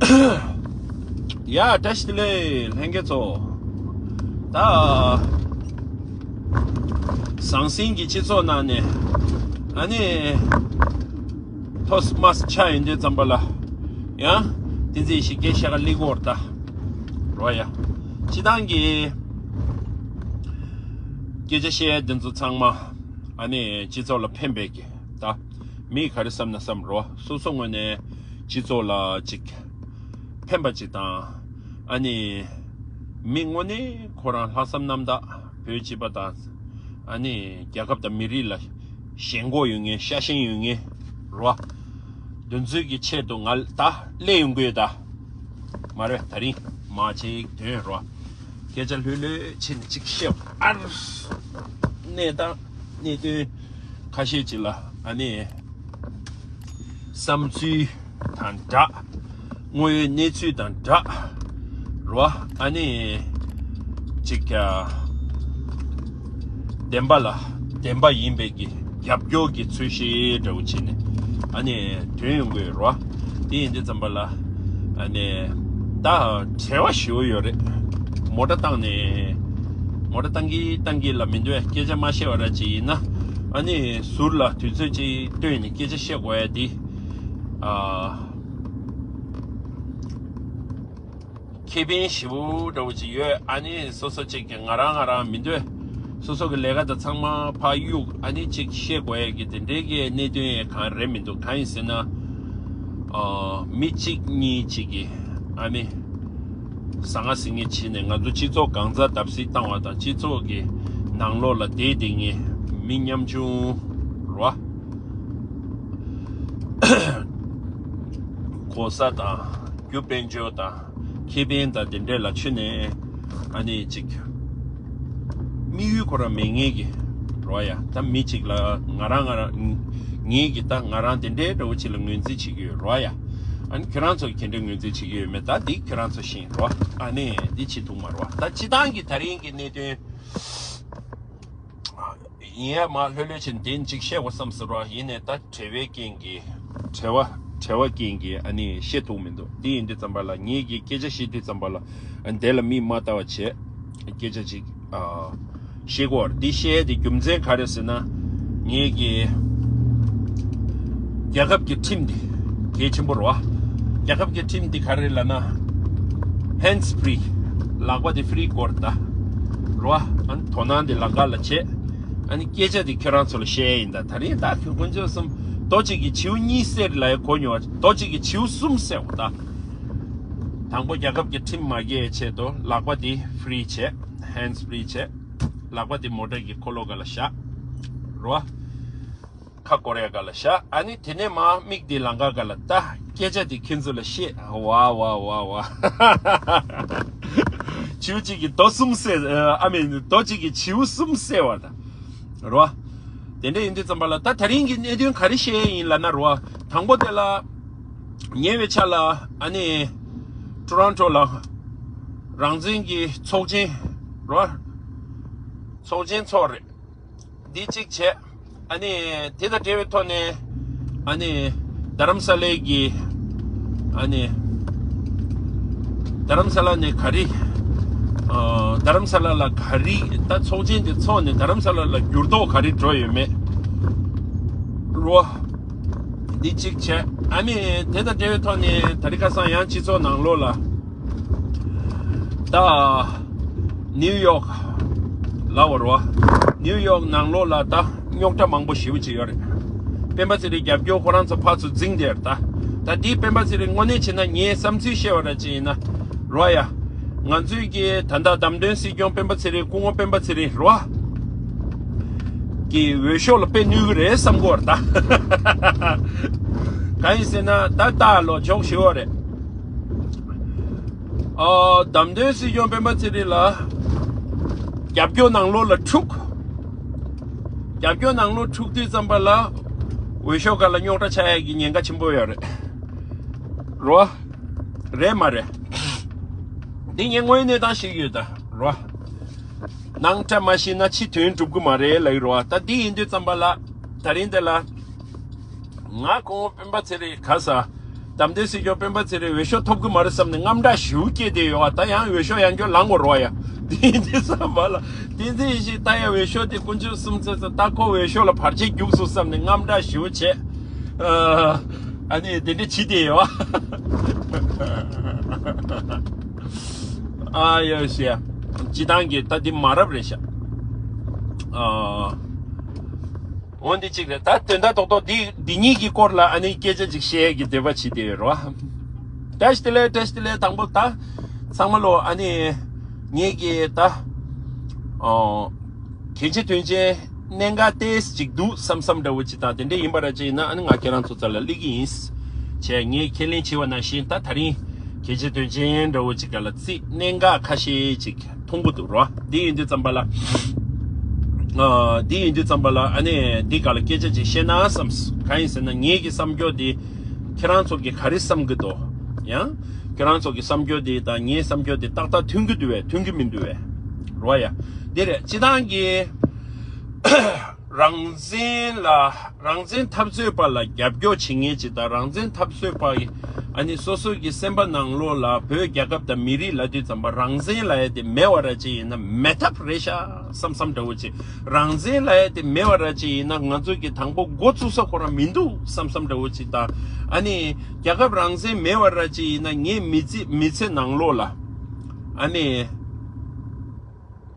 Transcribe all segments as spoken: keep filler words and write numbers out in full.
ཡ་བཀྲ་ཤིས་བདེ་ལེགས་ལྷན་རྒྱས་ཚོ། ད་ཟང་ཟིང་གི་སྤྱི་ཚོགས་ནང་ནས་ཨ་ནི་ཐོས་མ་ཆ་ཡིན་དུས་ཙམ་པ་ལ་ཡང་དེ་ཚེ་ཞིག་སྐད་ཆ་ག་ལི་གོར་ད་རོ་ཡ། སྤྱི་བཏང་གི་སྐད་ཆ་བཤད་འདི་ཚོ་ཚང་མ་ཨ་ནི་སྤྱི་ཚོགས་ལ་ཕན་པའི་གི་ད། མིས་ག་རེ་བསམ་ན་བསམ་རོ། སོ་སོ་ངོས་ནས་སྤྱི་ཚོགས་ལ་ཅིག་ཕན་པ་ཅིག་དང་། ཨ་ནི་མི་དངོས་གནས་ཁོ་རང་ལྷག་བསམ་རྣམ་དག་བོད་སྤྱི་པ་དང་། ཨ་ནི་རྒྱལ་ཁབ་དང་མི་རིགས་ལ་ཞེན་ཁོག་ཡོད་མཁན་ཤ་ཞེན་ཡོད་མཁན་རོ། དོན་ཚུལ་གྱི་ཆེད་དུ་ང་ད་སླེབས་ཡོང་གི་ཡོད་ད། མ་རེད་ད་རིང་མ་ཅིག་དོན་རོ། སྐད་ཆ་ལྷོད་ལྷོད་བྱས་ནས་ཅིག་བཤད་ཨར། གནས་སྟངས་གནད་དོན་ཁ་ཤས་ཅིག་ལ་ཨ་ནི་བསམ་ཚུལ་དང་འདྲ། དངོས་ཡོད་གནས་ཚུལ་དང་འདྲ་རོ། ཨ་ནི་ཅིག་བདེན་པ་ལ་བདེན་པ་ཡིན་པའི་གི་རྒྱབ་སྐྱོར་གྱི་ཚུལ་བཞིན་འདྲ་བོ་བྱས་ནས་ཨ་ནི་དོན་ཡོང་གི་ཡོད་རོ། དེ་ཡིན་དུས་ཙམ་པ་ལ་ཨ་ནི་ད་བྲེལ་བ་ཞེ་པོ་ཡོད་རེད། མོ་ཊ་བཏང་ནས་མོ་ཊ་བཏང་གི་བཏང་གི་ལ་མི་འདུག་སྐད་ཆ་མ་བཤད་པ་ར་ཅིག་ཡིན་ན་ཨ་ནི་ཟུར་ལ་དུས་ཚོད་ཅིག་བཏོན་ནས་སྐད་ཆ་བཤད་དགོས་ཡ་དེ་ཨ། ཁེ་ཕན་ཞེ་པོ་འདྲ་བོ་ཅིག་ཡོད། ཨ་ནི་སོ་སོ་ཅིག་གི་ང་རང་ང་རང་མི་འདོད། སོ་སོ་གི་ལས་ཀ་དང་ཚང་མ་ཕར་གཡུག་ཨ་ནི་ཅིག་ཤེས་དགོས་ཡས་ཀྱི་དེ་འདྲའི་གི་གནད་དོན་ཡས་གང་རེད་མི་འདུག་གང་ཡིན་ཟེར་ན། ཨ། མི་གཅིག་གཉིས་ཅིག་གིས་ཨ་ནི་ཟང་ངེ་ཟིང་ངེ་བྱས་ནས་ང་ཚོ་སྤྱི་ཚོགས་གང་ཟག་བརྡབ་གསིག་བཏང་བ་དང་སྤྱི་ཚོགས་ཀྱི་ནང་ལོགས་ལ་བསྡད་བསྡད་མཁན་མི་ཉམ་ཆུང་རོ། གོ་ས་དང་རྒྱུ་དཔལ་འབྱོར་དང་ཁེ་ཕན་དང་དེ་འདྲས་ལ་ཆུད་ནས་ཨ་ནི་ཅིག་དམིགས་ཡུལ་ཁོ་རང་མེད་མཁན་གྱི་རོ་ཡ། ད་མི་གཅིག་ལ་ང་རང་ང་རང་ངེད་ཀྱི་ད་ང་རང་དེ་འདྲའི་འདྲ་བོ་ཅིག་ལ་ངོས་འཛིན་བྱེད་ཀྱི་ཡོད་རོ་ཡ། ཨ་ནི་ཁྱོད་རང་ཚོ་གི་དེ་འདྲའི་ངོས་འཛིན་བྱེད་ཀྱི་ཡོད་མེད་ད་འདི་ཁྱོད་རང་ཚོ་ཤེས་རོ། ཨ་ནི་འདི་བྱེད་ཐུབ་མ་རོ། ད་སྤྱི་བཏང་གི་ད་རིང་གི་གནད་དོན། ཡིན་ཡ་མ་ལྷོད་ལྷོད་ཕྱིན་དེ་འཇིགས་བཤད་པ་བསམ་ཟེར་བ་ཡིན་ནས་ད་བྲེལ་བའི་རྐྱེན་གྱིས་བྲེལ་བ་བྲེལ་བ་རྐྱེན་གྱིས་ཨ་ནི་བཤད་ཐུབ་མི་འདུག་དེ་ཡིན་དུས་ཙམ་པ་ལ་ངེད་ཀྱིས་སྐད་ཆ་བཤད་དུས་ཙམ་པ་ལ་ཨ་དེ་ལ་མིག་མ་ལྟ་བ་བྱས་སྐད་ཆ་ཅིག་ཨ་བཤད་དགོས་འདི་བཤད་དེ་རྒྱུ་མཚན་ག་རེ་ཟེར་ན་ངེད་ཀྱི་རྒྱལ་ཁབ་ཀྱི་ཁྲིམས་འདི་གལ་ཆེན་པོ་རེད་བ། རྒྱལ་ཁབ་ཀྱི་ཁྲིམས་འདི་ག་རེ་ལབ་ན་hands free ལག་པ་འདི་free་སྐོར་ད་རེད་བ། ཨ་ནི་དོ་སྣང་འདི་ལང་ཀ་ལ་བྱེད། ཨ་ནི་སྐད་ཆ་འདི་ཁྱོད་རང་ཚོ་ལ་བཤད་ཡིན་ད། ད་རིང་ད་ཁྱོད་དཀོན་མཆོག་གསུམ་རྡོ་གཅིག་གིས་བྱིའུ་གཉིས་བསད་ལ་ཡ་གོ་མྱོང་བ། རྡོ་གཅིག་གིས་བྱིའུ་གསུམ་བསད་འོ་ད། དང་པོ་རྒྱལ་ཁབ་ཀྱི་ཁྲིམས་མ་འགལ་ཆེད་དུ་ལག་པ་འདི་free་བྱེད། hands free་བྱེད། ལག་པ་འདི་མོ་ཊ་གི་འཁོར་ལོ་སྒང་ལ་བཞག་རེད་བ། ཁ་སྐོར་ཡ་སྒང་ལ་བཞག་ཨ་ནི་དེ་ནས་མར་མིག་འདི་ལང་ཀ་སྒང་ལ་ལྟ། སྐད་ཆ་འདི་ཁྱེད་ཚོ་ལ་བཤད། ཝ་ཝ་ཝ་ཝ། བྱིའུ་གཅིག་གིས་རྡོ་གསུམ་བསད། ཨ་མི་རྡོ་གཅིག་གིས་བྱིའུ་གསུམ་བསད་པ་དང་། རེད་བ། དེ་འདྲ་ཡིན་དུས་ཙམ་པ་ལ་ད་ད་རིང་གི་གནད་དོན་ག་རེ་བཤད་ཡ་ཡིན་ལབ་ན་རེད་བ། དང་པོ་དེ་ལ་ཉེ་བའི་ཆར་ལ་ཨ་ནི་ཊོ་རོན་ཊོ་ལ་རང་བཙན་གྱི་ཚོགས་ཆེན་རེད་བ། ཚོགས་ཆེན་ཚོགས་རེད། འདི་གཅིག་བྱས། ཨ་ནི་དེ་དང་འབྲེལ་བའི་ཐོག་ནས་ཨ་ནི་རྡ་རམ་ས་ལའི་གི་ཨ་ནི་རྡ་རམ་ས་ལ་ནས་ག་རེ། ཨ་རྡ་རམ་ས་ལ་ལ་ག་རེ་ད་ཚོགས་ཆེན་དེ་ཚོགས་ནས་རྡ་རམ་ས་ལ་ལ་འགྱུར་ལྡོག་ག་རེ་འགྲོ་ཡོད་མེད་རོ། འདི་གཅིག་བྱས། ཨ་ནི་དེ་དང་འབྲེལ་བའི་ཐོག་ནས་ད་རིང་ཁ་སང་ཡང་སྤྱི་ཚོགས་ནང་ལོགས་ལ། ད་ནིའུ་ཡོག་ལ་བར་བ། ནིའུ་ཡོག་ནང་ལོགས་ལ་ད་རྙོག་དྲ་མང་པོ་ཞེ་པོ་ཅིག་ཡོད་རེད། སྤེན་པ་ཚེ་རིང་རྒྱབ་སྐྱོར་ཁོ་རང་ཚོ་ཕར་ཚུར་འཛིང་བསྡད་རེད་ད། ད་འདི་སྤེན་པ་ཚེ་རིང་དངོས་གནས་བྱས་ན་ངའི་བསམ་ཚུལ་བཤད་པ་ར་ཅིག་ཡིན་ན་རོ་ཡ། ང་ཚོའི་གི་ད་ལྟ་བདམས་ཐོན་སྲིད་སྐྱོང་སྤེན་པ་ཚེ་རིང་སྐུ་ངོ་སྤེན་པ་ཚེ་རིང་རོ། གི་འོས་ཤོག་ལ་དཔེ་གནོད་གི་རེད་བསམ་གི་ཡོད་རེད་ད། གང་ཡིན་ཟེར་ན་ད་ལྟ་ལོ་ཇོག་ཞེ་པོ་རེད། ཨ་བདམས་ཐོན་སྲིད་སྐྱོང་སྤེན་པ་ཚེ་རིང་ལ་རྒྱབ་སྐྱོར་ནང་ལོགས་ལ་འཁྲུག་རྒྱབ་སྐྱོར་ནང་ལོགས་འཁྲུག་དུས་ཙམ་པ་ལ་འོས་ཤོག་སྒང་ལ་རྙོག་དྲ་ཆགས་ཡ་གི་ཉེན་ཁ་ཆེན་པོ་ཡོད་རེད། རོ། རེད་མ་རེད། འདི་ངས་དངོས་གནས་སྟངས་ཤིག་ཡོད་ད་རོ། ནང་བཀྲ་མ་ཤིས་ན་ཕྱི་དོན་འགྲུབ་གི་མ་རེད་ལབ་ཀྱི་རོ། ད་འདི་ཡིན་དུས་ཙམ་པ་ལ་ད་རིང་འདི་ལ་ང་ཁོང་སྤེན་པ་ཚེ་རིང་ག་ས། དམ་ལྡན་སྲིད་སྐྱོང་སྤེན་པ་ཚེ་རིང་འོས་ཤོག་ཐོབ་གི་མ་རེད་བསམ་ནས་དངངས་སྐྲག་ཞེ་པོ་སྐྱེས་བསྡད་ཡོད་པ། ད་ཡང་འོས་ཤོག་ཡང་བསྐྱར་ལངས་དགོས་རེད་པ་ཡ། དེ་འདི་བསམ་པ་ལ། བསྟན་འཛིན་ཡེ་ཤེས་ད་ཡང་འོས་ཤོག་དེ་དཀོན་མཆོག་གསུམ་ཚེ་ཚེ་ད་ཁོ་འོས་ཤོག་ལ་བར་ཆད་རྒྱུགས་སོང་བསམ་ནས་དངངས་སྐྲག་ཞེ་པོ་བྱས། ཨ་ནི་དེ་འདྲ་བྱས་བསྡད་ཡོད་པ། ཨ་ཡོ་ཤེ། སྤྱི་བཏང་གི་ད་འདི་མ་རབས་རེད་ཤག་ཨ། འོ་འདི་གཅིག་རེད། ད་དོན་དག་རྡོག་རྡོག་འདི་འདི་གཉིས་ཀྱི་སྐོར་ལ་ཨ་ནི་སྐད་ཆ་ཅིག་བཤད་ཡས་ཀྱི་འདོད་པ་བྱེད་དེ་ཡོད་རེད་པ། བཀྲ་ཤིས་བདེ་ལེགས། བཀྲ་ཤིས་བདེ་ལེགས། དང་པོ་ད་ཚང་མ་ལོ་ཨ་ནི་ངེད་ཀྱི་ད་ཨོ་གལ་ཆེ་དོན་ཆེ་གནད་འགག་ཏོག་ཙམ་ཅིག་འདུག་བསམ་བསམ་འདྲ་བོ་ཅིག་དང་དེ་འདྲ་ཡིན་པ་ར་ཅིག་ཡིན་ན་ཨ་ནི་ང་ཁྱེད་རང་ཚོ་རྩ་ལ་སླེབས་ཀྱི་ཡིན། བྱས་ངས་ཁས་ལེན་བྱས་པ་ནང་བཞིན་ད་ད་རིང་གལ་ཆེ་དོན་ཆེན་འདྲ་བོ་ཅིག་ག་ལ་རྩིས་གནད་འགག་ཁ་ཤས་ཅིག་མཐོང་གི་འདུག་རོ། འདི་ཡིན་དུས་ཙམ་པ་ལ། ཨ། འདི་ཡིན་དུས་ཙམ་པ་ལ་ཨ་ནི་འདི་ག་ལ་སྐད་ཆ་ཅིག་བཤད་ན་བསམས། གང་ཡིན་ཟེར་ན་ངེད་ཀྱི་བསམ་སྐྱོ་འདི་ཁྱེད་རང་ཚོ་གི་ག་རེ་བསམ་གི་འདུག་ཡང་ཁྱེད་རང་ཚོ་གི་བསམ་སྐྱོ་འདི་དང་ངའི་བསམ་སྐྱོ་འདི་ཏག་ཏག་མཐུན་གི་འདུག་བས་མཐུན་གི་མི་འདུག་བས། རོ་ཡ། འདི་རེད། སྤྱི་བཏང་གི་རང་བཙན་ལ་རང་བཙན་འཐབ་རྩོད་པ་ལ་རྒྱབ་སྐྱོར་བྱེད་མཁན་ཅིག་དང་རང་བཙན་འཐབ་རྩོད་པ་ཡི་ཨ་ནི་སོ་སོ་གི་སེམས་པ་ནང་ལོགས་ལ་བོད་རྒྱལ་ཁབ་དང་མི་རིགས་ལབ་དུས་ཙམ་པ་རང་བཙན་ལབ་ཡ་དེ་མེད་པ་ར་ཅིག་ཡིན་ན་མེད་ཐབས་རེད་ཤག་བསམ་བསམ་འདྲ་བོ་ཅིག་རང་བཙན་ལབ་ཡ་དེ་མེད་པ་ར་ཅིག་ཡིན་ན་ང་ཚོ་གི་དང་པོ་འགོ་བཙུགས་ས་ཁོ་རང་མི་འདུག་བསམ་བསམ་འདྲ་བོ་ཅིག་དང་། ཨ་ནི་རྒྱལ་ཁབ་རང་བཙན་མེད་པ་ར་ཅིག་ཡིན་ན་ངའི་མི་ཚེ་མི་ཚེ་ནང་ལོགས་ལ་ཨ་ནི།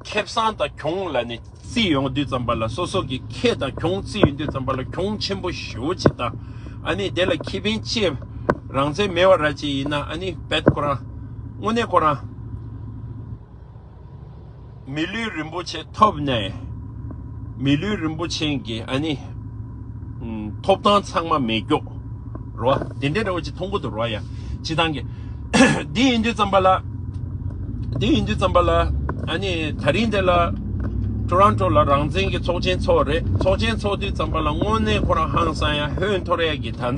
ཁེ་བཟང་དང་གྱོང་ལབ་ནས་རྩིས་ཡོང་དུས་ཙམ་པ་ལ་སོ་སོ་གི་ཁེ་དང་གྱོང་རྩིས་ཡོང་དུས་ཙམ་པ་ལ་གྱོང་ཆེན་པོ་ཞེ་པོ་ཅིག་དང་། ཨ་ནི་དེ་ལ་ཁེ་ཕན་ཆེ། རང་བཙན་མེད་པ་ར་ཅིག་ཡིན་ན་ཨ་ནི་བེད་ཁོ་རང་། དངོས་གནས་ཁོ་རང་མི་ལུས་རིན་པོ་ཆེ་ཐོབ་ནས་མི་ལུས་རིན་པོ་ཆེ་གི་ཨ་ནི་ཐོབ་ཐང་ཚང་མ་མེད་སྐྱོ། རོ། དེ་འདྲའི་འདྲ་བོ་ཅིག་མཐོང་གི་འདུག་རོ་ཡ། སྤྱི་བཏང་གི། འདི་ཡིན་དུས་ཙམ་པ་ལ། འདི་ཡིན་དུས་ཙམ་པ་ལ། ཨ་ནི་དེ་རིང་འདི་ལ། ཊོ་རོན་ཊོ་ལ་རང་བཙན་གྱི་ཚོགས་ཆེན་ཚོགས་རེད། ཚོགས་ཆེན་ཚོགས་དུས་ཙམ་པ་ལ་དངོས་གནས་ཁོ་རང་ཧང་སང་ཡ་ཧོན་འཐོར་ཡ་གི་ད་ལྟ།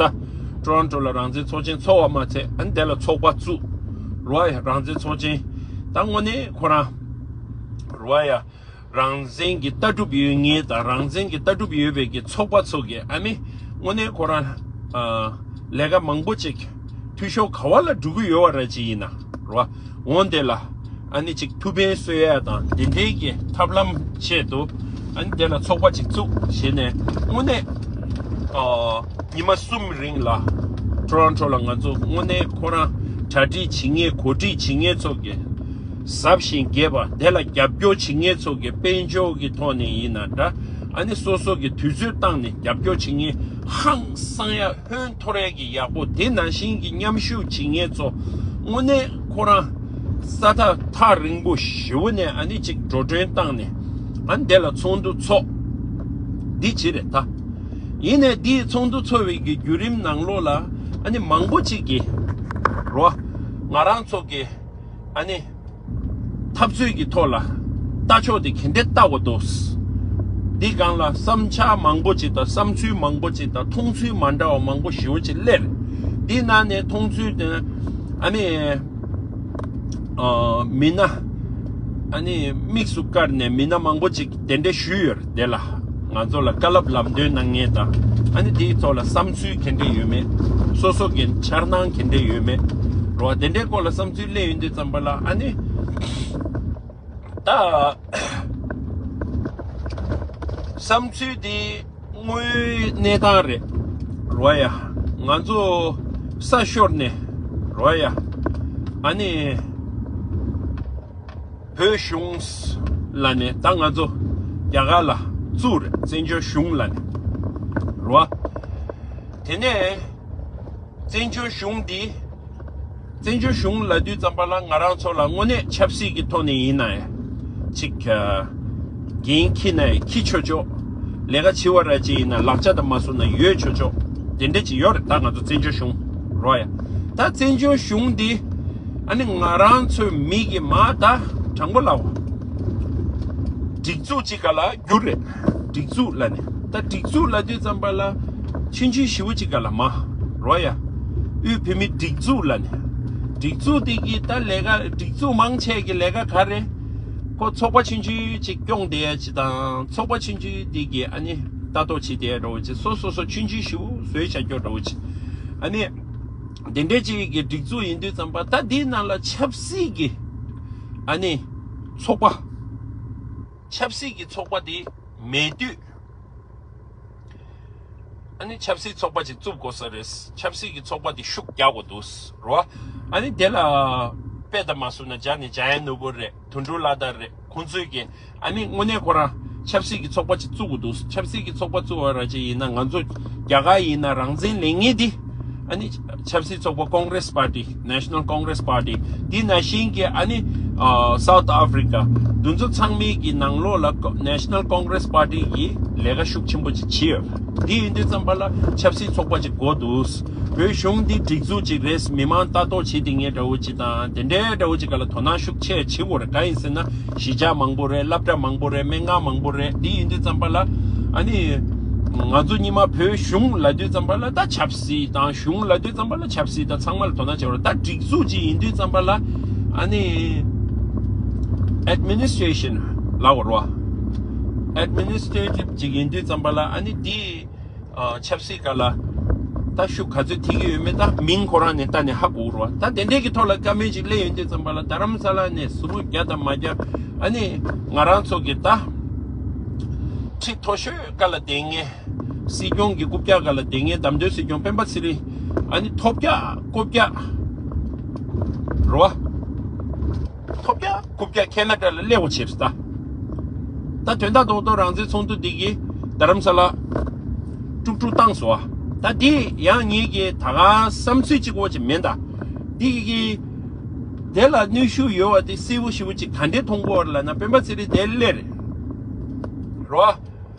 ཊོ་རོན་ཊོ་ལ་རང་བཙན་ཚོགས་ཆེན་ཚོགས་པ་མ་ཚད་ཨ་ནི་དེ་ལ་ཚོགས་པ་བཙུགས། རོ་ཡ་རང་བཙན་ཚོགས་ཆེན། ད་དངོས་གནས་ཁོ་རང་། རོ་ཡ། རང་བཙན་གྱི་ལྟ་གྲུབ་ཡོད་མཁན་དང་རང་བཙན་གྱི་ལྟ་གྲུབ་ཡོད་པའི་གི་ཚོགས་པ་ཚོ་གི་ཨ་ནི་དངོས་གནས་ཁོ་རང་ཨ་ལས་ཀ་མང་པོ་ཅིག་འཐུས་ཤོར་ག་བ་ལ་འགྲོ་གི་ཡོད་པ་ར་ཅིག་ཡིན་ན་རོ། འོང་དེ་ལ་ཨ་ནི་ཅིག་ཐུགས་ཕན་གསོས་ཡ་དང་དེ་འདྲའི་གི་ཐབས་ལམ་ཆེད་དུ་ཨ་ནི་དེ་ལ་ཚོགས་པ་ཅིག་བཙུགས་བྱས་ནས་དངོས་གནས་ཨ་ཉི་མ་གསུམ་རིང་ལ་ཊོ་རོན་ཊོ་ལ་ང་ཚོ་དངོས་གནས་ཁོ་རང་གྲ་སྒྲིག་བྱེད་མཁན་གོ་སྒྲིག་བྱེད་མཁན་ཚོ་གི་ཟབ་ཞིང་རྒྱས་པ་དེ་ལ་རྒྱབ་སྐྱོར་བྱེད་མཁན་ཚོ་གི་དཔལ་འབྱོར་གྱི་ཐོག་ནས་ཡིན་ན་འདྲ། ཨ་ནི་སོ་སོ་གི་དུས་ཚོད་བཏང་ནས་རྒྱབ་སྐྱོར་བྱེད་མཁན་ཧང་སང་ཡ་ཧོན་འཐོར་ཡ་གི་ཡག་པོ་དེ་ནང་བཞིན་གྱི་མཉམ་ཞུགས་བྱེད་མཁན་ཚོ་དངོས་གནས་ཁོ་རང་ས་ཐག་ཐག་རིང་པོ་ཞེ་པོ་ནས་ཨ་ནི་ཅིག་འགྲོ་གྲོན་བཏང་ནས་ཨ་ནི་དེ་ལ་ཚོགས་འདུ་ཚོགས། འདི་ཅི་རེད་ད། ཡིན་ནས་འདིའི་ཚོགས་འདུ་ཚོགས་པའི་གི་བརྒྱུད་རིམ་ནང་ལོགས་ལ་ཨ་ནི་མང་པོ་ཅིག་གིས་རོ། ང་རང་ཚོ་གི་ཨ་ནི། འཐབ་རྩོད་ཀྱི་ཐོག་ལ་ལྟ་ཕྱོགས་དེ་ག་འདྲས་ལྟ་དགོས་འདུག་འདི་སྒང་ལ་བསམ་འཆར་མང་པོ་ཅིག་དང་བསམ་ཚུལ་མང་པོ་ཅིག་དང་མཐོང་ཚུལ་མ་འདྲ་བ་མང་པོ་ཞེ་པོ་ཅིག་སླེབས། འདི་ནང་ནས་མཐོང་ཚུལ་དེ་ཨ་ནི་ཨ་མི་སྣ་ཨ་ནི་དམིགས་སུ་བཀར་ནས་མི་སྣ་མང་པོ་ཅིག་གདན་འདྲེན་ཞུས་ཡོད་རེད་དེ་ལ། ང་ཚོ་ལ་བཀའ་སློབ་ལམ་སྟོན་གནང་མཁན་དང་ཨ་ནི་དེའི་ཐོག་ལ་བསམ་ཚུལ་ག་འདྲ་ཡོད་མེད། སོ་སོ་གི་འཆར་སྣང་ག་འདྲ་ཡོད་མེད། རོ་དེ་འདྲའི་སྐོར་ལ་བསམ་ཚུལ་གླེང་ཡོང་དུས་ཙམ་པ་ལ་ཨ་ནི། ད། བསམ་ཚུལ་དེ་དངོས་ཡོད་གནས་སྟངས་རེད། རོ་ཡ། ང་ཚོ་ས་ཤོར་ནས་རོ་ཡ། ཨ་ནི། བོད་གཞུང་ལ་ནས་ད་ང་ཚོ་རྒྱ་གར་ལ་བཙུགས་རེད། བཙན་བྱོལ་གཞུང་ལ་ནས་རོ། དེ་ནས་བཙན་བྱོལ་གཞུང་འདི་བཙན་བྱོལ་གཞུང་ལ་དུས་ཙམ་པ་ལ་ང་རང་ཚོ་ལ་དངོས་གནས་ཆབ་སྲིད་ཀྱི་ཐོག་ནས་ཡིན་ན་ཡང་ཅིག་འགན་འཁྱེར་ན་ཡང་འཁྱེར་ཆོག་ཆོག་ལས་ཀ་བྱེད་པ་ར་ཅིག་ཡིན་ན་ལག་ཆ་དང་མ་བཟུང་ན་ཡོད་ཆོག་ཆོག་དེ་འདྲ་ཅིག་ཡོད་རེད། ད་ང་ཚོ་བཙན་བྱོལ་གཞུང་རོ་ཡ། ད་བཙན་བྱོལ་གཞུང་འདི་ཨ་ནི་ང་རང་ཚོའི་མི་གི་མ་ད་དྲང་པོ་ལབ་པ། སྒྲིག་འཛུགས་ཅིག་ག་ལ་འགྱུར་རེད། སྒྲིག་འཛུགས་ལ་ནི་ད་སྒྲིག་འཛུགས་ལ་དུས་ཙམ་པ་ལ་ཆུང་ཆུང་ཞེ་པོ་ཅིག་ག་ལ་མ་རོ་ཡ། དབུས་བོད་མིའི་སྒྲིག་འཛུགས་ལ་ནི་སྒྲིག་འཛུགས་དེ་གི་ད་ལས་ཀ་སྒྲིག་འཛུགས་མང་ཆེ་གི་ལས་ཀ་ག་རེ། ཁོ་ཚོགས་པ་ཆུང་ཆུང་ཅིག་སྐྱོང་བསྡད་ཡ་ཅིག་དང་ཚོགས་པ་ཆུང་ཆུང་དེ་གི་ཨ་ནི་ལྟ་རྟོག་བྱེད་བསྡད་ཡ་འདྲ་བོ་ཅིག་སོ་སོ་སོ་ཆུང་ཆུང་ཞེ་པོ་བཟོས་བྱ་རྒྱུ་འདྲ་བོ་ཅིག་ཨ་ནི། དེ་འདྲའི་ཅིག་གི་སྒྲིག་འཛུགས་ཡིན་དུས་ཙམ་པ། ད་འདིའི་ནང་ལ་ཆབ་སྲིད་ཀྱི་ཨ་ནི་ཚོགས་པ། ཆབ་སྲིད་ཀྱི་ཚོགས་པ་དེ་མེད་དུས། ཨ་ནི་ཆབ་སྲིད་ཚོགས་པ་ཅིག་བཙུགས་དགོས་ས་རེད། ཆབ་སྲིད་ཀྱི་ཚོགས་པ་དེ་ཤུགས་རྒྱག་དགོས་འདུག་རོ། ཨ་ནི་དེ་ལ་དཔེ་ལྟ་མ་སོང་ན་རྒྱ་ནས་འཇམ་དབྱངས་ནོར་བུ་རེད། དོན་གྲུབ་ལྷ་དར་རེད། ཁོང་ཚོས་ཀྱི་ཨ་ནི་དངོས་གནས་ཁོ་རང་ཆབ་སྲིད་ཀྱི་ཚོགས་པ་ཅིག་བཙུགས་དགོས་འདུག་ཆབ་སྲིད་ཀྱི་ཚོགས་པ་བཙུགས་པ་ར་ཅིག་ཡིན་ན། ང་ཚོ་རྒྱ་གར་ཡིན་ན་རང་བཙན་ལེན་མཁན་དེ་ཨ་ནི་ཆབ་སྲིད་ཚོགས་པ་Congress Party, National Congress Party། དེ་ནང་བཞིན་གྱི་ཨ་ནི་ཨ་South Africa། འདི་ཚོ་ཚང་མའི་གི་ནང་ལོགས་ལ་National Congress Party གི་ལས་ཀ་ཤུགས་ཆེན་པོ་ཅིག་བྱས་ཡོད། དེ་ཡིན་དུས་ཙམ་པ་ལ་ཆབ་སྲིད་ཚོགས་པ་ཅིག་དགོས་འདུག་བོད་གཞུང་འདི་སྒྲིག་འཛུགས་ཅིག་རེད། མི་མང་ལྟ་རྟོག་བྱེད་དེ་ངས་འདྲ་བོ་ཅིག་དང་དེ་འདྲའི་འདྲ་བོ་ཅིག་ག་ལ་དོ་སྣང་ཤུགས་ཆེ་བྱེད་དགོས་རེད། གང་ཡིན་ཟེར་ན། གཞིས་ཆགས་མང་པོ་རེད། སློབ་གྲྭ་མང་པོ་རེད། སྨན་ཁང་མང་པོ་རེད། དེ་ཡིན་དུས་ཙམ་པ་ལ་ཨ་ནི་ང་ཚོ་སྔོན་མ་བོད་གཞུང་ལབ་དུས་ཙམ་པ་ལ་ད་ཆབ་སྲིད་དང་། གཞུང་ལབ་དུས་ཙམ་པ་ལ་ཆབ་སྲིད་དང་ཚང་མ་ལ་དོ་སྣང་བྱེད་དགོས་རེད། ད་སྒྲིག་འཛུགས་ཅིག་ཡིན་དུས་ཙམ་པ་ལ་ཨ་ནི་Administration ལབ་དགོས་རེད་བ། Administrative ཅིག་ཡིན་དུས་ཙམ་པ་ལ་ཨ་ནི་དེ། ཨ་ཆབ་སྲིད་སྒང་ལ་ད་ཤུགས་ག་ཚོད་ཐེབས་ཀྱི་ཡོད་མེད་ད་མིང་ཁོ་རང་ནས་ལྟ་ནས་ཧ་གོ་རོ། ད་དེ་འདྲས་ཀྱི་ཐོག་ལ་བཀའ་མོལ་ཅིག་སླེབས་ཡོང་དུས་ཙམ་པ་ལ། རྡ་རམ་ས་ལ་ནས་གཟུགས་པོ་རྒྱ་དང་མ་རྒྱ། ཨ་ནི་ང་རང་ཚོ་གི་ད་ཁྲི་མཐོ་ཤོས་སྒང་ལ་བསྡད་མཁན། སྲིད་སྐྱོང་གི་རྐུབ་བཀྱག་སྒང་ལ་བསྡད་མཁན་བདམས་ཐོན་སྲིད་སྐྱོང་སྤེན་པ་ཚེ་རིང་། ཨ་ནི་ཐོབ་རྒྱག་རྐུབ་བཀྱག་རོ། ཐོབ་རྒྱག་རྐུབ་བཀྱག་ཁེ་ན་ཌ་ལ་སླེབས་པ་བྱས་ད། ད་དོན་དག་རྡོག་རྡོག་རང་བཙན་ཚོགས་འདུ་འདི་གིས་རྡ་རམ་ས་ལ་དཀྲུག་དཀྲུག་བཏང་སོང་བ། ད་འདི་ཡང་ངེད་ཀྱི་ད་ག་བསམ་ཚུལ་གཅིག་པོ་ཅིག་མིན་ད། འདི་གི་དེ་ལ་གནོན་ཤུགས་ཡོད་པ་དེ་གསལ་པོ་ཞེ་པོ་ཅིག་ག་འདྲས་མཐོང་གི་ཡོད་རེད་ལབ་ན། སྤེན་པ་ཚེ་རིང་དེ་སླེབས་རེད་རོ།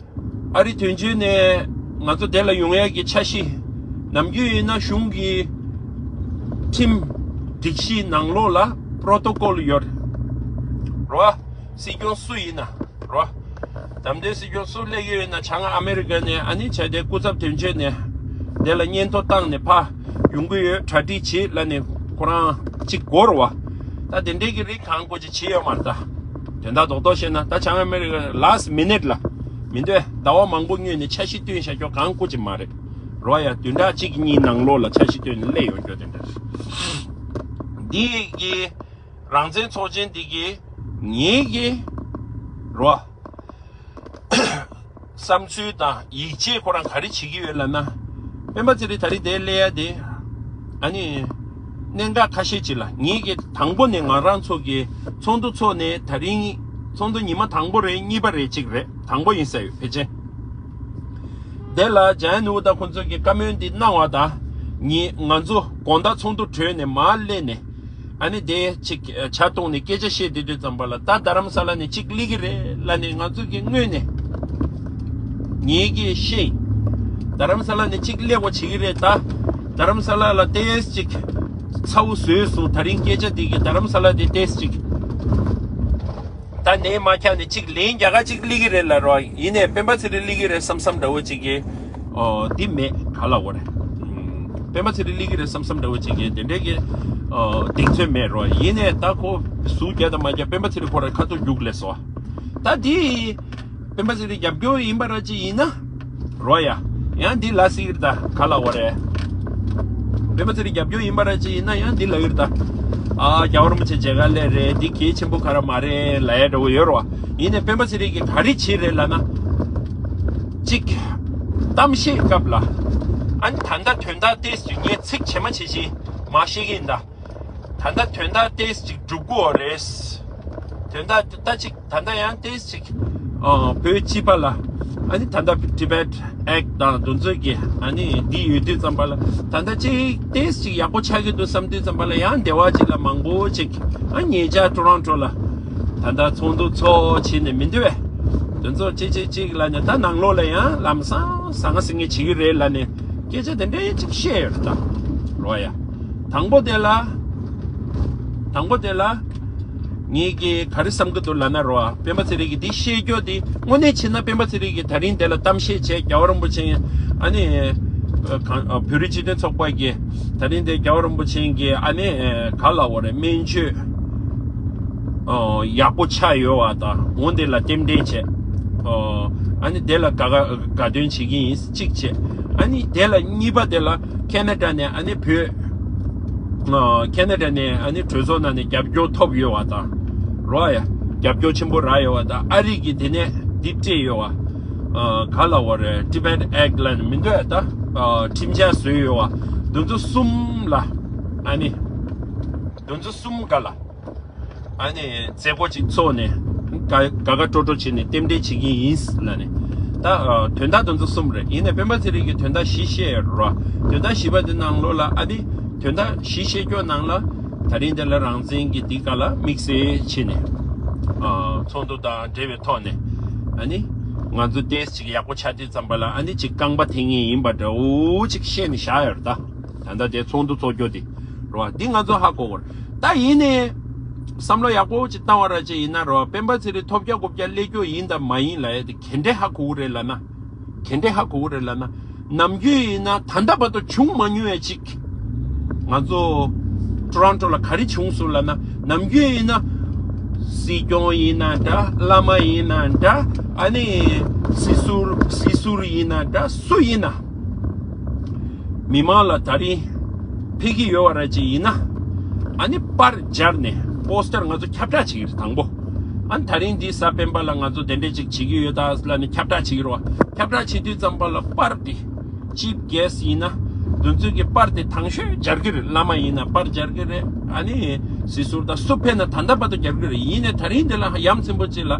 ཨ་རི་དོན་གཅོད་ནས་ང་ཚོ་དེ་ལ་ཡོང་ཡག་གི་འཆར་གཞི། ནམ་རྒྱུན་ཡིན་ན་གཞུང་གི་ཁྲིམས་སྒྲིག་གཞི་ནང་ལོགས་ལ་པྲོ་ཊོ་ཀོལ་ཡོད་རེད་རོ། སྲིད་སྐྱོང་སུ་ཡིན་ན་རོ། བདམས་ཐོན་སྲིད་སྐྱོང་སུ་སླེབས་ཀྱི་ཡོད་ན་བྱང་ཨ་མེ་རི་ཀ་ནས་ཨ་ནི་བྱས་ཏེ་སྐུ་ཚབ་དོན་གཅོད་ནས་དེ་ལ་སྙན་ཐོ་བཏང་ནས་ཕར་ཡོང་གི་ཡོད། གྲ་སྒྲིག་བྱེད་ལབ་ནས་ཁོ་རང་གཅིག་འགོར་བ། ད་དེ་འདྲའི་གི་རིགས་གང་དགོས་ཅིག་བྱེད་ཡོད་མ་རེད་ད། དོན་དག་རྡོག་རྡོག་བཤད་ན་ད་བྱང་ཨ་མེ་རི་ཀ་last minute ལ་མི་འདོད་ཟླ་བ་མང་པོ་སྔོན་ནས་འཆར་གཞི་བཏོན་བཞག་རྒྱུ་གང་དགོས་ཅིག་མ་རེད་རོ། ཡ་བདུན་ཕྲག་གཅིག་གཉིས་ནང་ལོགས་ལ་འཆར་གཞི་བཏོན་ནས་སླེབས་ཡོང་རྒྱུ་དེ་འདྲ་རེད། འདི་གི་རང་བཙན་ཚོགས་ཆེན་འདི་གི་ངེད་ཀྱི་རོ། བསམ་ཚུལ་དང་ཡིད་ཆེས་ཁོ་རང་ག་རེ་བྱེད་ཀྱི་ཡོད་ལབ་ན། སྤེན་པ་ཚེ་རིང་ད་རེས་དེ་སླེབས་ཡ་དེ། ཨ་ནི། གནད་འགག་ཁ་ཤས་ཅིག་ལ་ངེད་ཀྱི་དང་པོ་ནས་ང་རང་ཚོ་གི་ཚོགས་འདུ་ཚོགས་ནས་ད་རིང་ཚོགས་འདུ་ཉི་མ་དང་པོ་རེད། གཉིས་པ་རེད། གཅིག་རེད། དང་པོ་ཡིན་ས་ཡོད་ཕལ་ཆེར། དེ་ལ་འཇམ་དབྱངས་ནོར་བུ་དང་ཁོང་ཚོ་གི་བཀའ་མོལ་འདི་གནང་བ་དང་། ངེད་ང་ཚོ་དགོང་དག་ཚོགས་འདུ་གྲོལ་ནས་མར་སླེབས་ནས། ཨ་ནི་དེ་ཅིག་ཇ་བཏུང་ནས་སྐད་ཆ་བཤད་བསྡད་དུས་ཙམ་པ་ལ། ད་རྡ་རམ་ས་ལ་ནས་ཅིག་སླེབས་ཀྱི་རེད་ལབ་ནས་ང་ཚོ་གི་སྔོན་ནས་ངེད་ཀྱིས་ཤེས། རྡ་རམ་ས་ལ་ནས་ཅིག་སླེབས་པ་བྱེད་ཀྱི་རེད་ད། རྡ་རམ་ས་ལ་ལ་ཏོག་ཙམ་ཅིག་ཚ་བོ་བཟོས་སོང་། ད་རིང་སྐད་ཆ་དེ་གི་རྡ་རམ་ས་ལ་དེ་ཏོག་ཙམ་ཅིག་ད་ནས་མ་ཁྱག་ནས་ཅིག་ལན་རྒྱག་ག་ཅིག་སླེབས་ཀྱི་རེད་ལབ་རོགས། ཡིན་ནའི་སྤེན་པ་ཚེ་རིང་སླེབས་ཀྱི་རེད་བསམ་བསམ་འདྲ་བོ་ཅིག་གི། ཨོ། འདི་མེད་ག་ལ་འོ་རེད། སྤེན་པ་ཚེ་རིང་སླེབས་ཀྱི་རེད་བསམ་བསམ་འདྲ་བོ་ཅིག་གི་དེ་འདྲའི་གི། ཨོ། གདེང་ཚོད་མེད་རོགས། ཡིན་ནའི་ད་ཁོ་ཟུར་རྒྱག་དང་མ་རྒྱག་སྤེན་པ་ཚེ་རིང་ཁོ་རང་ཁ་ཐུག་རྒྱུགས་ལས་སོ། ད་འདི། སྤེན་པ་ཚེ་རིང་རྒྱབ་སྐྱོར་ཡིན་པ་ར་ཅིག་ཡིན་ན། རོ་ཡ། ཡང་འདི་ལ་སྲིད་ཀྱི་རེད་ད་ག་ལ་འོ་རེད། སྤེན་པ་ཚེ་རིང་རྒྱབ་སྐྱོར་ཡིན་པ་ར་ཅིག་ཡིན་ན་ཡང་འདི་ལ་ཡོད་རེད་ད། ཨ། རྒྱལ་བ་རིན་པོ་ཆེ་མཇལ་ཁ་སླེབས་རེད། འདི་གལ་ཆེན་པོ་ག་ར་མ་རེད་ལབ་ཡ་འདྲ་བོ་ཡོད་རོ། ཡིན་ནའི་སྤེན་པ་ཚེ་རིང་གིས་ག་རེ་བྱེད་རེད་ལབ་ན། གཅིག་གཏམ་བཤད་སྐབས་ལ། ཨ་ནི་ད་ལྟ་དོན་དག་ཏོག་ཙམ་ངས་ཚིག་ཇེ་མ་ཇེ་ཆེ་མ་བཤད་ཀྱི་ཡིན་ད། ད་ལྟ་དོན་དག་ཏོག་ཙམ་ཅིག་འགྲུབ་ཀྱི་ཡོད་རེད། དོན་དག་ད་ཅིག་ད་ལྟ་ཡང་ཏོག་ཙམ་ཅིག་ཨ། བོད་སྤྱི་པ་ལ། ཨ་ནི་ད་ལྟ་Tibet Act དང་དེ་ཚོ་གི་ཨ་ནི་འདི་ཡོད་དུས་ཙམ་པ་ལ། ད་ལྟ་ཅིག་ཏོག་ཙམ་ཅིག་ཡག་པོ་ཆགས་ཀྱི་འདུག་བསམ་དུས་ཙམ་པ་ལ་ཡང་སྡེ་བ་ཅིག་ལ་མང་པོ་ཅིག་ཨ། ཉེ་ཆར་ཊོ་རོན་ཊོ་ལ་ད་ལྟ་ཚོགས་འདུ་ཚོགས་བྱས་ནས་མི་འདུག་བས། དེ་ཚོ་ཅིག་ཅིག་ཅིག་ལབ་ནས་ད་ནང་ལོགས་ལ་ཡང་ལམ་སང་ཟང་ངེ་ཟིང་ངེ་བྱེད་ཀྱི་རེད་ལབ་ནས་སྐད་ཆ་དེ་འདྲའི་ཅིག་བཤད་ཡོད་རེད་ད། རོ་ཡ། དང་པོ་དེ་ལ། དང་པོ་དེ་ལ། ངེད་ཀྱིས་ག་རེ་བསམ་གྱི་འདུག་ལབ་ན་རོ། སྤེན་པ་ཚེ་རིང་གིས་འདི་བཤད་རྒྱུ་དེ་དངོས་གནས་བྱས་ན་སྤེན་པ་ཚེ་རིང་གིས་ད་རིང་དེ་ལ་གཏམ་བཤད་བྱས། རྒྱལ་བ་རིན་པོ་ཆེ་ཨ་ནི། ཨ། གང་། ཨ། བོད་རིགས་སྤྱི་མཐུན་ཚོགས་པ་གིས་ད་རིང་དེ་རྒྱལ་བ་རིན་པོ་ཆེ་གིས་ཨ་ནི། ཨ། ག་ལབ་དགོས་རེད། སྨན་བཅོས། ཨོ། ཡག་པོ་ཆགས་ཡོད་པ་དང་འོ་དེ་ལ་རྟེན་འབྲེལ་བྱས། ཨོ། ཨ་ནི་དེ་ལ་དགའ་དགའ་སྟོན་བྱེད་ཀྱི་ཡིན་གཅིག་བྱས། ཨ་ནི་དེ་ལ་གཉིས་པ་དེ་ལ་ཁེ་ན་ཌ་ནས་ཨ་ནི་བོད་ ཁེ་ན་ཌ་ནས་ཨ་ནི་གྲོས་ཚོགས་ནང་ནས་རྒྱབ་སྐྱོར་ཐོབ་ཡོད་བ་དང་། རོ་ཡ། རྒྱབ་སྐྱོར་ཆེན་པོ་རག་ཡོད་བ་དང་། ཨ་རི་གིས་དེ་ནས་འདི་སྤྲད་ཡོད་བ། ག་ལ་བ་རེད། Tibet Act ལ་ནི་མི་འདོད་ད། ཁྲིམས་འཆར་བཟོས་ཡོད་བ། དེ་ཚོ་གསུམ་ལ། ཨ་ནི། དེ་ཚོ་གསུམ་ག་ལ། ཨ་ནི་མཛད་སྒོ་ཅིག་ཚོགས་ནས་དགའ་དགའ་སྤྲོ་སྤྲོ་བྱས་ནས་རྟེན་འབྲེལ་བྱེད་ཀྱི་ཡིན་ལབ་ནས། ད་དོན་དག་དེ་ཚོ་གསུམ་རེད། ཡིན་ནའི་སྤེན་པ་ཚེ་རིང་གིས་དོན་དག་བཞི་བཤད་ཡོད་རེད་བ། དོན་དག་བཞི་པ་དེ་ནང་ལོགས་ལ་ཨ་ནི་དོན་དག་བཞི་བཤད་རྒྱུ་ནང་ལ་ད་རིང་འདི་ལ་རང་བཙན་གྱི་འདི་ག་ལ་དམིགས་བསལ་བྱས་ནས་ཚོགས་འདུ་དང་འབྲེལ་བའི་ཐོག་ནས་ཨ་ནི་ང་ཚོ་ཏོག་ཙམ་ཅིག་ཡག་པོ་ཆགས་དུས་ཙམ་པ་ལ་ཨ་ནི་ཅིག་རྐང་པ་འཐེན་མཁན་ཡིན་པ་འདྲ་བོ་ཅིག་བཤད་ནས་བཞག་ཡོད་རེད་ད། ད་ལྟ་དེ་ཚོགས་འདུ་ཚོགས་རྒྱུ་དེ་རེད་བ། འདི་ང་ཚོ་ཧ་གོ་དགོས་རེད། ད་ཡིན་ནའི་བསམ་བློ་ཡག་པོ་ཅིག་བཏང་བ་ར་ཅིག་ཡིན་ན་རེད་བ། སྤེན་པ་ཚེ་རིང་ཐོབ་རྒྱག་རྐུབ་བཀྱག་སླེབས་རྒྱུ་ཡིན་དང་མ་ཡིན་ལབ་ཡ་དེ་ག་འདྲས་ཧ་གོ་གི་རེད་ལབ་ན། ག་འདྲས་ཧ་གོ་གི་རེད་ལབ་ན། ནམ་རྒྱུན་ཡིན་ན་ད་ལྟ་བར་དུ་བྱུང་མ་མྱོང་བའི་ཅིག་ང་ཚོ་ཊོ་རོན་ཊོ་ལ་ག་རེ་བྱུང་སོང་ལབ་ན། ནམ་རྒྱུན་ཡིན་ན་སྲིད་སྐྱོང་ཡིན་ན་འདྲ། བླ་མ་ཡིན་ན་འདྲ། ཨ་ནི་སྲིད་ཟུར་སྲིད་ཟུར་ཡིན་ན་འདྲ། སུ་ཡིན་ན། མི་མང་ལ་ད་རིང་ཕེབས་ཀྱི་ཡོད་བ་ར་ཅིག་ཡིན་ན། ཨ་ནི་པར་སྦྱར་ནས་པོ་སི་ཊར་ང་ཚོ་ཁྱབ་བསྒྲགས་བྱེད་ཀྱི་རེད་དང་པོ། ཨ་ནི་ད་རིང་འདི་གཟའ་སྤེན་པ་ལ་ང་ཚོ་དེ་འདྲས་ཅིག་བྱེད་ཀྱི་ཡོད་ད་ལབ་ནས་ཁྱབ་བསྒྲགས་བྱེད་ཀྱི་རེད་བ། ཁྱབ་བསྒྲགས་བྱེད་དུས་ཙམ་པ་ལ་པར་དེ་ཅིབ་གེ་སི་ཡིན་ན་དེ་ཚོས་ཀྱི་པར་དེ་དང་ཤོས་སྦྱར་གྱི་རེད། བླ་མ་ཡིན་ན་པར་སྦྱར་གྱི་རེད། ཨ་ནི་སྲིད་ཟུར་དང་སུ་ཕེབས་ན་ད་ལྟ་བར་དུ་སྦྱར་གྱི་རེད། ཡིན་ནའི་ད་རིང་འདི་ལ་ཡ་མཚན་པོ་ཅིག་ལ་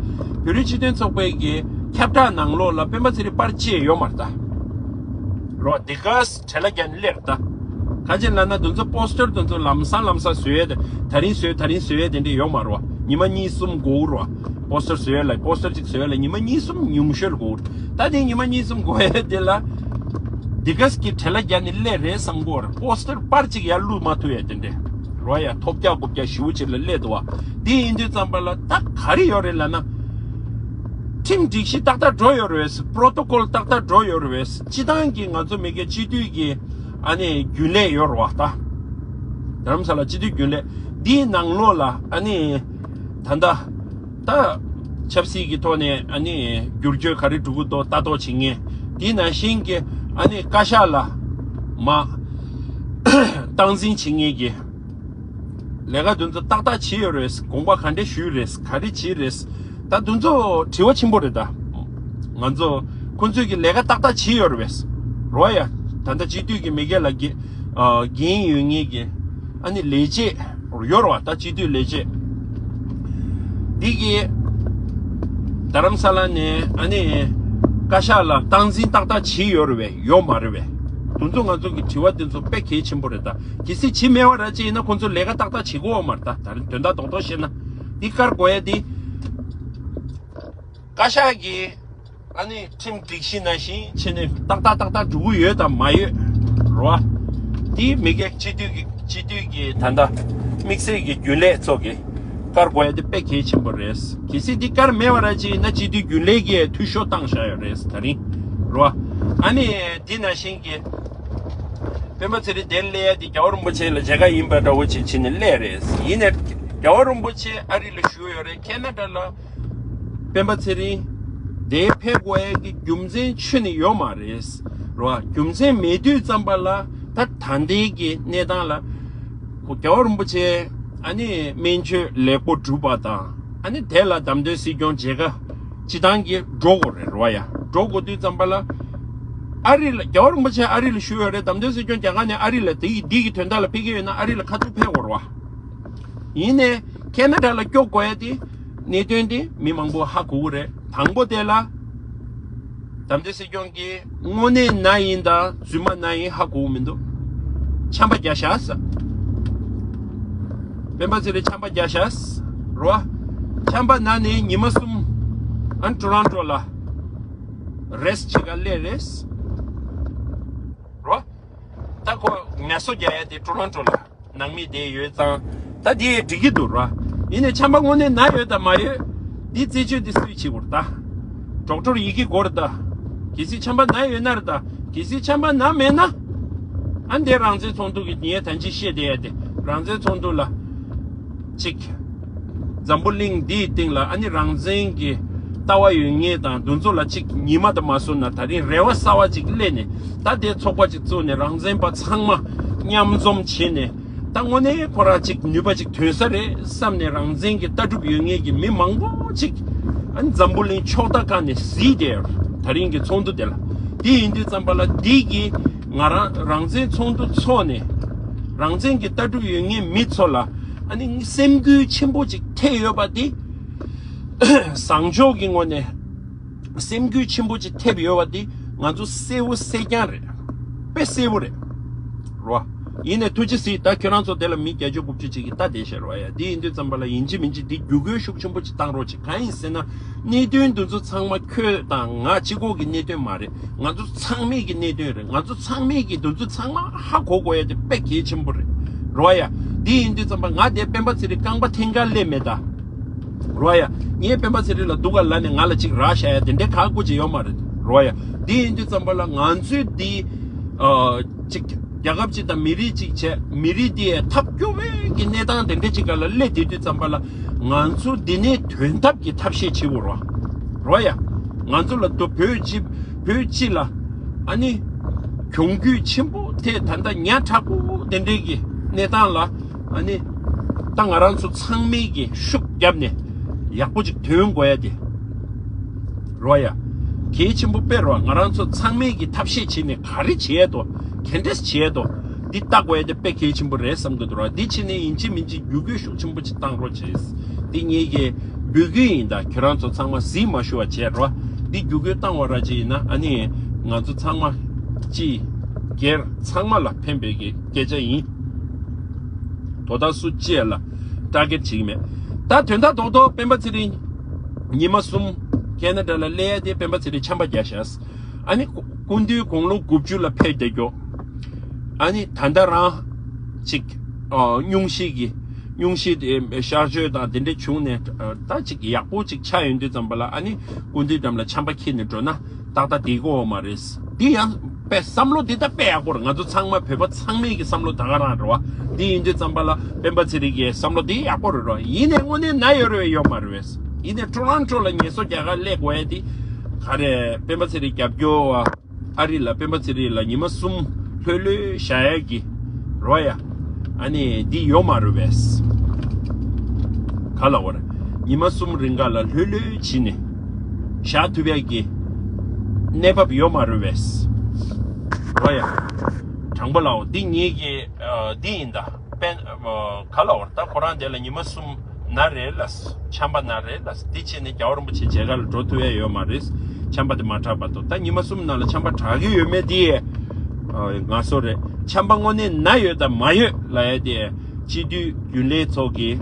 བོད་རིགས་སྤྱི་མཐུན་ཚོགས་པའི་གི་ཁྱབ་བསྒྲགས་ནང་ལོགས་ལ་སྤེན་པ་ཚེ་རིང་པར་བཅས་ཡོད་མ་རེད་ད། རོ་དེ་ག་བྲེལ་བ་རྒྱག་ནས་སླེབས་ད། ག་ཅི་ལབ་ན་དེ་ཚོ་པོ་སི་ཊར་དེ་ཚོ་ལམ་སང་ལམ་སང་བཟོ་ཡས་དེ། ད་རིང་བཟོས་ད་རིང་བཟོ་ཡས་དེ་འདྲ་ཡོད་མ་རེད་བ། ཉི་མ་གཉིས་གསུམ་འགོར་རེད་བ། པོ་སི་ཊར་བཟོ་ཡས་ལ་པོ་སི་ཊར་གཅིག་བཟོ་ཡས་ལ་ཉི་མ་གཉིས་གསུམ་ཉུང་ཤོས་ལ་འགོར། ད་དེ་ཉི་མ་གཉིས་གསུམ་འགོར་ཡས་དེ་ལ་དེ་ག་གི་བྲེལ་བ་རྒྱག་ནས་སླེབས་རེད་བསམ་གྱི་ཡོད་རེད། པོ་སི་ཊར་པར་གཅིག་ཡར་བླུགས་མ་ཐུབ་ཡས་དེ་འདྲ་རེད་བ། ཡ་ཐོབ་རྒྱག་རྐུབ་རྒྱག་ཞེ་པོ་ཅིག་ལ་སླེབས་འདུག་བ། དེ་ཡིན་དུས་ཙམ་པ་ལ་ད་ག་རེ་ཡོད་རེད་ལབ་ན། ཁྲིམས་སྒྲིག་གཞི་ཏག་ཏག་འགྲོ་ཡོད་རེད། པོ་རོ་ཊོ་ཀོལ་ཏག་ཏག་འགྲོ་ཡོད་རེད། སྤྱི་བཏང་གི་ང་ཚོ་མི་སྒེར་སྤྱི་འཐུས་ཀྱི་ཨ་ནི་རྒྱུན་ལས་ཡོད་རེད་བ་ད། རྡ་རམ་ས་ལ་སྤྱི་འཐུས་རྒྱུན་ལས་འདིའི་ནང་ལོགས་ལ་ཨ་ནི་ད་ལྟ་ད་ཆབ་སྲིད་ཀྱི་ཐོག་ནས་ཨ་ནི་བསྒྱུར་བཅོས་ག་རེ་འགྲོ་གི་འདུག་ལྟ་རྟོག་བྱེད་མཁན། དེ་ནང་བཞིན་གྱི་ཨ་ནི་བཀའ་ཤག་ལ་མ་སྟངས་འཛིན་བྱེད་མཁན་གྱི་ལས་ཀ་དེ་ཚོ་ཏག་ཏག་བྱས་ཡོད་རེད། དགོངས་པ་ག་འདྲས་ཞུས་རེད། ག་རེ་བྱས་རེད། ད་དེ་ཚོ་དྲི་བ་ཆེན་པོ་རེད་ད། ང་ཚོ་ཁོང་ཚོས་ཀྱི་ལས་ཀ་ཏག་ཏག་བྱས་ཡོད་རེད། རོ་ཡ། ད་ལྟ་སྤྱི་འཐུས་ཀྱི་མི་སྒེར་ལ་འགན་ཨ་འགན་ཡོད་མཁན་གྱི་ཨ་ནི་ལས་བྱེད་ཡོད་རེད་བ། ད་སྤྱི་འཐུས་ལས་བྱེད་འདི་གི་རྡ་རམ་ས་ལ་ནས་ཨ་ནི་བཀའ་ཤག་ལ་སྟངས་འཛིན་ཏག་ཏག་བྱས་ཡོད་རེད་བས། ཡོད་མ་རེད་བས། དེ་ཚོ་ང་ཚོ་གི་དྲི་བ་དེ་ཚོ་དཔེ་གལ་ཆེན་པོ་རེད་ད། གལ་སྲིད་བྱེད་མེད་པ་ར་ཅིག་ཡིན་ན་ཁོང་ཚོ་ལས་ཀ་ཏག་ཏག་བྱེད་དགོས་བ་མ་རེད་ད། ད་རིང་དོན་དག་རྡོག་རྡོག་བཤད་ན་འདི་བཀར་དགོས་ཡ་འདི། བཀའ་ཤག་གིས་ཨ་ནི་ཁྲིམས་སྒྲིག་གཞི་ནང་བཞིན་བྱས་ནས་ཏག་ཏག་ཏག་ཏག་འགྲོ་གི་ཡོད་དམ་མ་ཡོད་རེད་བ། དེ་མི་སྒེར་སྤྱི་འཐུས་ཀྱི་སྤྱི་འཐུས་ཀྱི་ད་ལྟ་དམིགས་བསལ་གྱི་རྒྱུན་ལས་ཚོ་གིས་བཀར་དགོས་ཡ་དེ་དཔེ་གལ་ཆེན་པོ་རེད། གལ་སྲིད་འདི་བཀར་མེད་པ་ར་ཅིག་ཡིན་ན་སྤྱི་འཐུས་རྒྱུན་ལས་ཀྱིས་འཐུས་ཤོར་བཏང་བཞག་ཡོད་རེད་ད་རིང་རེད་བ། ཨ་ནི་འདི་ནང་བཞིན་གྱི་སྤེན་པ་ཚེ་རིང་དེར་སླེབས་ཡ་དེ་རྒྱལ་བ་རིན་པོ་ཆེ་ལ་མཇལ་ཁ་ཡིན་པ་འདྲ་བོ་ཅིག་བྱས་ནས་སླེབས་རེད། ཡིན་ནའི་རྒྱལ་བ་རིན་པོ་ཆེ་ཨ་རི་ལ་བཞུགས་ཡོད་རེད། ཁེ་ན་ཌ་ལ། སྤེན་པ་ཚེ་རིང་དེ་ཕེབས་དགོས་ཡས་ཀྱི་རྒྱུ་མཚན་ཁྱོན་ནས་ཡོད་མ་རེད། རོ། རྒྱུ་མཚན་མེད་དུས་ཙམ་པ་ལ་ད་ད་ལྟའི་གི་གནས་སྟངས་ལ་ཁོ་རྒྱལ་བ་རིན་པོ་ཆེ་ཨ་ནི་སྨན་བཅོས་ལེགས་པོ་གྲུབ་པ་དང་། ཨ་ནི་དེ་ལ་བདམས་ཐོན་སྲིད་སྐྱོང་མཇལ་ཁ་སྤྱི་བཏང་གི་འགྲོ་དགོས་རེད། རོ་ཡ། འགྲོ་དགོས་དུས་ཙམ་པ་ལ་ཨ་རི་ལ་རྒྱལ་བ་རིན་པོ་ཆེ་ཨ་རི་ལ་བཞུགས་ཡོད་རེད། བདམས་ཐོན་སྲིད་སྐྱོང་རྒྱ་གར་ནས་ཨ་རི་ལ་དེ་འདི་གི་དོན་དག་ལ་ཕེབས་ཀྱི་ཡོད་ན་ཨ་རི་ལ་ཁ་ཐུག་ཕེབས་དགོས་རེད་བ། ཡིན་ནའི་ཁེ་ན་ཌ་ལ་སྐྱོད་དགོས་ཡ་དེ་གནད་དོན་དེ་མི་མང་པོ་ཧ་གོ་གི་རེད། དང་པོ་དེ་ལ་བདམས་ཐོན་སྲིད་སྐྱོང་གིས་དངོས་གནས་ན་ཡིན་དང་རྫུན་མ་ན་ཡིན་ཧ་གོ་གི་མི་འདུག་ཆམ་པ་བརྒྱབ་ཤག་ཟེར། སྤེན་པ་ཚེ་རིང་ཆམ་པ་བརྒྱབ་ཤག་ཟེར་རོ། ཆམ་པ་ན་ནས་ཉི་མ་གསུམ་ཨ་ཊོ་རོན་ཊོ་ལ་རེ་སི་ཊི་བྱེད་ག་སླེབས་རེད་ཟེར་རོ། ད་ཁོ་ངལ་གསོ་རྒྱག་ཡ་དེ་ཊོ་རོན་ཊོ་ལ་ནང་མི་དེ་ཡོད་ཙང་ད་དེ་འགྲིག་གི་འདུག་ར། ཡིན་ནའི་ཆམ་པ་དངོས་གནས་ན་ཡོད་དམ་མ་ཡོད་འདི་རྩད་གཅོད་འདི་སུས་བྱེད་དགོས་རེད་ད། ཌོག་ཊར་ཡི་གེ་དགོས་རེད་ད། གལ་སྲིད་ཆམ་པ་ན་ཡོད་ན་རེད་ད། གལ་སྲིད་ཆམ་པ་ན་མེད་ན་ཨ་འདི་རང་བཙན་ཚོགས་འདུ་གི་ངས་ད་ཅི་བཤད་བསྡད་ཡ་དེ་རང་བཙན་ཚོགས་འདུ་ལ་གཅིག་འཛམ་བུ་གླིང་འདིའི་སྟེང་ལ་ཨ་ནི་རང་བཙན་གྱི་ལྟ་བ་ཡོད་མཁན་དང་འདི་ཚོ་ལ་གཅིག་ཉི་མ་དང་མ་བཟོ་ན་ད་རིང་རེ་བ་གསར་བ་གཅིག་སླེབས་ནས་ད་དེ་ཚོགས་པ་གཅིག་བཙུགས་ནས་རང་བཙན་པ་ཚང་མ་མཉམ་འཛོམས་བྱས་ནས་ ད་དངོས་གནས་ཁོ་རང་ཅིག་ནུས་པ་ཅིག་ཐོན་ས་རེད་བསམ་ནས། རང་བཙན་གྱི་ལྟ་གྲུབ་ཡོད་མཁན་གྱི་མི་མང་པོ་ཅིག་ཨ་ནི་འཛམ་བུ་གླིང་ཕྱོགས་མཐའ་ཁག་ནས་གཟིགས་བསྡད་ཡོད་རེད། ད་རིང་གི་ཚོགས་འདུ་དེ་ལ། དེ་ཡིན་དུས་ཙམ་པ་ལ་འདི་གིས་ང་རང་རང་བཙན་ཚོགས་འདུ་ཚོགས་ནས་རང་བཙན་གྱི་ལྟ་གྲུབ་ཡོད་མཁན་མི་ཚོ་ལ་ཨ་ནི་སེམས་འགུལ་ཆེན་པོ་ཅིག་ཐེབས་ཡོད་པ་འདི། བཟང་ཕྱོགས་ཀྱི་ངོས་ནས་སེམས་འགུལ་ཆེན་པོ་ཅིག་ཐེབས་ཡོད་པ་འདི་ང་ཚོ་གསལ་བོ་གསལ་རྐྱང་རེད། དཔེ་གསལ་བོ་རེད། རོ། ཡིན་ནའི་ཐུགས་རྗེ་གཟིགས། ད་ཁྱོད་རང་ཚོ་དེ་ལ་མི་བརྒྱད་ཅུ་དགུ་བཅུ་ཅིག་གིས་ལྟ་བསྡད་ཤག་རོ་ཡ། འདི་ཡིན་དུས་ཙམ་པ་ལ་ཡིན་གཅིག་མིན་གཅིག་འདི་བརྒྱུད་སྐུལ་ཤུགས་ཆེན་པོ་ཅིག་བཏང་རོགས་གྱིས། གང་ཡིན་ཟེར་ན། གནད་དོན་འདི་ཚོ་ཚང་མ་ཁྱོད་དང་ང་གཅིག་པོ་གི་གནད་དོན་མ་རེད། ང་ཚོ་ཚང་མས་ཀྱི་གནད་དོན་རེད། ང་ཚོ་ཚང་མས་ཀྱི་འདི་ཚོ་ཚང་མ་ཧ་གོ་དགོས་ཡ་དེ་དཔེ་གལ་ཆེན་པོ་རེད། རོ་ཡ། འདི་ཡིན་དུས་ཙམ་པ་ང་དེ་སྤེན་པ་ཚེ་རིང་རྐང་པ་འཐེན་ག་སླེབས་མེད་ད། རོ་ཡ། ངས་སྤེན་པ་ཚེ་རིང་ལ་སྡུག་ག་ལབ་ནས་ང་ལ་ཅིག་རག་བཞག་ཡ་དེ་འདྲའི་ག་དགོས་ཀྱི་ཡོད་མ་རེད། རོ་ཡ། འདི་ཡིན་དུས་ཙམ་པ་ལ་ང་ཚོས་འདི་ཨ་ཅིག་རྒྱལ་ཁབ་ཅིག་དང་མི་རིགས་ཅིག་བྱས། མི་རིགས་འདི་ཐབས་སྐྱོ་བའི་གི་གནས་སྟངས་དེ་འདྲ་ཅིག་ག་ལ་སླེབས་བསྡད་དུས་ཙམ་པ་ལ་ང་ཚོ་འདི་ནས་ཐོན་ཐབས་ཀྱི་ཐབས་ཤེས་བྱེད་དགོས་རོ། རོ་ཡ། ང་ཚོ་ལ་དོ་བོད་སྤྱི་བོད་སྤྱི་ལ་ཨ་ནི་གྱོང་གུད་ཆེན་པོ་དེ་ད་ལྟ་ཉག་ཕྲ་པོ་དེ་འདྲའི་གི་གནས་སྟངས་ལ་ཨ་ནི་ད་ང་རང་ཚོ་ཚང་མས་ཀྱི་ཤུགས་བརྒྱབ་ནས་ཡག་པོ་ཅིག་ཐོན་དགོས་ཡ་དེ། རོ་ཡ། གལ་ཆེན་པོ་དཔེ་རོ། ང་རང་ཚོ་ཚང་མས་ཀྱི་ཐབས་ཤེས་བྱས་ནས་ག་རེ་བྱེད་ཡ་དོ། ག་འདྲས་བྱེད་ཡ་དོ། འདི་ལྟ་དགོས་ཡ་དེ་དཔེ་གལ་ཆེན་པོ་རེད་བསམ་གི་འདུག་རོ། འདི་བྱས་ནས་ཡིན་གཅིག་མིན་གཅིག་བརྒྱུད་སྐུལ་ཤུགས་ཆེན་པོ་ཅིག་བཏང་རོགས་བྱེད། འདི་ངེད་ཀྱི་འབོད་སྐུལ་ཡིན། ད་ཁྱོད་རང་ཚོ་ཚང་མ་གཟིགས་མ་ཞུ་བ་བྱས་རོ། འདི་བརྒྱུད་སྐུལ་བཏང་བ་ར་ཅིག་ཡིན་ན་ཨ་ནི་ང་ཚོ་ཚང་མ་སྤྱི་སྒེར་ཚང་མ་ལ་ཕན་པའི་གི་སྐད་ཆ་ཡིན། དོ་བདག་སུ་གཅིག་ལ་ཊར་གེཊ་བྱེད་ཀྱི་མེད། ད་དོན་དག་རྡོག་རྡོག་སྤེན་པ་ཚེ་རིང་ཉི་མ་གསུམ་ཁེ་ན་ཌ་ལ་སླེབས་ཡ་དེ་སྤེན་པ་ཚེ་རིང་ཆམ་པ་རྒྱག་ཤག་ཨ་ནི་སྐུ་མདུན་དགུང་ལོ་དགུ་བཅུ་ལ་ཕེབས་བསྡད་རྒྱུ། ཨ་ནི་ད་ལྟ་རང་ཅིག་ཨ་སྙུང་གཞི་གི་སྙུང་གཞི་དེ་གཤག་བཅོས་དང་དེ་འདྲ་བྱུང་ནས་ཨ་ད་ཅིག་ཡག་པོ་ཅིག་ཆགས་ཡོང་དུས་ཙམ་པ་ལ་ཨ་ནི་སྐུ་མདུན་འགྲམ་ལ་ཆམ་པ་འཁྱེར་ནས་འགྲོ་ན་ཏག་ཏག་བསྡད་ཀྱི་ཡོད་མ་རེད། འདི་ཡང་དཔེ་བསམ་བློ་འདི་ད་དཔེ་ཡག་པོ་རེད། ང་ཚོ་ཚང་མ་བོད་པ་ཚང་མའི་གི་བསམ་བློ་ད་ག་རང་རེད་བ། འདི་ཡིན་དུས་ཙམ་པ་ལ་སྤེན་པ་ཚེ་རིང་གི་བསམ་བློ་འདི་ཡག་པོ་རེད་རོ། ཡིན་ནའི་དངོས་གནས་ན་ཡོད་རེད་ཡོད་མ་རེད་བས། ཡིན་ནའི་ཊོ་རོན་ཊོ་ལ་ངལ་གསོ་རྒྱག་ག་སླེབས་དགོས་ཡ་འདི་ག་རེ། སྤེན་པ་ཚེ་རིང་རྒྱབ་སྐྱོར་བ་ཨ་རི་ལ་སྤེན་པ་ཚེ་རིང་ལ་ཉི་མ་གསུམ་ལྷོད་ལྷོད་བཞག་ཡ་གི་རོ་ཡ། ཨ་ནི་འདི་ཡོད་མ་རེད་བས། ག་ལ་བར་ཉི་མ་གསུམ་རིང་ག་ལ་ལྷོད་ལྷོད་བྱས་ནས་བཞག་ཐུབ་ཡ་གི་གནས་བབ་ཡོད་མ་རེད་བས། རོ་ཡ། དྲང་པོ་ལའོ། འདི་ངེད་ཀྱི་ཨ་འདི་ཡིན་ད། སྤེན་ཨ་ག་ལ་བར་ད་ཁོ་རང་དེ་ལ་ཉི་མ་གསུམ་ན་རེད་ལ། ཆམ་པ་ན་རེད་ལ། འདི་བྱས་ནས་རྒྱལ་བ་རིན་པོ་ཆེ་མཇལ་ཁ་ལ་འགྲོ་ཐུབ་ཡ་ཡོད་མ་རེད། ཆམ་པ་དེ་མ་དྲག་བར་དུ། ད་ཉི་མ་གསུམ་ནང་ལ་ཆམ་པ་དྲག་གི་ཡོད་མེད་དེ་ཨ་ང་སོ་རེད། ཆམ་པ་དངོས་གནས་ན་ཡོད་དང་མ་ཡོད་ལབ་ཡ་དེ་སྤྱི་འཐུས་རྒྱུན་ལས་ཚོ་གིས་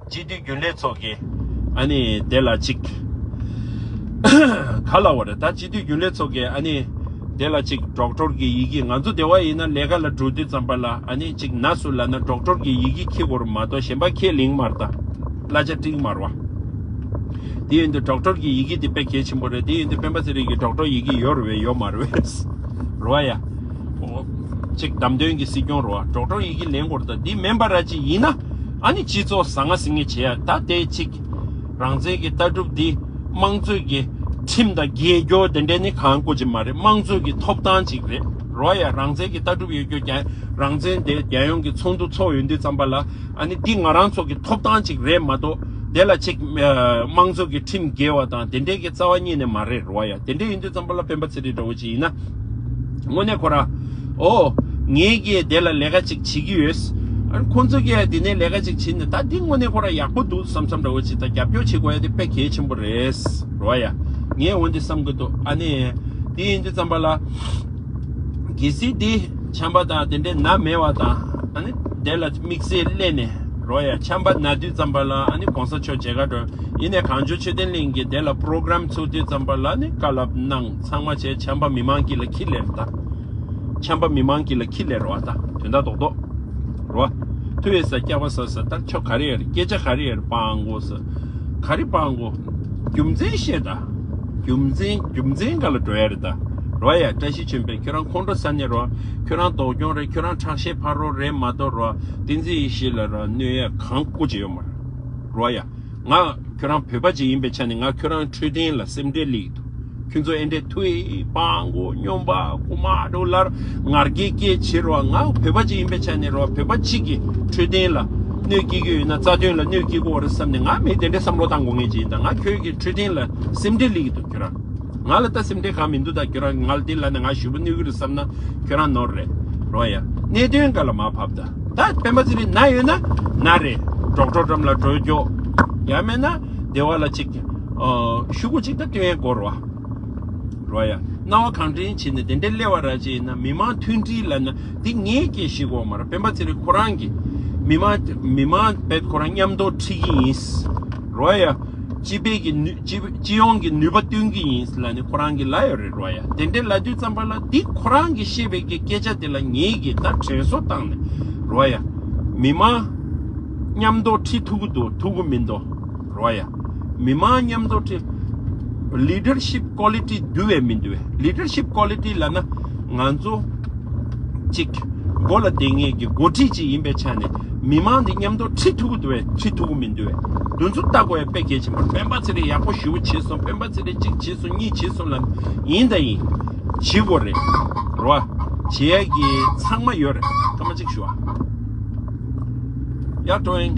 སྤྱི་འཐུས་རྒྱུན་ལས་ཚོ་གིས་ཨ་ནི་དེ་ལ་ཅིག་ག་ལ་བ་རེད། ད་སྤྱི་འཐུས་རྒྱུན་ལས་ཚོ་གིས་ཨ་ནི་དེ་ལ་ཅིག་ཌོག་ཊར་གི་ཡི་གེ། ང་ཚོ་དེ་བ་ཡིན་ན་ལས་ཀ་ལ་འགྲོ་དུས་ཙམ་པ་ལ་ཨ་ནི་ཅིག་ན་སུ་ལབ་ན་ཌོག་ཊར་གི་ཡི་གེ་ཁྱེར་དགོས་རེད་མ་གཏོགས་གཞན་པ་ཁས་ལེན་མ་རེད། ད་གླ་ཆ་སྤྲད་མ་རེད་བ། དེ་ཡིན་དུས་ཌོག་ཊར་གི་ཡི་གེ་དེ་དཔེ་གལ་ཆེན་པོ་རེད། དེ་ཡིན་དུས་སྤེན་པ་ཚེ་རིང་གི་ཌོག་ཊར་ཡི་གེ་ཡོད་རེད་བས་ཡོད་མ་རེད་བས། རེད་བ་ཡ། ཅིག་བདམས་ཐོན་གྱི་སྲིད་སྐྱོང་རེད་བ། ཌོག་ཊར་ཡི་གེ་ལེན་དགོས་རེད། ད་འདི་མིན་པ་ར་ཅིག་ཡིན་ན་ཨ་ནི་སྤྱི་ཚོགས་ཟང་ངེ་ཟིང་ངེ་བྱེད་ཡ། ད་དེ་ཅིག་རང་བཙན་གྱི་ལྟ་གྲུབ་འདི་དམངས་གཙོའི་གི་ཁྲིམས་དང་འགལ་རྒྱུ་དེ་འདྲས་ནི་གང་དགོས་ཀྱི་མ་རེད། དམངས་གཙོའི་གི་ཐོབ་ཐང་ཅིག་རེད། རེད་བ་ཡ། རང་བཙན་གྱི་ལྟ་གྲུབ་ཡོད་རྒྱུ་རྒྱ་རང་བཙན་དེ་རྒྱལ་ཡོངས་ཀྱི་ཚོགས་འདུ་ཚོགས་ཡོང་དུས་ཙམ་པ་ལ་ཨ་ནི་འདི་ང་རང་ཚོ་གི་ཐོབ་ཐང་ཅིག་རེད་མ་གཏོགས་དེ་ལ་ཅིག་ཨ་དམངས་གཙོ་གི་ཁྲིམས་འགལ་བ་དང་དེ་འདྲའི་གི་རྩ་བ་ཉིད་ནས་མ་རེད། རེད་བ་ཡ། དེ་འདྲ་ཡིན་དུས་ཙམ་པ་ལ་སྤེན་པ་ཚེ་རིང་འདྲ་བོ་ཅིག་ཡིན་ན་དངོས་གནས་ཁོ་ར་ཨོ་ངེད་ཀྱིས་དེ་ལ་ལས་ཀ་ཅིག་བྱེད་ཀྱི་ཡོད། ཨ་ནི་ཁོང་ཚོ་གིས་དེ་ནས་ལས་ཀ་ཅིག་བྱེད་ནས་ད་འདི་དངོས་གནས་ཁོ་ར་ཡག་པོ་འདུག་བསམ་བསམ་འདྲ་བོ་ཅིག་དང་རྒྱབ་སྐྱོར་བྱེད་དགོས་ཡ་དེ་དཔེ་གལ་ཆེན་པོ་རེད། རེད་བ་ཡ། ངས་འོན་ཏེ་བསམ་གི་འདུག་ཨ་ནི་དེ་ཡིན་དུས་ཙམ་པ་ལ། གལ་སྲིད་དེ་ཆམ་པ་དང་དེ་འདྲའི་ན་མེད་པ་དང་ཨ་ནི་དེ་ལ་དམིགས་བསལ་སླེབས་ནས་རོ་ཡ། ཆམ་པ་ན་དུས་ཙམ་པ་ལ་ཨ་ནི་གོང་ས་མཆོག་མཇལ་ཁ་འགྲོ། ཡིན་ནའི་གངས་ལྗོངས་ཆོས་ལྡན་གླིང་གི་དེ་ལ་པྲོ་གྲམ་ཚུགས་དུས་ཙམ་པ་ལ་ནི་བཀའ་སློབ་གནང་ཚང་མ་བྱས། ཆམ་པ་མི་མང་གི་ལ་ཁྱི་ལེར་ད། ཆམ་པ་མི་མང་གི་ལ་ཁྱི་ལེར་བ་ད་དོན་དག་རྡོག་རྡོག་རོ། ཐུ་ཡེ་ས་སྐྱག་པ་ས་ས་ད་ཆོ་ག་རེ་ཡ་རེད། སྐད་ཆ་ག་རེ་ཡ་རེད། སྤང་གོ་ས་ག་རེ་སྤང་གོ། རྒྱུ་མཚན་བཤད་ད། རྒྱུ་མཚན་རྒྱུ་མཚན་ག་ལ་འགྲོ་ཡ་རེད་ད། རོ་ཡ། བཀྲ་ཤིས་ཆོས་འཕེལ་ཁྱོད་རང་ཁོང་ཁྲོ་ཟ་ནས་རོ། ཁྱོད་རང་སྡུག་གྱོང་རེད། ཁྱོད་རང་ཁྲག་ཤེད་འཕར་རོ་རེད་མ་གཏོགས་རོ། བསྟན་འཛིན་ཡེ་ཤེས་ལ་རོ་གནོད་ཡ་གང་སྐུ་ཅི་ཡོད་མ་རེད། རོ་ཡ། ང་ཁྱོད་རང་བོད་པ་ཅིག་ཡིན་པའི་ཆ་ནས་ང་ཁྱོད་རང་འཕྲོད་བསྟེན་ལ་སེམས་ཁྲལ་སླེབས་ཀྱི་འདུག་ཁྱོད་ཚོ་ཨེ་འདྲས་ཐུའི་སྤང་གོ་སྨྱོན་པ་རྐུ་མ་འགྲོ་ལར་ངར་སྐད་སྐད་བྱེད་རོགས། ང་བོད་པ་ཅིག་ཡིན་པའི་ཆ་ནས་རོགས། བོད་པ་གཅིག་གི་འཕྲོད་བསྟེན་ལ་གནོད་སྐྱེལ་གྱི་ཡོད་ན། རྩ་དོན་ལ་གནོད་སྐྱེལ་གྱི་ཡོད་རེད་བསམ་ནས། ང་མི་དེ་འདྲས་བསམ་བློ་བཏང་དགོས་ངེས་ཅིག་ཡིན། ད་ང་ཁྱོད་ཀྱི་འཕྲོད་བསྟེན་ལ་སེམས་ཁྲལ་སླེབས་ཀྱི་འདུག་ཁྱོད་རང་། ང་ལ་ད་སེམས་ཁྲལ་གང་མི་འདུག་ད་ཁྱོད་རང་ང་ལ་དེ་ལབ་ནས་ང་ཞུ་བ་གནོད་ཀྱི་རེད་བསམ་ན་ཁྱོད་རང་ནོར་རེད། རོགས་ཡ། གནད་དོན་ག་ལ་མར་བབས། ད་ད་སྤེན་པ་ཚེ་རིང་ན་ཡོད་ན་ན་རེད། ཌོག་ཊར་འགྲམ་ལ་འགྲོ་རྒྱུ། ཡང་མེད་ན་སྡེ་བ་ལ་ཅིག་ཨ་ཤོག་གུ་ཅིག་ད་སྟོན་ཡས་དགོས་རེད་བ། རོགས་ཡ། སྣང་བ་གང་དྲན་བྱས་ནས་དེ་འདྲའི་སླེབས་པ་ར་ཅིག་ཡིན་ན། མི་མང་མཐུན་སྒྲིལ་ལབ་ན་འདི་ངས་སྐད་ཆ་བཤད་དགོས་མ་རེད། སྤེན་པ་ཚེ་རིང་ཁོ་རང་གིས་མི་མང་མི་མང་བེད་ཁོ་རང་མཉམ་དུ་ཁྲིད་ཀྱི་ཡིན། རོགས་ཡ། སྤྱི་པའི་གི་ནུས་སྤྱི་སྤྱི་ཡོངས་ཀྱི་ནུས་པ་བཏོན་གྱི་ཡིན་ལབ་ནས་ཁོ་རང་གིས་ལབ་ཡོད་རེད། རོགས་ཡ། དེ་འདྲའི་ལབ་དུས་ཙམ་པ་ལ་འདི་ཁོ་རང་གིས་བཤད་པའི་གི་སྐད་ཆ་དེ་ལ་ངས་གི་ད་དྲན་གསོ་བཏང་ནས། རོགས་ཡ། མི་མང་མཉམ་དུ་ཁྲིད་ཐུབ་ཀྱི་འདུག་ཐུབ་ཀྱི་མི་འདུག་རོགས་ཡ། མི་མང་མཉམ་དུ་ཁྲིད། ལི་ཌར་ཤིབ་ཀོ་ལི་ཊི་འདུག་བས་མི་འདུག་བས། ལི་ཌར་ཤིབ་ཀོ་ལི་ཊི་ལབ་ན་ང་ཚོ་གཅིག་མགོ་ལ་བསྡད་མཁན་གྱི་འགོ་ཁྲིད་ཅིག་ཡིན་པའི་ཆ་ནས་མི་མང་འདི་མཉམ་དུ་ཁྲིད་ཐུབ་ཀྱི་འདུག་བས། ཁྲིད་ཐུབ་ཀྱི་མི་འདུག་བས། འདི་ཚོ་ལྟ་དགོས་ཡ་དཔེ་གལ་ཆེན་པོ་རེད། སྤེན་པ་ཚེ་རིང་ཡག་པོ་ཞེ་པོ་བྱས་སོང་། སྤེན་པ་ཚེ་རིང་གཅིག་བྱས་སོང་གཉིས་བྱས་སོང་ལབ་ཡིན་ད་ཡིན། བྱེད་དགོས་རེད། རོ། བྱེད་ཡ་གི་ཚང་མ་ཡོད་རེད། སྐར་མ་གཅིག་ཞུ་ཨ། Yeah, doing.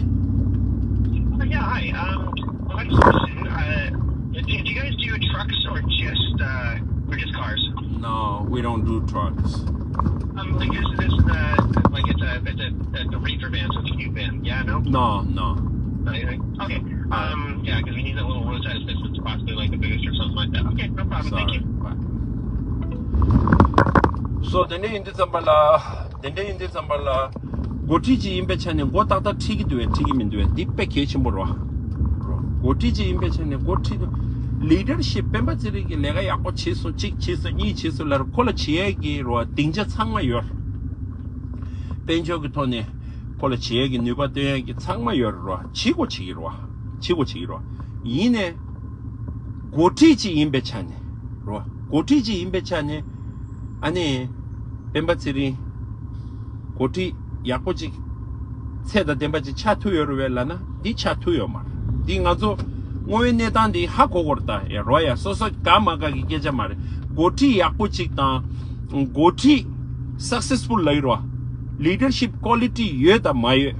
Oh, yeah, hi. Um, well, I just question. Uh, do, do you guys do trucks or just uh, or just cars? No, we don't do trucks. Um, like this, this the like it's a it's a, it's a reefer van, so it's a huge van. Yeah, no. No, no. Not anything. Okay. Um, yeah, because we need a little roadside assistance, possibly like a boost or something like that. Okay, no problem. Thank you. Sorry. Bye. So དེ་ནས་ཡིན་དུས་ཙམ་པ་ལ། དེ་འདྲ་ཡིན་དུས་ཙམ་པ་ལ། འགོ་ཁྲིད་ཅིག་ཡིན་པའི་ཆ་ནས་མགོ་ཏག་ཏག་ཁྲིད་ཀྱི་འདུག་བས་ཁྲིད་ཀྱི་མི་འདུག་བས། འདི་དཔེ་གལ་ཆེན་པོ་རེད་བ། འགོ་ཁྲིད་ཅིག་ཡིན་པའི་ཆ་ནས་འགོ་ཁྲིད་དུ། ལི་ཌར་ཤིབ་སྤེན་པ་ཚེ་རིང་གིས་ལས་ཀ་ཡག་པོ་བྱས་སོང་གཅིག་བྱས་སོང་གཉིས་བྱས་སོང་ལབ་ར་ཁོ་ལ་བྱེད་ཡས་ཀྱི་རེད་བ་སྡིངས་ཆ་ཚང་མ་ཡོད། དཔལ་འབྱོར་གྱི་ཐོག་ནས་ཁོ་ལ་བྱེད་ཡས་ཀྱི་ནུས་པ་བཏོན་ཡས་ཀྱི་ཚང་མ་ཡོད་རེད་བ། བྱེད་དགོས་བྱེད་ཀྱི་རེད་བ། བྱེད་དགོས་བྱེད་ཀྱི་རེད་བ། ཡིན་ནའི། འགོ་ཁྲིད་ཅིག་ཡིན་པའི་ཆ་ནས་རེད་བ། འགོ་ཁྲིད་ཅིག་ཡིན་པའི་ཆ་ནས། ཨ་ནི། སྤེན་པ་ཚེ་རིང་། འགོ་ཁྲིད་ཡག་པོ་ཅིག་ཚད་དང་ལྡན་པ་ཅིག་ཆགས་ཐུབ་ཡོད་རེད་བས་ལབ་ན་འདི་ཆགས་ཐུབ་ཡོད་མ་རེད། འདི་ང་ཚོ་དངོས་ཡོད་གནས་སྟངས་འདི་ཧ་གོ་དགོས་རེད་ད། ཨེ་རོ་ཡ་སོ་སོ་དགའ་མ་དགའ་གི་སྐད་ཆ་མ་རེད། འགོ་ཁྲིད་ཡག་པོ་ཅིག་དང་། འགོ་ཁྲིད་སག་སེ་སི་ཕུལ་ལབ་ཀྱི་རེད་བ། ལི་ཌར་ཤིབ་ཀོ་ལི་ཊི་ཡོད་དང་མ་ཡོད།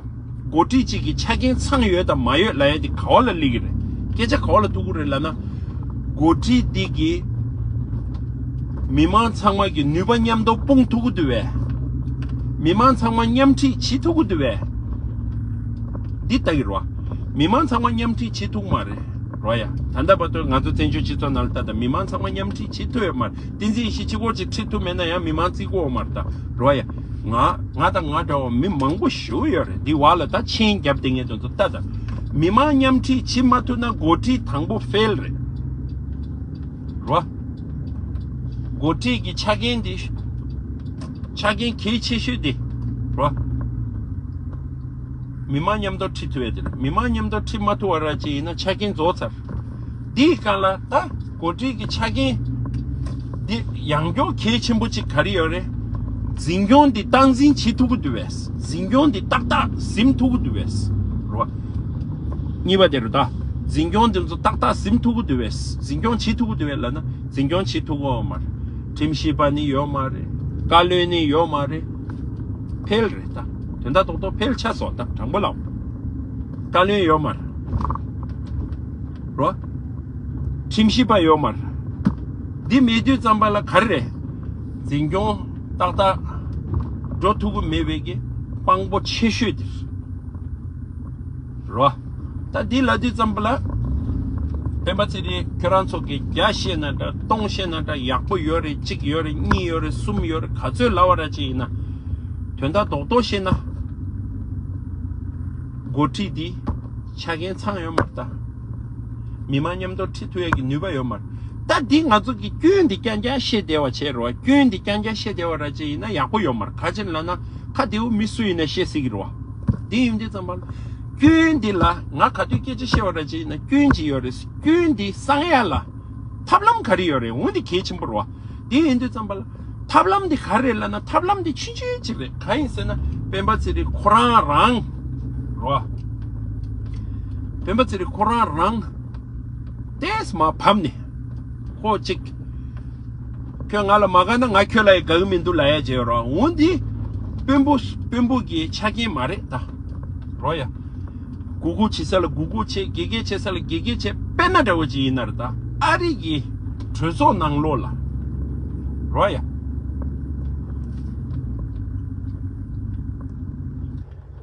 འགོ་ཁྲིད་ཅིག་གི་ཆ་རྐྱེན་ཚང་ཡོད་དང་མ་ཡོད་ལབ་ཡ་དེ་ག་བ་ལ་སླེབས་ཀྱི་རེད། སྐད་ཆ་ག་བ་ལ་ཐུག་གི་རེད་ལབ་ན། འགོ་ཁྲིད་འདི་གིས་མི་མང་ཚང་མ་གི་ནུས་པ་མཉམ་དུ་སྤུངས་ཐུབ་ཀྱི་འདུག་བས། མི་མང་ཚང་མ་མཉམ་ཁྲིད་བྱེད་ཐུབ་ཀྱི་འདུག་བས། འདི་ལྟ་གི་རེད་བ། མི་མང་ཚང་མ་མཉམ་ཁྲིད་བྱེད་ཐུབ་མ་རེད། རོ་ཡ། ད་ལྟ་བར་དུ་ང་ཚོ་བཙན་བྱོལ་སྤྱི་ཚོགས་ནང་ལ་ལྟ་དང་མི་མང་ཚང་མ་མཉམ་ཁྲིད་བྱེད་ཐུབ་ཡོད་མ་རེད། བསྟན་འཛིན་ཡེ་ཤེས་གཅིག་པོ་ཅིག་ཁྲིད་ཐུབ་མེད་ན་ཡང་མི་མང་བརྩི་གི་ཡོད་མ་རེད་ད། རོ་ཡ། ང་ང་དང་ང་འདྲ་བ་མི་མང་པོ་ཞེ་པོ་ཡོད་རེད། འདི་བར་ལ་ད་མཆན་རྒྱབ་བསྡད་མཁན་དེ་ཚོ་ལྟ་དང་། མི་མང་མཉམ་ཁྲིད་བྱེད་མ་ཐུབ་ན་འགོ་ཁྲིད་དང་པོ་ཕེལ་རེད། རོ། འགོ་ཁྲིད་ཀྱི་ཆ་རྐྱེན་འདི། ཆ་རྐྱེན་གལ་ཆེ་ཤོས་འདི། རོ། མི་མང་མཉམ་དུ་ཁྲིད་ཐུབ་ཡ་དེ་རེད། མི་མང་མཉམ་དུ་ཁྲིད་མ་ཐུབ་པ་ར་ཅིག་ཡིན་ན་ཆ་རྐྱེན་རྫོགས་ཚར། འདིའི་སྒང་ལ་ད་འགོ་ཁྲིད་ཀྱི་ཆ་རྐྱེན་འདི་ཡང་སྐྱོང་གལ་ཆེན་པོ་གཅིག་ག་རེ་ཡོད་རེད། འཛིན་སྐྱོང་འདི་སྟངས་འཛིན་བྱེད་ཐུབ་ཀྱི་འདུག་བས། འཛིན་སྐྱོང་འདི་ཏག་ཏག་ཟིན་ཐུབ་ཀྱི་འདུག་བས། རོ། གཉིས་པ་དེ་རུ་ད། འཛིན་སྐྱོང་འདི་ཚོ་ཏག་ཏག་ཟིན་ཐུབ་ཀྱི་འདུག་བས། འཛིན་སྐྱོང་བྱེད་ཐུབ་ཀྱི་འདུག་བས་ལབ་ན་འཛིན་སྐྱོང་བྱེད་ཐུབ་ཀྱི་ཡོད་མ་རེད། ཁྲིམས་ཞིབ་པ་ནི་ཡོད་མ་རེད། བཀའ་བློན་ནི་ཡོད་མ་རེད། ཕེལ་རེད་ད། དོན་དག་རྡོག་རྡོག་ཕེལ་ཆགས་སོང་ད་དྲང་པོ་ལབ། བཀའ་བློན་ཡོད་མ་རེད། རོ། ཁྲིམས་ཞིབ་པ་ཡོད་མ་རེད། འདི་མེད་དུས་ཙམ་པ་ལ་ག་རེ་རེད། འཛིན་སྐྱོང་ཏག་ཏག་འགྲོ་ཐུབ་ཀྱི་མེད་པའི་གི་དཔང་པོ་ཆེ་ཤོས་དེ་རེད། རོ། ད་འདི་ལབ་དུས་ཙམ་པ་ལ། སྤེན་པ་ཚེ་རིང་ཁྱོད་རང་ཚོ་གིས་བརྒྱ་བཤད་ན་འདྲ་སྟོང་བཤད་ན་འདྲ་ཡག་པོ་ཡོད་རེད། གཅིག་ཡོད་རེད། གཉིས་ཡོད་རེད། གསུམ་ཡོད་རེད། ག་ཚོད་ལབ་པ་ར་ཅིག་ཡིན་ན། དོན་དག་རྡོག་རྡོག་བཤད་ན། འགོ་ཁྲིད་འདི་ཆ་རྐྱེན་ཚང་ཡོད་མ་རེད་ད། མི་མང་མཉམ་དུ་ཁྲིད་ཐུབ་ཡས་ཀྱི་ནུས་པ་ཡོད་མ་རེད། ད་འདི་ང་ཚོ་གི་སྐྱོན་འདི་རྐྱང་རྐྱང་བཤད་བསྡད་པ་བྱས་རོ། སྐྱོན་འདི་རྐྱང་རྐྱང་བཤད་བསྡད་པ་ར་ཅིག་ཡིན་ན་ཡག་པོ་ཡོད་མ་རེད། ག་ཅི་ལབ་ན་ཁ་བདེ་བོ་མི་སུ་ཡིན་ན་བཤད་སྲིད་ཀྱི་རེད་བ། འདི་ཡིན་དུས་ཙམ་པ་ལ་སྐྱོན་འདི་ལ་ང་ག་དུས་སྐད་ཆ་བཤད་པ་ར་ཅིག་ཡིན་ན་སྐྱོན་ཅིག་ཡོད་རེད། སྐྱོན་འདི་སངས་ཡ་ལ་ཐབས་ལམ་ག་རེ་ཡོད་རེད། འོ་འདི་གལ་ཆེན་པོ་རེད་བ། འདི་ཡིན་དུས་ཙམ་པ་ལ་ཐབས་ལམ་འདི་ག་རེ་རེད་ལབ་ན་ཐབས་ལམ་འདི་ཆུང་ཆུང་ཅིག་རེད། གང་ཡིན་ཟེར་ན་སྤེན་པ་ཚེ་རིང་ཁོ་རང་རང་རེད་བ། སྤེན་པ་ཚེ་རིང་ཁོ་རང་རང་ཏེས་མ་བབས་ནས་ཁོ་གཅིག་ ཁྱོད་ང་ལ་མ་དགའ་ན་ང་ཁྱོད་ལ་ཡང་དགའ་གི་མི་འདུག་ལབ་ཡ་བྱེད་རོགས། འོ་འདི་དཔོན་པོ་དཔོན་པོ་གི་ཆ་རྐྱེན་མ་རེད་ད། རོ་ཡ། གུ་གུ་བྱེད་ས་ལ་གུ་གུ་བྱེད། དགེ་རྒན་བྱེད་ས་ལ་དགེ་རྒན་བྱེད། དཔེར་ན་འདྲ་བོ་ཅིག་ཡིན་ན་རེད་ད། ཨ་རི་གི་གྲོས་ཚོགས་ནང་ལོགས་ལ། རོ་ཡ།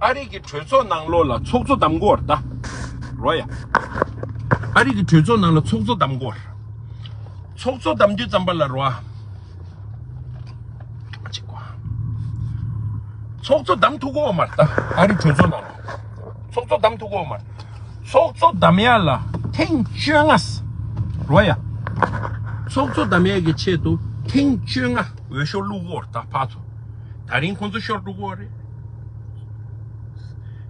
ཨ་རི་གི་གྲོས་ཚོགས་ནང་ལོགས་ལ་ཚོགས་གཙོ་བདམས་དགོས་རེད་ད། རོ་ཡ། ཨ་རི་གི་གྲོས་ཚོགས་ནང་ལ་ཚོགས་གཙོ་བདམས་དགོས་རེད། ཚོགས་གཙོ་བདམས་དུས་ཙམ་པ་ལ་རོ། ཅིག་གོ། ཚོགས་གཙོ་བདམས་ཐུབ་ཀྱི་ཡོད་མ་རེད་ད། ཨ་རི་གྲོས་ཚོགས་ནང་ལ། ཚོགས་གཙོ་བདམས་ཐུབ་ཀྱི་ཡོད་མ་རེད། ཚོགས་གཙོ་བདམས་ཡ་ལ་ཐེངས་བཅོ་ལྔ། རོ་ཡ། ཚོགས་གཙོ་བདམས་ཡ་གི་ཆེད་དུ་ཐེངས་བཅོ་ལྔ་འོས་ཤོག་བླུགས་ཀྱི་ཡོད་རེད་ད་ཕར་ཚུར། ད་རིང་ཁོང་ཚོ་ཤོར་འགྲོ་གི་ཡོད་རེད།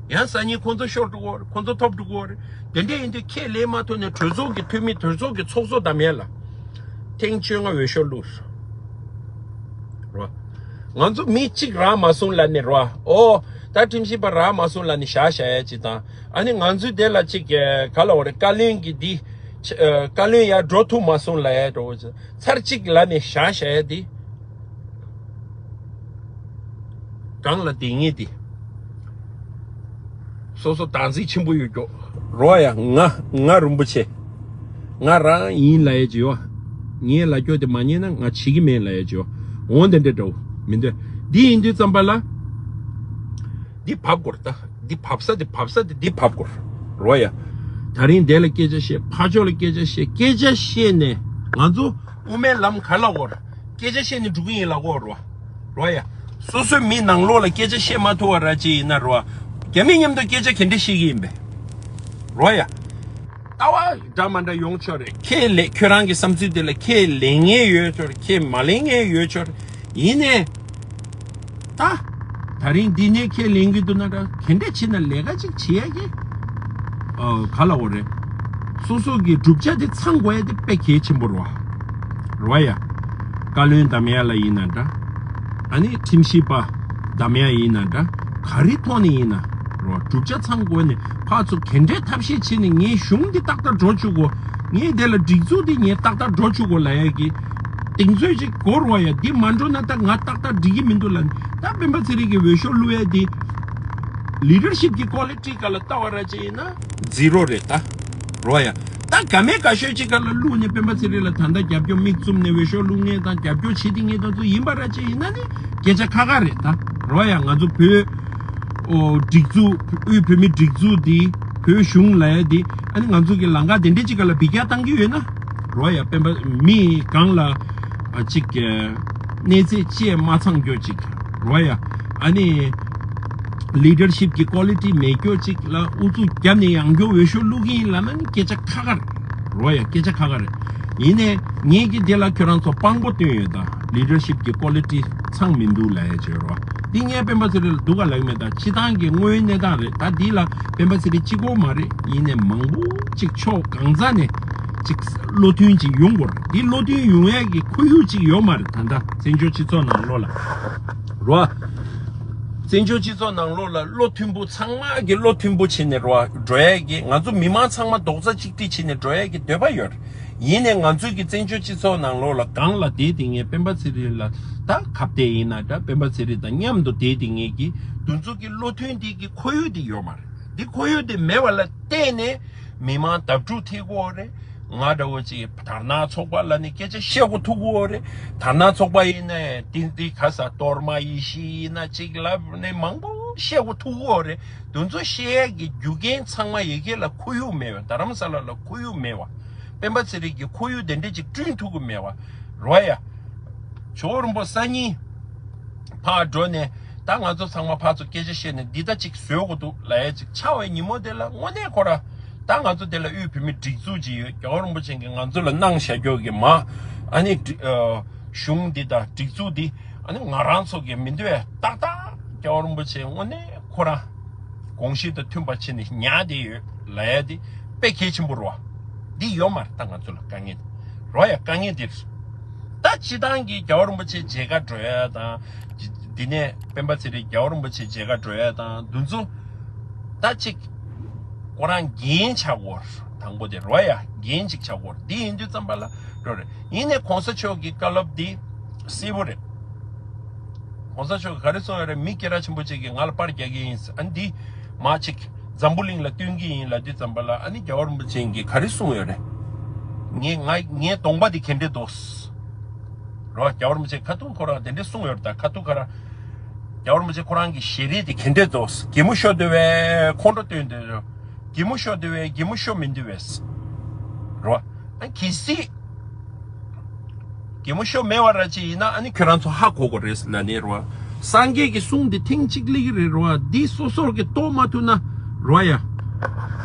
ཡང་སང་ཉིན་ཁོང་ཚོ་ཤོར་འགྲོ་གི་ཡོད་རེད། ཁོང་ཚོ་ཐོབ་འགྲོ་གི་ཡོད་རེད། དེ་འདྲ་ཡིན་དུས་ཁས་ལེན་མ་ཐུབ་ནས་གྲོས་ཚོགས་ཀྱི་འཐུས་མི་གྲོས་ཚོགས་ཀྱི་ཚོགས་གཙོ་བདམས་ཡ་ལ་ཐེངས་བཅོ་ལྔ་འོས་ཤོག་བླུགས་སོང་། རོ། ང་ཚོ་མི་གཅིག་རག་མ་སོང་ལབ་ནས་རོ། ཨོ། ད་ཁྲིམས་ཞིབ་པ་རག་མ་སོང་ལབ་ནས་བཞག་བཞག་ཡ་གཅིག་དང་། ཨ་ནི་ང་ཚོའི་དེ་ལ་གཅིག་ག་ལ་འོ་རེད། བཀའ་བློན་གྱི་འདི། བཀའ་བློན་ཡར་འགྲོ་ཐུབ་མ་སོང་ལབ་ཡ་འགྲོ། ཚར་གཅིག་ལབ་ནས་བཞག་བཞག་ཡ་འདི། གང་ལ་དེ་ངེས་ཏེ། སོ་སོ་བདག་འཛིན་ཆེན་པོ་ཡོད་ཀྱོག་རོ་ཡ། ང་ང་རིན་པོ་ཆེ། ང་རང་ཡིན་ལབ་ཡས་ཅིག་ཡོད། ངའི་ལབ་ཀྱོག་དེ་མ་ཉན་ན་ང་བྱེད་ཀྱི་མེད་ལབ་ཡས་ཅིག་ཡོད། འོང་དེ་འདྲ་འདྲ་བོ་མི་འདོད། འདི་ཡིན་དུས་ཙམ་པ་ལ། འདི་བབས་དགོས་རེད་ད། འདི་བབས་ས་དེ་བབས་ས་དེ་འདི་བབས་དགོས་རེད། རོ་ཡ། ད་རིང་དེ་ལ་སྐད་ཆ་བཤད། ཕར་ཕྱོགས་ལ་སྐད་ཆ་བཤད། སྐད་ཆ་བཤད་ནས་ང་ཚོ། དབུ་མའི་ལམ་ག་ལ་འོར། སྐད་ཆ་བཤད་ནས་འགྲོ་གི་ཡིན་ལབ་དགོས་རེད་བ། རོ་ཡ། སོ་སོའི་མི་ནང་ལོགས་ལ་སྐད་ཆ་བཤད་མ་ཐུབ་པ་ར་ཅིག་ཡིན་ན་རོ། རྒྱ་མི་མཉམ་དུ་སྐད་ཆ་ག་འདྲ་བཤད་ཀྱི་ཡིན་པས། རོ་ཡ། ལྟ་བ་འདྲ་མ་འདྲ་ཡོང་ཆོག་རེད། ཁས་ལེན། ཁྱོད་རང་གི་བསམ་ཚུལ་དེ་ལ་ཁས་ལེན་མཁན་ཡོད་ཆོག་རེད། ཁས་མ་ལེན་མཁན་ཡོད་ཆོག་རེད། ཡིན་ནའི། ད། ད་རིང་འདི་ནས་ཁས་ལེན་གྱི་འདུག་ན་འདྲ། ག་འདྲ་བྱས་ན་ལས་ཀ་ཅིག་བྱེད་ཡ་གི། ཨ། ག་ལ་འོ་རེད། སོ་སོ་གི་བསྒྲུབ་བྱ་དེ་ཚང་དགོས་ཡ་དེ་དཔེ་གལ་ཆེན་པོ་རེད་བ། རེད་བ་ཡ། བཀའ་བློན་བདམས་ཡ་ལ་ཡིན་ན་འདྲ། ཨ་ནི་ཁྲིམས་ཞིབ་པ་བདམས་ཡ་ཡིན་ན་འདྲ། ག་རེ་ཐོག་ནས་ཡིན་ན་རེད་བ། བསྒྲུབ་བྱ་ཚང་དགོས་ནས་ཕར་ཚུར་ག་འདྲའི་ཐབས་ཤེས་བྱས་ནས་ངའི་གཞུང་འདི་ཏག་ཏག་འགྲོ་བཅུག་གོ། ངའི་དེ་ལ་སྒྲིག་འཛུགས་འདི་ངས་ཏག་ཏག་འགྲོ་བཅུག་གོ་ལབ་ཡ་གི། གདེང་ཚོད་ཅིག་དགོས་རེད་བ་ཡ། འདི་མ་འགྲོ་ན་ད་ང་ཏག་ཏག་འགྲིག་གི་མི་འདུག་ལབ་ནས། ད་སྤེན་པ་ཚེ་རིང་གི་འོས་ཤོག་བླུག་ཡ་འདི། ལི་ཌར་ཤིབ་ཀྱི་ཀོ་ལི་ཊི་སྒང་ལ་ལྟ་བ་ར་ཅིག་ཡིན་ན་ཛི་རོ་རེད་ད། རོ་ཡ། ད་ག་མེད་ག་ཤོད་ཅིག་སྒང་ལ་བླུག་ནས་སྤེན་པ་ཚེ་རིང་ལ་ད་ལྟ་རྒྱབ་སྐྱོར་མིག་བཙུམ་ནས་འོས་ཤོག་བླུག་མཁན་དང་རྒྱབ་སྐྱོར་བྱེད་དེ་མཁན་དང་ཚོ་ཡིན་པ་ར་ཅིག་ཡིན་ན་ནི་སྐད་ཆ་ཁ་ཁ་རེད་ད། རོ་ཡ། ང་ཚོ་བོད། ཨོ། སྒྲིག་འཛུགས། དབུས་བོད་མི་སྒྲིག་འཛུགས་འདི། བོད་གཞུང་ལབ་ཡ་འདི། ཨ་ནི་ང་ཚོ་གི་ལམ་ཁ་དེ་འདྲ་ཅིག་སྒང་ལ་འབུད་རྒྱག་བཏང་གི་ཡོད་ན། རོ་ཡ། སྤེན་པ་མི་སྒང་ལ། ཨ། ཅིག་གནས་ཚད་བཅས་མ་ཚང་རྒྱུ་ཅིག་རོ་ཡ། ཨ་ནི་ལི་ཌར་ཤིབ་ཀྱི་ཀོ་ལི་ཊི་མེད་རྒྱུ་ཅིག་ལ་ཨུ་ཚུགས་བརྒྱབ་ནས་ཡང་བསྐྱར་འོས་ཤོག་བླུག་གི་ཡིན་ལབ་ན་ནི་སྐད་ཆ་ཁ་ཁ་རེད། རོ་ཡ། སྐད་ཆ་ཁ་ཁ་རེད། ཡིན་ནའི་ངས་ཀྱི་དེ་ལ་ཁྱོད་རང་ཚོ་དཔང་པོ་བཏོན་ཡོད་ད། ལི་ཌར་ཤིབ་ཀྱི་ཀོ་ལི་ཊི་ཚང་མི་འདུག་ལབ་ཡ་བྱོས་རོ། འདི་ངས་སྤེན་པ་ཚེ་རིང་ལ་སྡུག་ག་ལབ་ཀྱི་མེད་ད། སྤྱིར་བཏང་གི་དངོས་ཡོད་གནས་སྟངས་རེད་ད། འདི་ལ་སྤེན་པ་ཚེ་རིང་གཅིག་པོ་མ་རེད། ཡིན་ནའི་མང་པོ་ཅིག་ཕྱོགས་གང་ས་ནས་ཅིག་བློ་མཐུན་ཅིག་ཡོང་དགོས་རེད། འདི་བློ་མཐུན་ཡོང་ཡ་གི་ཁོར་ཡུག་ཅིག་ཡོད་མ་རེད། ད་ལྟ་བཙན་བྱོལ་སྤྱི་ཚོགས་ནང་ལོགས་ལ་རོ། བཙན་བྱོལ་སྤྱི་ཚོགས་ནང་ལོགས་ལ་བློ་མཐུན་པོ་ཚང་མ་གི་བློ་མཐུན་པོ་བྱས་ནས་རོ་འགྲོ་ཡ་གི། ང་ཚོ་མི་མང་ཚང་མ་རྡོག་རྩ་གཅིག་སྒྲིལ་བྱས་ནས་འགྲོ་ཡ་གི་འདོད་པ་ཡོད་རེད། ཡིན་ནའི་ང་ཚོའི་གི་བཙན་བྱོལ་སྤྱི་ཚོགས་ནང་ལོགས་ལ་སྒང་ལ་བསྡད་དེ་ངས་སྤེན་པ་ཚེ་རིང་ལ་ད་ཁ་གཏད་ཡིན་ན་འདྲ། སྤེན་པ་ཚེ་རིང་དང་མཉམ་དུ་བསྡད་དེ་ངས་གི་དེ་ཚོ་གི་བློ་མཐུན་དེ་གི་ཁོར་ཡུག་དེ་ཡོད་མ་རེད། འདི་ཁོར་ཡུག་དེ་མེད་པ་ལ་བརྟེན་ནས་མི་མང་བརྡབ་འཁྲུག་ཐེབས་ཀྱི་ཡོད་རེད། ང་འདྲ་བོ་ཅིག་དར་ནག་ཚོགས་པ་ལ་ནི་སྐད་ཆ་བཤད་དགོས་ཐུག་གི་ཡོད་རེད། དར་ནག་ཚོགས་པ་ཡིན་ནའི་ཏིང་ཏི་ཁ་ས་གཏོར་མ་ཡེ་ཤེས་ཡིན་ན་ཅིག་ལབ་ནས་མང་པོ་བཤད་དགོས་ཐུག་གི་ཡོད་རེད། དེ་ཚོ་བཤད་ཡས་ཀྱི་རྒྱུ་རྐྱེན་ཚང་མ་ཡ་གི་ལ་ཁོར་ཡུག་མེད་པ། རྡ་རམ་ས་ལ་ལ་ཁོར་ཡུག་མེད་པ། སྤེན་པ་ཚེ་རིང་གི་ཁོར་ཡུག་དེ་འདྲ་ཅིག་བསྐྲུན་ཐུབ་ཀྱི་མེད་པ། རོ་ཡ། ཇོ་བོ་རིན་པོ་སང་ཉིན་ཕར་འགྲོ་ནས་ད་ང་ཚོ་ཚང་མ་ཕར་ཚུར་སྐད་ཆ་བཤད་ནས་འདི་ལྟ་ཅིག་བཟོ་དགོས་འདུག་ལབ་ཡ་ཅིག་ཆགས་པའི་ཉིན་མོ་དེ་ལ་དངོས་གནས་ཁོ་ར་ད་ང་ཚོ་དེ་ལ་དབུས་བོད་མི་སྒྲིག་འཛུགས་ཅིག་ཡོད། རྒྱལ་བ་རིན་པོ་ཆེ་གིས་ང་ཚོ་ལ་གནང་བཞག་རྒྱུ་གི་མ་ཨ་ནི་སྒྲིག་ཨ། གཞུང་འདི་དང་སྒྲིག་འཛུགས་འདི་ཨ་ནི་ང་རང་ཚོ་གི་མི་འདོད་ཏག་ཏག་རྒྱལ་བ་རིན་པོ་ཆེ་དངོས་གནས་ཁོ་རང་དགོངས་གཞི་དང་མཐུན་པ་བྱས་ནས་ཉར་བསྡད་ཡོད་ལབ་ཡ་དེ་དཔེ་གལ་ཆེན་པོ་རེད་བ། འདི་ཡོད་མ་རེད། ད་ང་ཚོ་ལ་དཀའ་ངལ་རོ་ཡ། དཀའ་ངལ་འདི་རེད། ད་སྤྱིར་བཏང་གི་རྒྱལ་བ་རིན་པོ་ཆེ་མཇལ་ཁ་འགྲོ་ཡ་དང་། འདི་ནས་སྤེན་པ་ཚེ་རིང་རྒྱལ་བ་རིན་པོ་ཆེ་མཇལ་ཁ་འགྲོ་ཡ་དང་འདི་ཚོ་ད་ཅིག་ཁོ་རང་འགན་ཆགས་ཡོད་རེད། དང་པོ་དེ་རོ་ཡ་འགན་ཅིག་ཆགས་ཡོད་རེད། འདི་ཡིན་དུས་ཙམ་པ་ལ་འགྲོ་རེད། ཡིན་ནའི་གོང་ས་མཆོག་གི་བཀའ་སློབ་འདི་ གསལ་པོ་རེད། གོང་ས་མཆོག་གིས་ག་རེ་གསུངས་ཡོད་རེད། མི་སྐད་གྲགས་ཆེན་པོ་ཅིག་གིས་ང་ལ་པར་རྒྱག་གི་ཡིན། ཨ་ནི་འདི་མ་ཅིག་འཛམ་བུ་གླིང་ལ་སྟོན་གྱི་ཡིན་ལབ་དུས་ཙམ་པ་ལ། ཨ་ནི་རྒྱལ་བ་རིན་པོ་ཆེ་གིས་ག་རེ་གསུངས་ཡོད་རེད། ངའི་ང་ངའི་གདོང་པ་འདི་ག་འདྲས་འདུག་རོ། རྒྱལ་བ་རིན་པོ་ཆེ་ཁ་ཐུག་ཁོ་རང་དེ་འདྲས་གསུངས་ཡོད་རེད། ད་ཁ་ཐུག་ཁ་ར་རྒྱལ་བ་རིན་པོ་ཆེ་ཁོ་རང་གི་ཞལ་རས་འདི་ག་འདྲས་འདུག་གད་མོ་ཤོར་འདུག་བས། ཁོང་ཁྲོ་ལྟོས་འདུག་གད་མོ་ཤོར་འདུག་བས། གད་མོ་ཤོར་མི་འདུག་བས། རོ། ཨ་གལ་སྲིད་གད་མོ་ཤོར་མེད་པ་ར་ཅིག་ཡིན་ན། ཨ་ནི་ཁྱོད་རང་ཚོ་ཧ་གོ་དགོས་རེད་ལབ་ནས་རོ། སངས་རྒྱས་ཀྱི་གསུང་འདི་ཐེངས་གཅིག་སླེབས་ཀྱི་རེད་རོ། འདི་སོ་སོར་གྱི་རྟོགས་མ་ཐུབ་ན་རོ་ཡ།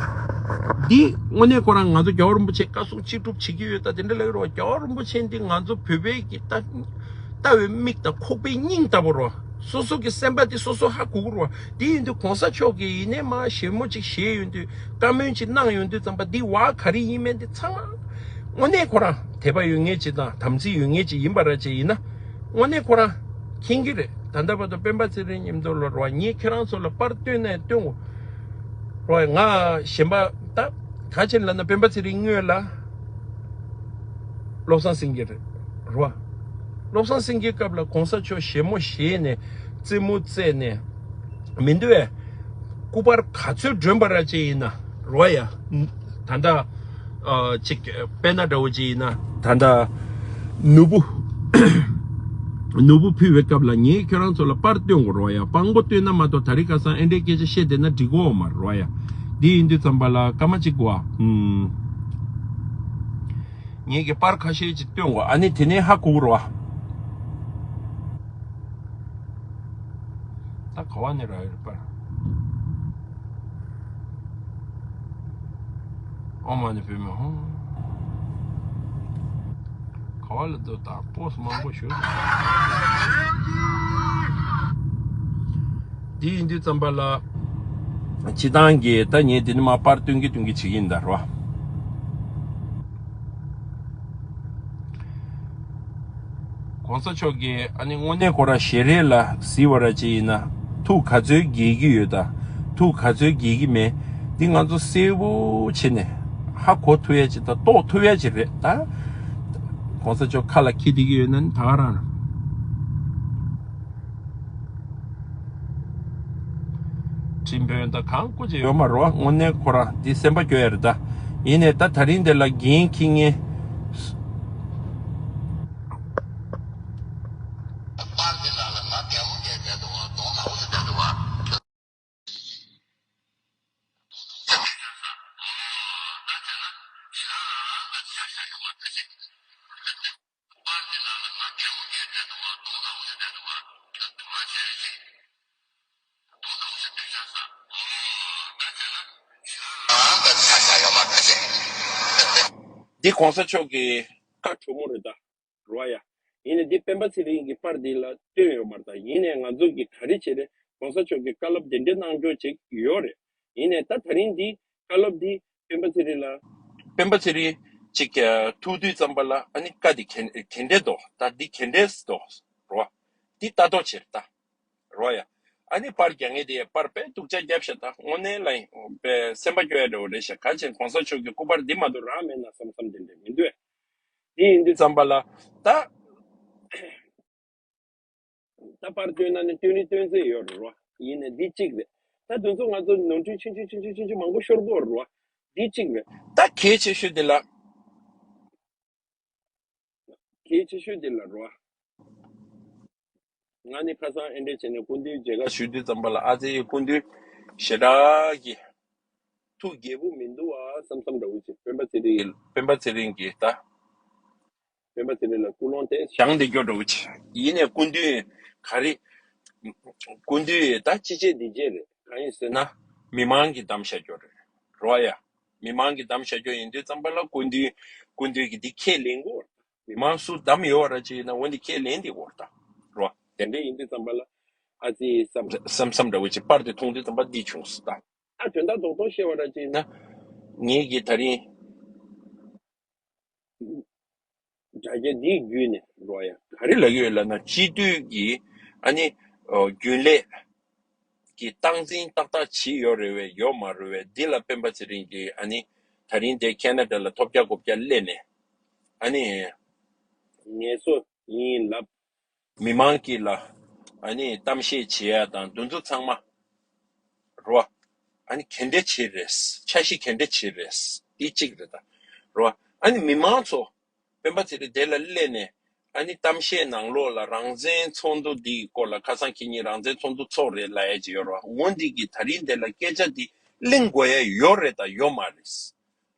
འདི་དངོས་གནས་ཁོ་རང་ང་ཚོ་རྒྱལ་བ་རིན་པོ་ཆེ་བཀའ་གསུང་ཅི་སྒྲུབ་བྱེད་ཀྱི་ཡོད། ད་དེ་འདྲ་ལབ་ཀྱི་རོ། རྒྱལ་བ་རིན་པོ་ཆེ་འདི་ང་ཚོ་བོད་པའི་གི་ལྟ་ལྟ་བའི་མིག་དང་ཁོག་པའི་སྙིང་ལྟ་བུ་རོ། སོ་སོ་གི་སེམས་པ་འདི་སོ་སོ་ཧ་གོ་གི་རོ། དེ་ཡིན་དུས་གོང་ས་མཆོག་གིས་ཡིན་ནའི་མ་ཞལ་མོ་ཅིག་བཞེས་ཡོང་དུས། བཀའ་མོལ་ཅིག་གནང་ཡོང་དུས་ཙམ་པ། འདི་བ་ག་རེ་ཡིན་མིན་འདི་ཚང་མ་དངོས་གནས་ཁོ་རང་དད་པ་ཡོད་མཁན་ཅིག་དང་དམ་ཚིག་ཡོད་མཁན་ཅིག་ཡིན་པ་ར་ཅིག་ཡིན་ན། དངོས་གནས་ཁོ་རང་མཁྱེན་གྱི་རེད། ད་ལྟ་བར་དུ་སྤེན་པ་ཚེ་རིང་མཉམ་དུ་ལ་རོ། ངས་ཁྱེད་རང་ཚོ་ལ་པར་སྟོན་ནས་སྟོན་གོ་རོ། ང་གཞན་པ་ད་ག་ཅིག་ལབ་ན། སྤེན་པ་ཚེ་རིང་སྔོན་ལ་བློ་བཟང་སེང་གེ་རེད་རོ། བློ་བཟང་སེང་གེའི་སྐབས་ལ་གོང་ས་མཆོག་ཞལ་མོ་བཞེས་ནས་རྩེད་མོ་རྩེས་ནས་མི་འདུག་བས། སྐུ་པར་ག་ཚོད་སྒྲོན་པ་ར་ཅིག་ཡིན་ན་རོ་ཡ། ད་ལྟ་ཨ་ཅིག་དཔེར་ན་འདྲ་བོ་ཅིག་ཡིན་ན། ད་ལྟ་ནོར་བུ་ནོར་བུ་ཕུལ་བའི་སྐབས་ལ་ངས་ཁྱོད་རང་ཚོ་ལ་པར་སྟོན་དགོས་རོ་ཡ། སྤྲང་པོ་སྟོན་ན་མ་གཏོགས་ད་རིང་ཁ་སང་ཨེ་འདྲའི་སྐད་ཆ་བཤད་བསྡད་ན་འགྲིག་གོ་མ་རོ་ཡ། འདི་ཡིན་དུས་ཙམ་པ་ལ་སྐར་མ་གཅིག་གོ་ཨ། ཨུམ། ངེད་ཀྱི་པར་ཁ་ཤས་ཅིག་སྟོན་དགོས། ཨ་ནི་དེ་ནས་ཧ་གོ་རོ། ད་ག་བ་ནས་རག་ཡོད་རེད་པར། ཨོ་མ་ནི་བུད་མེད་ཧོ། ག་བ་ལ་འདུག་ད་པོ་སི་མང་པོ་ཞུ། འདི་ཡིན་དུས་ཙམ་པ་ལ། སྤྱི་བཏང་གི་ད་ངས་འདི་ནས་མར་པར་སྟོན་གྱི་སྟོན་གྱི་བྱེད་ཀྱི་ཡིན་ད་རོ། གོང་ས་མཆོག་གིས་ཨ་ནི་དངོས་གནས་ཁོ་རང་ཞལ་རས་ལ་གཟིགས་པ་ར་ཅིག་ཡིན་ན། ཐུགས་ག་ཚོད་དགྱེས་ཀྱི་ཡོད་དང་། ཐུགས་ག་ཚོད་དགྱེས་ཀྱི་མེད། འདི་ང་ཚོ་གསལ་པོ་བྱས་ནས་ཧ་གོ་ཐུབ་ཡ་ཅིག་དང་རྟོགས་ཐུབ་ཡ་ཅིག་རེད་ད། གོང་ས་མཆོག་ཁ་ལ་འཁྱེར་བསྡད་ཀྱི་ཡོད་ན་ནི་ད་ག་རང་རང་། ཁྲིམས་དཔོན་དང་གང་སྐུ་ཅི་ཡོད་མ་རེད་བ། དངོས་གནས་ཁོ་རང་འདི་སེམས་པ་སྐྱོ་ཡ་རེད་ད། ཡིན་ནའི་ད་ད་རིང་འདི་ལ་འགན་འཁྱེར་མཁན། འདི་གོང་ས་མཆོག་གི་བཀའ་གྲོས་མོལ་རེད་ད། རོ་ཡ། ཡིན་ནའི་འདི་སྤེན་པ་ཚེ་རིང་གི་པར་འདི་ལ་བཏོན་ཡོད་མ་རེད་ད། ཡིན་ནའི་ང་ཚོ་གི་ག་རེ་བྱེད་རེད། གོང་ས་མཆོག་གི་བཀའ་སློབ་དེ་འདྲའི་གནང་རྒྱུ་ཅིག་ཡོད་རེད། ཡིན་ནའི་ད་ད་རིང་འདི་བཀའ་སློབ་འདི་སྤེན་པ་ཚེ་རིང་ལ། སྤེན་པ་ཚེ་རིང་ཅིག་ཐུག་དུས་ཙམ་པ་ལ། ཨ་ནི་བཀའ་འདི་ག་ག་འདྲས་འདུག་ད་འདི་ག་འདྲས་འདུག་རོ། འདི་ལྟ་རྟོག་བྱེད་ད། རོ་ཡ། ཨ་ནི་པར་རྒྱག་མཁན་དེ་ཡ་པར་དཔེ་སྡུག་ཅག་བརྒྱབ་ཤག་ད་དངོས་གནས་ལ་ཡིན་པའི་སེམས་པ་སྐྱོ་ཡ་འདྲ་བོ་རེད་ཤག་ག་ཅིག་གོང་ས་མཆོག་གི་སྐུ་པར་འདི་མ་གཏོགས་རག་མེད་ན་བསམ་བསམ་དེ་འདྲ་མི་འདུག་ཨེ། འདི་ཡིན་དུས་ཙམ་པ་ལ་ད། ད་པར་སྟོན་ན་ནི་སྟོན་ནི་སྟོན་ཚེ་ཡོད་རེད་རོ། ཡིན་ནའི་འདི་གཅིག་རེད། ད་དེ་ཚོ་ང་ཚོ་ནོར་འཁྲུལ་ཆུང་ཆུང་ཆུང་ཆུང་ཆུང་ཆུང་མང་པོ་ཤོར་གི་ཡོད་རེད་རོ། འདི་གཅིག་རེད། ད་གལ་ཆེ་ཤོས་དེ་ལ། གལ་ཆེ་ཤོས་དེ་ལ་རོ། ང་ནི་ཁ་སང་ཨེ་འདྲས་བྱས་ནས་སྐུ་མདུན་མཇལ་ཁ་ཞུ་དུས་ཙམ་པ་ལ། ཨ་ཙི་སྐུ་མདུན་ཞེ་དྲག་གི་ཐུགས་དགྱེས་པོ་མི་འདུག་བ་བསམ་བསམ་འདྲ་བོ་ཅིག་སྤེན་པ་ཚེ་རིང་སྤེན་པ་ཚེ་རིང་གི་ད། སྤེན་པ་ཚེ་རིང་ལ་སྐུ་ལོང་དེ་བཞེངས་བསྡད་རྒྱུ་འདྲ་བོ་ཅིག་ཡིན་ནའི་སྐུ་མདུན་ག་རེ། སྐུ་མདུན་ད་ཅི་བྱེད་འདི་བྱེད་རེད། གང་ཡིན་ཟེར་ན་མི་མང་གིས་བདམས་བཞག་རྒྱུ་རེད་རོ་ཡ། མི་མང་གིས་བདམས་བཞག་རྒྱུ་ཡིན་དུས་ཙམ་པ་ལ་སྐུ་མདུན་སྐུ་མདུན་གྱིས་འདི་ཁས་ལེན་དགོས། མི་མང་སུ་བདམས་ཡོད་ར་ཅིག་ཡིན་ན་འོ་འདི་ཁས་ལེན་འདི་དགོས་ད་རོ། དེ་འདྲ་ཡིན་དུས་ཙམ་པ་ལ་ཨ་ཙི་བསམ་བསམ་བསམ་འདྲ་བོ་ཅིག་པར་དེ་མཐོང་དུས་ཙམ་པ་འདི་བྱུང་སོང་ད། ཨ་དོན་དག་རྡོག་རྡོག་བཤད་པ་ར་ཅིག་ཡིན་ན། ངེད་ཀྱི་ད་རིང་དྲ་རྒྱ་འདིའི་བརྒྱུད་ནས་རོ་ཡ་ག་རེ་ལབ་ཀྱི་ཡོད་ལབ་ན། སྤྱི་འཐུས་ཀྱི་ཨ་ནི་ཨོ་རྒྱུན་ལས་ཀྱི་སྟངས་འཛིན་ཏག་ཏག་བྱས་ཡོད་རེད་བས་ཡོད་མ་རེད་བས། འདི་ལ་སྤེན་པ་ཚེ་རིང་གིས་ཨ་ནི་ད་རིང་དེ་ཁེ་ན་ཌ་ལ་ཐོབ་རྒྱག་གོ་རྒྱག་སླེབས་ནས་ཨ་ནི་ངལ་གསོ་ཡིན་ལབ། མི་མང་གི་ལ་ཨ་ནི་གཏམ་བཤད་བྱེད་ཡ་དང་དེ་ཚོ་ཚང་མ་རོ། ཨ་ནི་ག་འདྲ་བྱེད་རེད། འཆར་གཞི་ག་འདྲ་བྱེད་རེད། འདི་གཅིག་རེད་ད། རོ། ཨ་ནི་མི་མང་ཚོ་སྤེན་པ་ཚེ་རིང་དེ་ལ་སླེབས་ནས་ཨ་ནི་གཏམ་བཤད་ནང་ལོགས་ལ་རང་བཙན་ཚོགས་འདུ་འདིའི་སྐོར་ལ་ཁ་སང་ཁྱེད་གཉིས་རང་བཙན་ཚོགས་འདུ་ཚོགས་རེད་ལབ་ཡ་ཅིག་ཡོད་རོ། འོ་འདི་གི་ད་རིང་དེ་ལ་སྐད་ཆ་འདི་གླེང་དགོས་ཡ་ཡོད་རེད་ད་ཡོད་མ་རེད།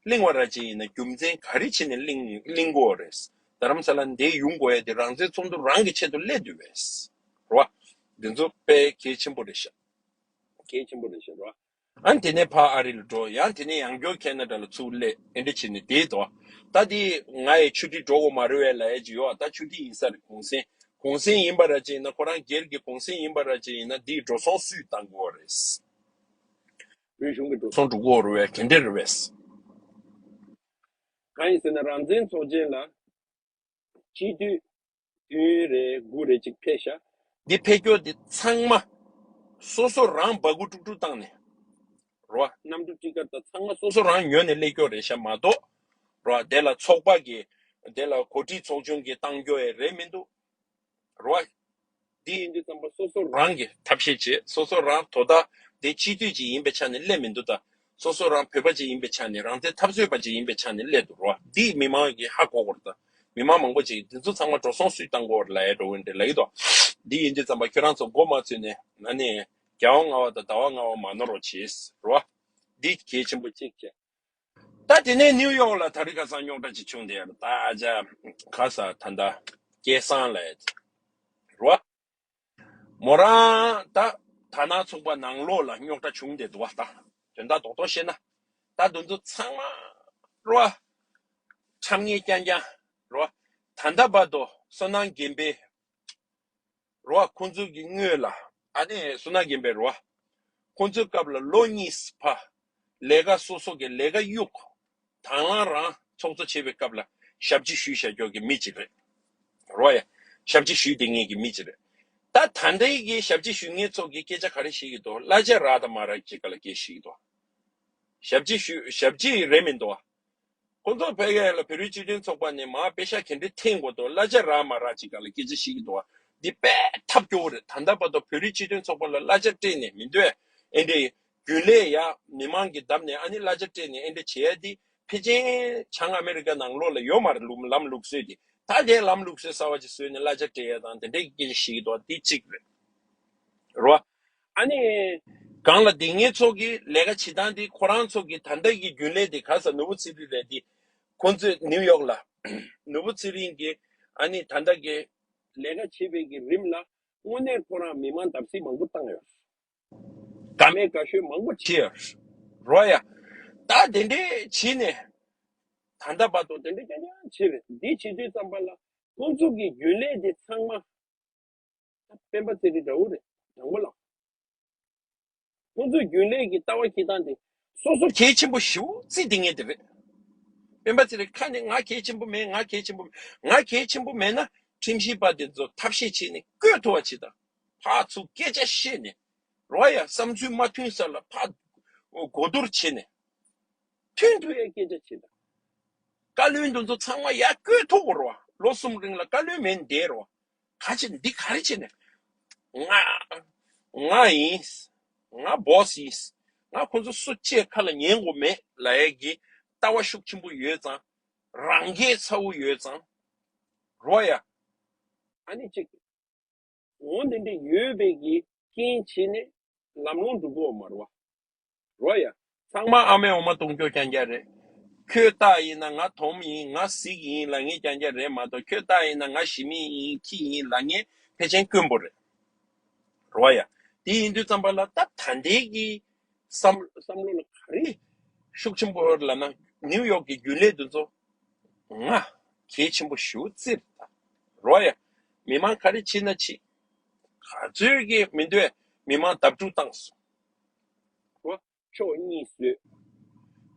གླེང་བ་ར་ཅིག་ཡིན་ན་རྒྱུ་མཚན་ག་རེ་བྱས་ནས་གླེང་གླེང་དགོས་རེད། རྡ་རམ་ས་ལ་འདིར་ཡོང་དགོས་ཡ་དེ་རང་བཙན་ཚོགས་འདུ་རང་གི་ཆེད་དུ་སླེབས་འདུག་བས། རོ། འདི་ཚོ་དཔེ་གལ་ཆེན་པོ་རེད་ཤག་གལ་ཆེན་པོ་རེད་ཤག་རོ། ཨ་ནི་དེ་ནས་ཕར་ཨ་རི་ལ་འགྲོ། ཡང་དེ་ནས་ཡང་བསྐྱར་ཁེ་ན་ཌ་ལ་ཚུར་སླེབས། ཨེ་འདྲ་བྱས་ནས་བསྡད་དོ། ད་འདི་ང་ཡི་ཆུ་ཊི་འགྲོ་དགོས་མ་རེད་པས་ལབ་ཡ་ཅིག་ཡོད། ད་ཆུ་ཊི་ཡིན་ས་རེད། གུང་སེང་གུང་སེང་ཡིན་པ་ར་ཅིག་ཡིན་ན་ཁོ་རང་སྒེར་གྱི་གུང་སེང་ཡིན་པ་ར་ཅིག་ཡིན་ན་འདི་འགྲོ་སོང་སུས་བཏང་དགོས་རེད། བོད་གཞུང་གི་འགྲོ་སོང་འགྲོ་གི་ཡོད་རེད་པས། དེ་འདྲ་རེད་པས། གང་ཡིན་ཟེར་ན་རང་བཙན་ཚོགས་ཆེན་ལ་སྤྱི་འཐུས་བདུན་རེ་དགུ་རེ་ཅིག་ཕེབས་ཤག་འདི་ཕེབས་སྐྱོར་འདི་ཚང་མ་སོ་སོ་རང་སྦ་ཁུག་དཀྲུག་དཀྲུག་བཏང་ནས་རོ། གནམ་གྲུ་ཊི་ཀཊ་དང་ཚང་མ་སོ་སོ་རང་ཉོས་ནས་སླེབས་སྐྱོར་རེད་ཤག་མ་གཏོགས་རོ། དེ་ལ་ཚོགས་པ་གི་དེ་ལ་གོ་སྒྲིག་ཚོགས་ཆུང་གིས་བཏང་སྐྱོར་ཡ་རེད་མི་འདུག་རོ། འདི་ཡིན་དུས་ཙམ་པ་སོ་སོ་རང་གིས་ཐབས་ཤེས་བྱེད། སོ་སོ་རང་དོ་བདག་དེ་སྤྱི་འཐུས་ཅིག་ཡིན་པའི་ཆ་ནས་སླེབས་མི་འདུག་ད། སོ་སོ་རང་བོད་པ་ཅིག་ཡིན་པའི་ཆ་ནས་རང་བཙན་འཐབ་རྩོད་པ་ཅིག་ཡིན་པའི་ཆ་ནས་སླེབས་འདུག་རོ། འདི་མི་མང་གིས་ཧ་གོ་དགོས་རེད་ད། མི་མང་མང་པོ་ཅིག་འདི་ཚོ་ཚང་མ་འགྲོ་སོང་སུས་བཏང་དགོས་རེད་ལབ་ཡ་འགྲོ་གི་འདྲ་ལབ་ཀྱི་འདུག་འདི་ཡིན་དུས་ཙམ་པ་ཁྱོད་རང་ཚོ་མགོ་མ་ཚོས་ནས་ཨ་ནི་རྒྱལ་བ་ལྔ་པ་དང་ཟླ་བ་ལྔ་པ་མ་ནོར་བ་བྱེད་རོ། འདི་གལ་ཆེན་པོ་གཅིག་བྱས། ད་དེ་ནས་ནིའུ་ཡོག་ལ་དེ་རིང་ཁ་སང་རྙོག་དྲ་ཅིག་བྱུང་སྟེ་ད་ཨ་ཅག་ག་ས་ད་ལྟ་སྐལ་བཟང་ལ་རོ། མོ་རང་ད་དར་ནག་ཚོགས་པ་ནང་ལོགས་ལ་རྙོག་དྲ་བྱུང་སྟེ་འདུག་བ། ད་དོན་དག་རྡོག་རྡོག་བཤད་ན་ད་དེ་ཚོ་ཚང་མ་རོ། ཁྲམ་ཉེས་རྐྱང་རྐྱང་རོ། ད་ལྟ་བར་དུ་བསོད་ནམས་རྒན་པའི་རོ། ཁོང་ཚོ་གི་སྔོན་ལ་ཨ་ནི་བསོད་ནམས་རྒན་པའི་རོ། ཁོང་ཚོའི་སྐབས་ལ་ལོ་གཉིས་ཕར་ལས་ཀ་སོ་སོ་གི་ལས་ཀ་གཡུག་དང་བླངས་རང་ཚོགས་གཙོ་བྱེད་པའི་སྐབས་ལ་ཞབས་ཕྱི་ཞུས་བཞག་ཀྱོག་གི་མི་གཅིག་རེད། རོ་ཡ། ཞབས་ཕྱི་ཞུས་བསྡད་མཁན་གྱི་མི་གཅིག་རེད། ད་ད་ལྟའི་གི་ཞབས་ཕྱི་ཞུ་མཁན་ཚོ་གི་སྐད་ཆ་ག་རེ་བཤད་ཀྱི་འདུག་གླ་ཆ་རག་དང་མ་རག་གི་སྐད་ལ་སྐད་བཤད་ཀྱི་འདུག་ཞབས་ཕྱི་ཞུ་ཞབས་ཕྱི་རེད་མི་འདུག་ཁོང་ཚོ་ཕ་གི་ལ་བོད་རིགས་སྤྱི་མཐུན་ཚོགས་པ་ནས་མར་པེ་ཤག་ག་འདྲ་འཐེན་དགོས་འདུག་གླ་ཆ་རག་མ་རག་ཅིག་ག་ལ་སྐད་ཆ་བཤད་ཀྱི་འདུག་འདི་དཔེ་ཐབས་སྐྱོ་བོ་རེད། ད་ལྟ་བར་དུ་བོད་རིགས་སྤྱི་མཐུན་ཚོགས་པ་ལ་གླ་ཆ་སྤྲད་ནས་མི་འདོད། ཨེ་འདྲའི་རྒྱུན་ལས་ཡ་མི་མང་གི་འདབས་ནས་ཨ་ནི་གླ་ཆ་སྤྲད་ནས་ཨེ་འདྲ་བྱེད་ཡ་འདི་ཕལ་ཆེར་བྱང་ཨ་མེ་རི་ཀ་ནང་ལོགས་ལ་ཡོད་མ་རེད། ལམ་ལུགས་སྲོལ་འདི་ད་ལྟའི་ལམ་ལུགས་སྲོལ་གསར་བ་ཅིག་བཟོས་ནས་གླ་ཆ་སྤྲད་ཡ་དང་དེ་འདྲའི་སྐད་ཆ་བཤད་ཀྱི་འདུག་འདི་གཅིག་རེད། རོ། ཨ་ནི། སྒང་ལ་དེ་ངེད་ཚོ་གི་ལས་ཀ་བྱེད་སྟངས་དེ་ཁོ་རང་ཚོ་གི་ད་ལྟ་གི་རྒྱུན་ལས་དེ་ག་ས་ནོར་བུ་ཚེ་རིང་རེད་དེ། ཁོང་ཚོས་ནིའུ་ཡོག་ལ། ནོར་བུ་ཚེ་རིང་གི་ཨ་ནི་ད་ལྟ་གི་ལས་ཀ་བྱེད་པའི་གི་རིམ་ལ་དངོས་གནས་ཁོ་རང་མི་མང་བརྡབ་གསིག་མང་པོ་བཏང་ཡོད། དགའ་མེད་དགའ་ཤོས་མང་པོ་བྱེད་ཡོད། རོ་ཡ། ད་དེ་འདྲས་བྱས་ནས་ད་ལྟ་བར་དུ་དེ་འདྲས་རྐྱང་རྐྱང་བྱས་རེད། འདི་བྱེད་དུས་ཙམ་པ་ལ་ཁོང་ཚོ་གི་རྒྱུན་ལས་དེ་ཚང་མ། སྤེན་པ་ཚེ་རིང་འདྲ་བོ་རེད། དྲང་པོ་ལ། ཁོང་ཚོའི་རྒྱུན་ལས་ཀྱི་ལྟ་བ་སྐྱེལ་སྟངས་དེ་སོ་སོ་གལ་ཆེན་པོ་ཞེ་པོ་བརྩིས་བསྡད་མཁན་དེ་རེད། སྤེན་པ་ཚེ་རིང་ཁ་ནས་ང་གལ་ཆེན་པོ་མེད། ང་གལ་ཆེན་པོ་མེད། ང་གལ་ཆེན་པོ་མེད་ན་ཁྲིམས་ཞིབ་པ་དེ་ཚོ་ཐབས་ཤེས་བྱས་ནས་བསྐོས་ཐུབ་པ་བྱེད་དང་། ཕར་ཚུར་སྐད་ཆ་བཤད་ནས་རོ་ཡ། བསམ་ཚུལ་མ་མཐུན་ས་ལ་ཕར་གོ་བསྡུར་བྱས་ནས་མཐུན་ཐུབ་ཡ་སྐད་ཆ་བྱེད་དང་། བཀའ་བློན་དེ་ཚོ་ཚང་མ་ཡར་བསྐོས་ཐུབ་དགོས་རེད་བ། ལོ་གསུམ་རིང་ལ་བཀའ་བློན་མེད་བསྡད་རེད་བ། ག་ཅི་འདི་ག་རེ་བྱས་ནས། ང་ང་ཡིན། ང་བོ་སི་ཡིན། ང་ཁོ་ཚོ་སུ་གཅིག་ཁ་ལ་ཉན་དགོས་མེད་ལབ་ཡས་ཀྱི་ལྟ་བ་ཤུགས་ཆེན་པོ་ཡོད་ཙང་། རང་འགན་ཚ་བོ་ཡོད་ཙང་། རོ་ཡ། ཨ་ནི་གཅིག་འོ་འདི་འདྲ་ཡོད་པའི་གི་རྐྱེན་བྱས་ནས་ལམ་ལྷོང་འགྲོ་གི་ཡོད་མ་རེད་བ། རོ་ཡ། ཚང་མ་ཨ་མའི་འོ་མ་བཏུང་སྐྱོ་རྐྱང་རྐྱང་རེད། ཁོས་རྟགས་ཡིན་ན་ང་དོམ་ཡིན། ང་གཟིག་ཡིན་ལབ་མཁན་རྐྱང་རྐྱང་རེད་མ་གཏོགས། ཁོས་རྟགས་ཡིན་ན་ང་ཞི་མི་ཡིན། ཁྱི་ཡིན་ལབ་མཁན་ཕལ་ཆེར་དཀོན་པོ་རེད། རོ་ཡ། དེ་ཡིན་དུས་ཙམ་པ་ལ་ད་ད་ལྟའི་གི་བསམ་བསམ་བློ་ལ་ག་རེ་ཤུགས་ཆེན་པོ་ལབ་ན། ནིའུ་ཡོག་གི་རྒྱུན་ལས་དེ་ཚོ་ང་གལ་ཆེན་པོ་ཞེ་པོ་བརྩིས་རེད་ད། རོ་ཡ། མི་མང་ག་རེ་བྱེད་ན་བྱེད། ག་ཚོད་ཀྱི་མི་འདོད་མི་མང་བརྡབ་འཁྲུག་བཏང་སོང་། རོ། ཕྱོགས་གཉིས་བཟོས།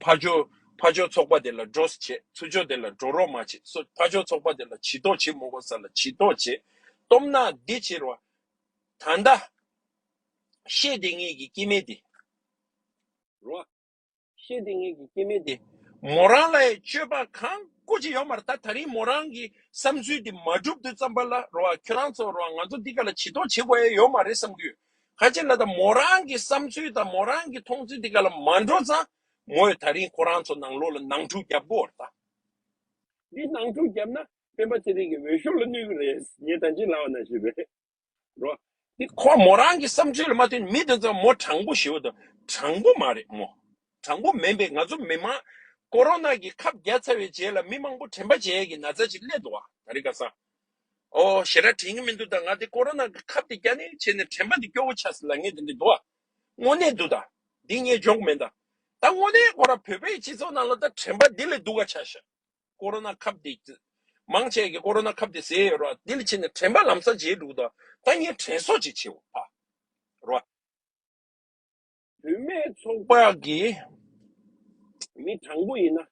ཕར་ཕྱོགས་ཕར་ཕྱོགས་ཚོགས་པ་དེ་ལ་འགྲོ་ས་བྱེད། ཚུར་ཕྱོགས་དེ་ལ་འགྲོ་རོགས་མ་བྱེད། སོ་ཕར་ཕྱོགས་ཚོགས་པ་དེ་ལ་བྱེད་དོགས་བྱེད་མ་དགོས་ས་ལ་བྱེད་དོགས་བྱེད། སྟོབས་ན་འདི་བྱེད་རོགས། ད་ལྟ་བཤད་བསྡད་མཁན་གྱི་སྐྱེ་དམན་དེ། རོ། བཤད་བསྡད་མཁན་གྱི་སྐྱེ་དམན་དེ། མོ་རང་ལ་ཡང་སྤྱོད་པ་གང་ སྐུ་ཅི་ཡོད་མ་རེད། ད་ད་རིང་མོ་རང་གི་བསམ་ཚུལ་འདི་མ་འགྲུབ་དུས་ཙམ་པ་ལ་རོ་ཨ། ཁྱོད་རང་ཚོ་རོ་ཨ། ང་ཚོ་འདི་ག་ལ་ཇུས་གཏོགས་བྱེད་དགོས་ཡ་ཡོད་མ་རེད་བསམ་གི་ཡོད། ག་ཅི་ལ་ད་མོ་རང་གི་བསམ་ཚུལ་དང་མོ་རང་གི་མཐོང་ཚུལ་འདི་ག་ལ་མ་འགྲོ་ཙང་མོས་ད་རིང་ཁོ་རང་ཚོ་ནང་ལོགས་ལ་ནང་འཁྲུག་རྒྱབ་དགོས་རེད་ད། འདི་ནང་འཁྲུག་བརྒྱབ་ན་སྤེན་པ་ཚེ་རིང་གི་འོས་ཤོག་ལ་གནོད་ཀྱི་རེད། ངས་ད་ཅི་ལབ་པ་ནང་བཞིན་རེད་རོ། འདི་ཁོ་མོ་རང་གི་བསམ་ཚུལ་ལ་མ་བསྟུན་མི་དེ་ཚོ་མོ་དྲང་པོ་ཞེ་པོ་དང་དྲང་པོ་མ་རེད་མོ། དྲང་པོ་མིན་པས། ང་ཚོ་མི་མང་ཀོ་རོ་ན་གི་ཁབ་བརྒྱབ་ཚར་བའི་རྗེས་ལ་མི་མང་པོ་དྲན་པ་བརྗེད་ཡས་ཀྱི་ན་ཚ་ཅིག་སླེབས་འདུག་བ། ད་རེས་ཁ་སང་། ཨོ་ཞེ་དྲག་དྲན་གྱི་མི་འདུག་ད་ང་དེ་ཀོ་རོ་ན་གི་ཁབ་དེ་བརྒྱབ་ནས་བྱས་ནས་དྲན་པ་དེ་སྐྱོ་བོ་ཆགས་སོང་ལབ་མཁན་དེ་འདྲ་འདུག་བ། དངོས་གནས་འདུག་ད། འདི་ངས་འཇོག་མིན་ད། ད་དངོས་གནས་ཁོ་རང་བོད་པའི་སྤྱི་ཚོགས་ནང་ལ་ད་དྲན་པ་འདི་ལས་སྡུག་ག་ཆགས་ཤག་ཀོ་རོ་ན་ཁབ་དེ། མང་ཆེ་གི་ཀོ་རོ་ན་ཁབ་དེ་བཟས་ཡོད་རེད་བ། དེ་ལ་ཕྱིན་ནས་དྲན་པ་ལམ་སང་བརྗེད་འགྲོ་གི་འདུག་ད་ངས་དྲན་གསོ་ཅིག་བྱེད་འོ་ཕ། རེད་བ། བུད་མེད་ཚོགས་པ་གི་མི་དྲང་པོ་ཡིན་ན།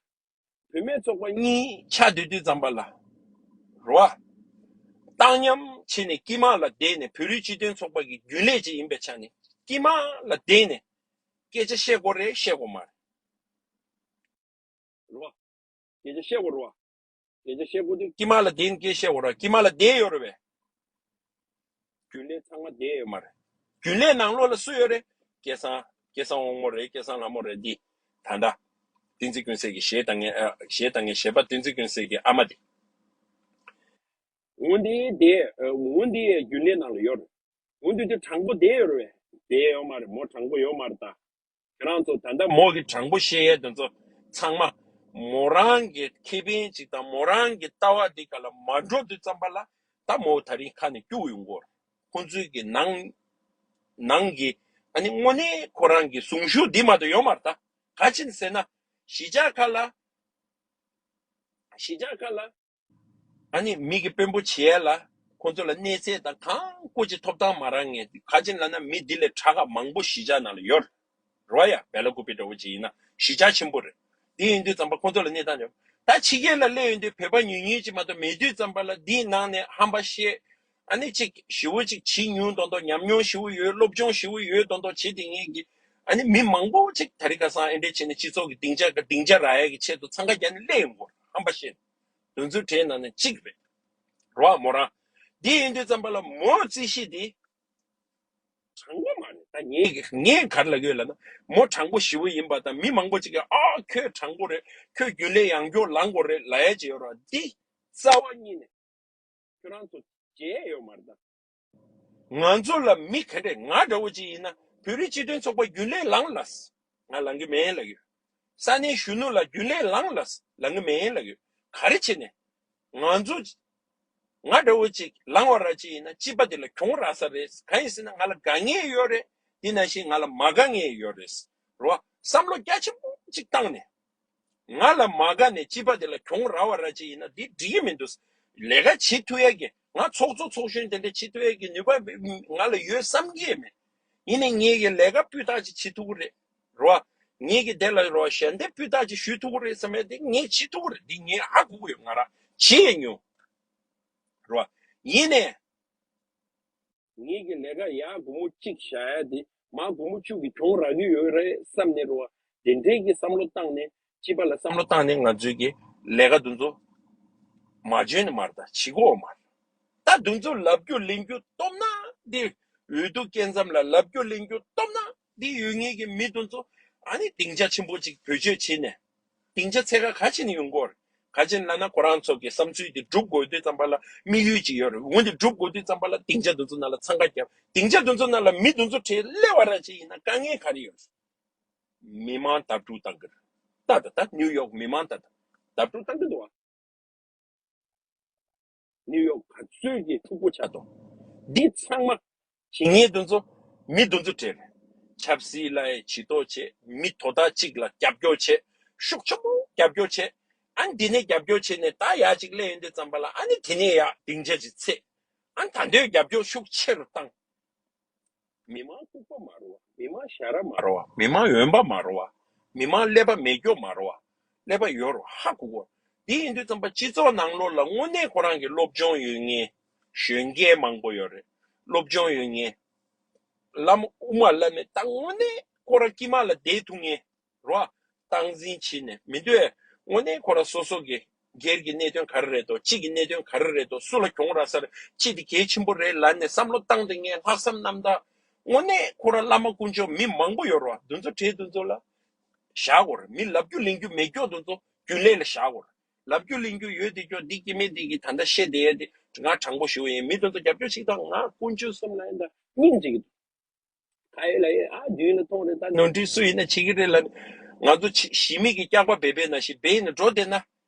བུད་མེད་ཚོགས་པ་གཉིས་ཆ་བསྡུས་དུས་ཙམ་པ་ལ། རེད་བ། བཏང་སྙོམས་བྱས་ནས་དཀྱིལ་མ་ལ་བསྡད་ནས་བོད་རིགས་སྤྱི་མཐུན་ཚོགས་པ་གི་རྒྱུན་ལས་ཅིག་ཡིན་པའི་ཆ་ནས་དཀྱིལ་མ་ལ་བསྡད་ནས་སྐད་ཆ་བཤད་དགོས་རེད་བཤད་དགོས་མ་རེད། རེད་བ། སྐད་ཆ་བཤད་དགོས་རེད་བ། སྐད་ཆ་བཤད་དགོས་དུས་དཀྱིལ་མ་ལ་བསྡད་ནས་སྐད་བཤད་དགོས་རེད་བ། དཀྱིལ་མ་ལ་བསྡད་ཡོད་རེད་བས། རྒྱུན་ལས་ཚང་མ་བསྡད་ཡོད་མ་རེད། རྒྱུན་ལས་ནང་ལོགས་ལ་སུ་ཡོད་རེད། སྐལ་བཟང་། སྐལ་བཟང་དབང་མོ་རེད། སྐལ་བཟང་ལྷ་མོ་རེད། འདི་ད་ལྟ་བསྟན་འཛིན་ཀུན་གསལ་གྱི་གཞས་བཏང་མཁན་ཨ། གཞས་བཏང་མཁན་གཞས་པ་བསྟན་འཛིན་ཀུན་གསལ་གྱི་ཨ་མ་དེ། འོ་འདི་དེ་འོ་འདི་རྒྱུན་ལས་ནང་ལ་ཡོད་རེད། འོ་འདི་དེ་དྲང་པོ་བསྡད་ཡོད་རེད་བས། བསྡད་ཡོད་མ་རེད་མོ། དྲང་པོ་ཡོད་མ་རེད་ད། ཁྱེད་རང་ཚོ་ད་ལྟ་མོ་གི་དྲང་པོ་བཤད་ཡས་དེ་ཚོ་ཚང་མ་མོ་རང་གི་ཁེ་ཕན་ཅིག་དང་མོ་རང་གི་ལྟ་བ་འདི་ག་ལ་མ་འགྲོ་དུས་ཙམ་པ་ལ་ད་མོ་ད་རིང་ཁ་ནས་སྐྱུག་ཡོང་གི་ཡོད་རེད། ཁོང་ཚོའི་གི་ནང་ནང་གི་ཨ་ནི་དངོས་གནས་ཁོ་རང་གི་གཟུངས་གཞུག་འདི་མ་གཏོགས་ཡོད་མ་རེད་ད། ག་ཅི་ཟེར་ན་གཞིས་ཆགས་ཁག་ལ་གཞིས་ཆགས་ཁག་ལ། ཨ་ནི་མི་གི་དཔོན་པོ་བྱེད་ཡ་ལ་ཁོང་ཚོ་ལ་གནས་ཚད་དང་གང་སྐོར་གྱི་ཐོབ་ཐང་མ་རག་མཁན་ག་ཅི་ལབ་ན་མི་འདི་ལས་དྲག་ག་མང་པོ་གཞིས་ཆགས་ནང་ལ་ཡོད་རེད་ཡ། བེ་ལ་ཀུ་པི་འདྲ་བོ་ཅིག་ཡིན་ན་གཞིས་ཆགས་ཆེན་པོ་རེད། དེ་ཡིན་དུས་ཙམ་པ་ཁོང་ཚོ་ལ་གནས་སྟངས་ཡོད། ད་ཕྱི་རྒྱལ་ལ་སླེབས་ཡོང་དུས་བོད་པ་ཉུང་ཉུང་ཅིག་མ་གཏོགས་མེད་དུས་ཙམ་པ་ལ་འདིའི་ནང་ནས་ཧམ་པ་བཤད། ཨ་ནི་ཅིག་ཞེ་པོ་ཅིག་བྱེད་མྱོང་མདོག་མདོག་ཉམས་མྱོང་ཞེ་པོ་ཡོད། སློབ་སྦྱོང་ཞེ་པོ་ཡོད་མདོག་མདོག་བྱེད་དེ་ངེད་ཀྱི་ཨ་ནི་མི་མང་པོ་ཅིག་ད་རེས་ཁ་སང་ཨེ་འདྲས་བྱས་ནས་སྤྱི་ཚོགས་ཀྱི་སྡིངས་ཆ་སྡིངས་ཆ་རག་ཡ་གི་ཆེད་དུ་འཚང་ཁ་རྒྱག་ནས་སླེབས་ཡོང་གི་ཡོད་རེད། ཧམ་པ་བཤད་ནས། དོན་ཚུལ་དེའི་ནང་ནས་གཅིག་རེད། རོ་ཨ་མོ་རང་། འདི་ཡིན་དུས་ཙམ་པ་ལ་མོ་རྩིས་གཞི་འདི་དྲང་པོ་མ་རེད། ད་ངས་ངས་ག་རེ་ལབ་ཀྱི་ཡོད་ལབ་ན་མོ་དྲང་པོ་ཞེ་པོ་ཡིན་པ་དང་མི་མང་པོ་ཅིག་གིས་ཨ་ཁྱོད་དྲང་པོ་རེད། ཁྱོད་རྒྱུན་ལས་ཡང་སྐྱོར་ལངས་དགོས་རེད་ལབ་ཡ་ཅིག་ཡོད་རེད། འདི་རྩ་བ་ཉིད་ནས་ཁྱོད་རང་ཚོ་བརྗེད་ཡོད་མ་རེད་ད། ང་ཚོ་ལ་མི་ག་འདྲས་ང་འདྲ་བོ་ཅིག་ཡིན་ན་བོད་རིགས་སྤྱི་མཐུན་ཚོགས་པ་རྒྱུན་ལས་ལངས་ལབ། ང་ལངས་ཀྱི་མེད་ལབ་ཡོད། ས་གནས་གཞོན་ནུ་ལ་རྒྱུན་ལས་ལངས་ལབ། ལངས་ཀྱི་མེད་ལབ་ཡོད། ག་རེ་བྱས་ནས་ང་ཚོ་ང་འདྲ་བོ་ཅིག་ལངས་པ་ར་ཅིག་ཡིན་ན་སྤྱི་པ་དེ་ལ་གྱོང་རག་ས་རེད། གང་ཡིན་ཟེར་ན་ང་ལ་དགའ་ངེས་ཡོད་རེད། དེ་ནང་བཞིན་ང་ལ་མ་དགའ་ངེས་ཡོད་རེད། རོ་བསམ་བློ་རྒྱ་ཆེན་པོ་ཅིག་བཏང་ནས། ང་ལ་མ་དགའ་ནས་སྤྱི་པ་དེ་ལ་གྱོང་རག་པ་ར་ཅིག་ཡིན་ན་འདི་འགྲིག་གི་མི་འདུག་ལས་ཀ་བྱེད་ཐུབ་ཡས་ཀྱི་ང་ཚོགས་གཙོ་ཚོགས་གཞོན་དེ་འདྲ་བྱེད་ཐུབ་ཡས་ཀྱི་ནུས་པ་ང་ལ་ཡོད་བསམ་གྱི་ཡོད་མེད། ཡིན་ནའི་ངེད་ཀྱི་ལས་ཀ་སྤུས་དག་ཅིག་བྱེད་ཐུབ་ཀྱི་རེད། རོ། ངེད་ཀྱི་དེ་ལ་རོ་ཞལ་འདེབས་སྤུས་དག་ཅིག་ཞུ་ཐུབ་ཀྱི་རེད་བསམ་ཡས་དེ་ངས་བྱེད་ཐུབ་ཀྱི་རེད། འདི་ངས་ཧ་གོ་གི་ཡོད། ང་རང་བྱེད་ཡས་མྱོང་། རོ། ཡིན་ནའི། ངེད་ཀྱི་ལས་ཀ་ཡར་སྒོར་མོ་གཅིག་བཞག་ཡ་དེ་མར་སྒོར་མོ་བཅུ་གི་གྱོང་རག་གི་ཡོད་རེད་བསམ་ནས་རོ། དེ་འདྲའི་གི་བསམ་བློ་བཏང་ནས་སྤྱི་པ་ལ་བསམ་བློ་བཏང་ནས་ང་ཚོའི་གི་ལས་ཀ་དེ་ཚོ་མ་འཇོན་ནི་མ་རེད། ད་བྱེད་དགོས་མ་རེད། ད་དེ་ཚོ་ལབ་རྒྱུ་ལེན་རྒྱུ་སྟོབས་ན་འདི་འོས་བསྡུ་སྐབས་མཚམས་ལ་ལབ་རྒྱུ་ལེན་རྒྱུ་སྟོབས་ན་འདི་ཡོད་ངེས་ཀྱི་མི་དེ་ཚོ་ཨ་ནི་སྡིངས་ཆ་ཆེན་པོ་ཅིག་བེད་སྤྱོད་བྱས་ནས། སྡིངས་ཆ་ཚད་ཁ་ག་ཅི་ནས་ཡོང་གི་ཡོད་རེད། ག་ཅི་ལབ་ན་ཁོ་རང་ཚོ་གི་བསམ་ཚུལ་དེ་སྒྲུབ་དགོས་དུས་ཙམ་པ་ལ་དམིགས་ཡུལ་ཅིག་ཡོད་རེད། འོན་ཏེ་སྒྲུབ་དགོས་དུས་ཙམ་པ་ལ་སྡིངས་ཆ་དེ་ཚོ་ནང་ལ་འཚང་ཁ་བརྒྱབ། སྡིངས་ཆ་དེ་ཚོ་ནང་ལ་མི་དེ་ཚོ་བྲེལ་སླེབས་པ་ར་ཅིག་ཡིན་ན་དཀའ་ངལ་ག་རེ་ཡོད་རེད། མི་མང་བརྡབ་འཁྲུག་བཏང་གི་རེད། ད་ད་ད་ནིའུ་ཡོག་མི་མང་ད་ད་བརྡབ་འཁྲུག་བཏང་གི་འདུག་བ། ནིའུ་ཡོག་ག་ཚོད་ཀྱི་འཁྲུག་པོ་ཆགས་འདུག་འདི་ཚང་མ་བྱེད་མཁན་དེ་ཚོ་མི་དེ་ཚོ་བྲེལ། ཆབ་སྲིད་ལ་ཡང་ཇུས་གཏོགས་བྱེད། མི་དོ་བདག་གཅིག་ལ་རྒྱབ་སྐྱོར་བྱེད། ཤུགས་ཆེན་པོ་རྒྱབ་སྐྱོར་བྱེད། ཨ་འདི་ནས་རྒྱབ་སྐྱོར་བྱེད་ནས་ད་ཡར་གཅིག་སླེབས་ཡོང་དུས་ཙམ་པ་ལ་ཨ་ནི་དེ་ནས་ཡར་སྡིངས་ཆ་ཅིག་འཚོལ། ཨ་ད་དུང་རྒྱབ་སྐྱོར་ཤུགས་ཆེ་རུ་བཏང་། མི་མང་ལྐུགས་པ་མ་རེད་བ། མི་མང་ཞ་ར་མ་རེད་བ། མི་མང་འོན་པ་མ་རེད་བ། མི་མང་ཀླད་པ་མེད་སྐྱོ་མ་རེད་བ། ཀླད་པ་ཡོད་རེད་བ། ཧ་གོ་གོ། དེ་ཡིན་དུས་ཙམ་པ་སྤྱི་ཚོགས་ནང་ལོགས་ལ་དངོས་གནས་ཁོ་རང་གི་སློབ་སྦྱོང་ཡོད་མཁན་གཞོན་སྐྱེས་མང་པོ་ཡོད་རེད། སློབ་སྦྱོང་ཡོད་མཁན་བླ་མ་དབུ་མ་བླ་མའི་ད་དངོས་གནས་ཁོ་རང་དཀྱིལ་མ་ལ་བསྡད་ཐུབ་མཁན་རེད་བ། སྟངས་འཛིན་བྱས་ནས་མི་འདུག་ཨེ། དངོས་གནས་ཁོ་རང་སོ་སོ་གི་ སྒེར་གྱི་གནད་དོན་ག་རེ་རེད་དོ། སྤྱི་གི་གནད་དོན་ག་རེ་རེད་དོ། སུ་ལ་གྱོང་རག་ས་རེད། སྤྱི་དེ་གལ་ཆེན་པོ་རེད་ལབ་ནས་བསམ་བློ་བཏང་སྟེ་ངས་ལྷག་བསམ་རྣམ་དག་དངོས་གནས་ཁོ་རང་བླ་མ་དཀོན་མཆོག་མི་མང་པོ་ཡོད་རེད་བ། དེ་ཚོ་གྲས་དེ་ཚོ་ལ་བཞག་དགོས་རེད། མི་ལབ་རྒྱུ་ལེན་རྒྱུ་མེད་ཀྱོག་དེ་ཚོ་རྒྱུན་ལས་ལ་བཞག་དགོས་རེད། ལབ་རྒྱུ་ལེན་རྒྱུ་ཡོད་དེ་ཀྱོག་འདི་སྐྱེ་དམན་འདི་གི་ད་ལྟ་བཤད་བསྡད་ཡ་དེ་ང་དྲང་པོ་ཞུ་ཡིན། མི་དེ་ཚོ་རྒྱབ་སྐྱོར་ཞིག་དང་ང་དཀོན་མཆོག་གསུམ་ལ་ཡིན་ད་སྙིང་རྗེ་གི་འདུག་ཁ་ཡོད་ལ་ཡོད། ཨ་རྒྱུན་ལ་མཐོང་རེད། ད་ནོར་འཁྲུལ་སུ་ཡིན་ན་བྱེད་ཀྱི་རེད་ལ། ང་ཚོ་ཕྱི་ཞི་མི་གི་སྐྱག་པ་སྦས་པས་ན་ཞིག་སྦས་ཡིན་ན་འགྲོ་བསྡད་ན།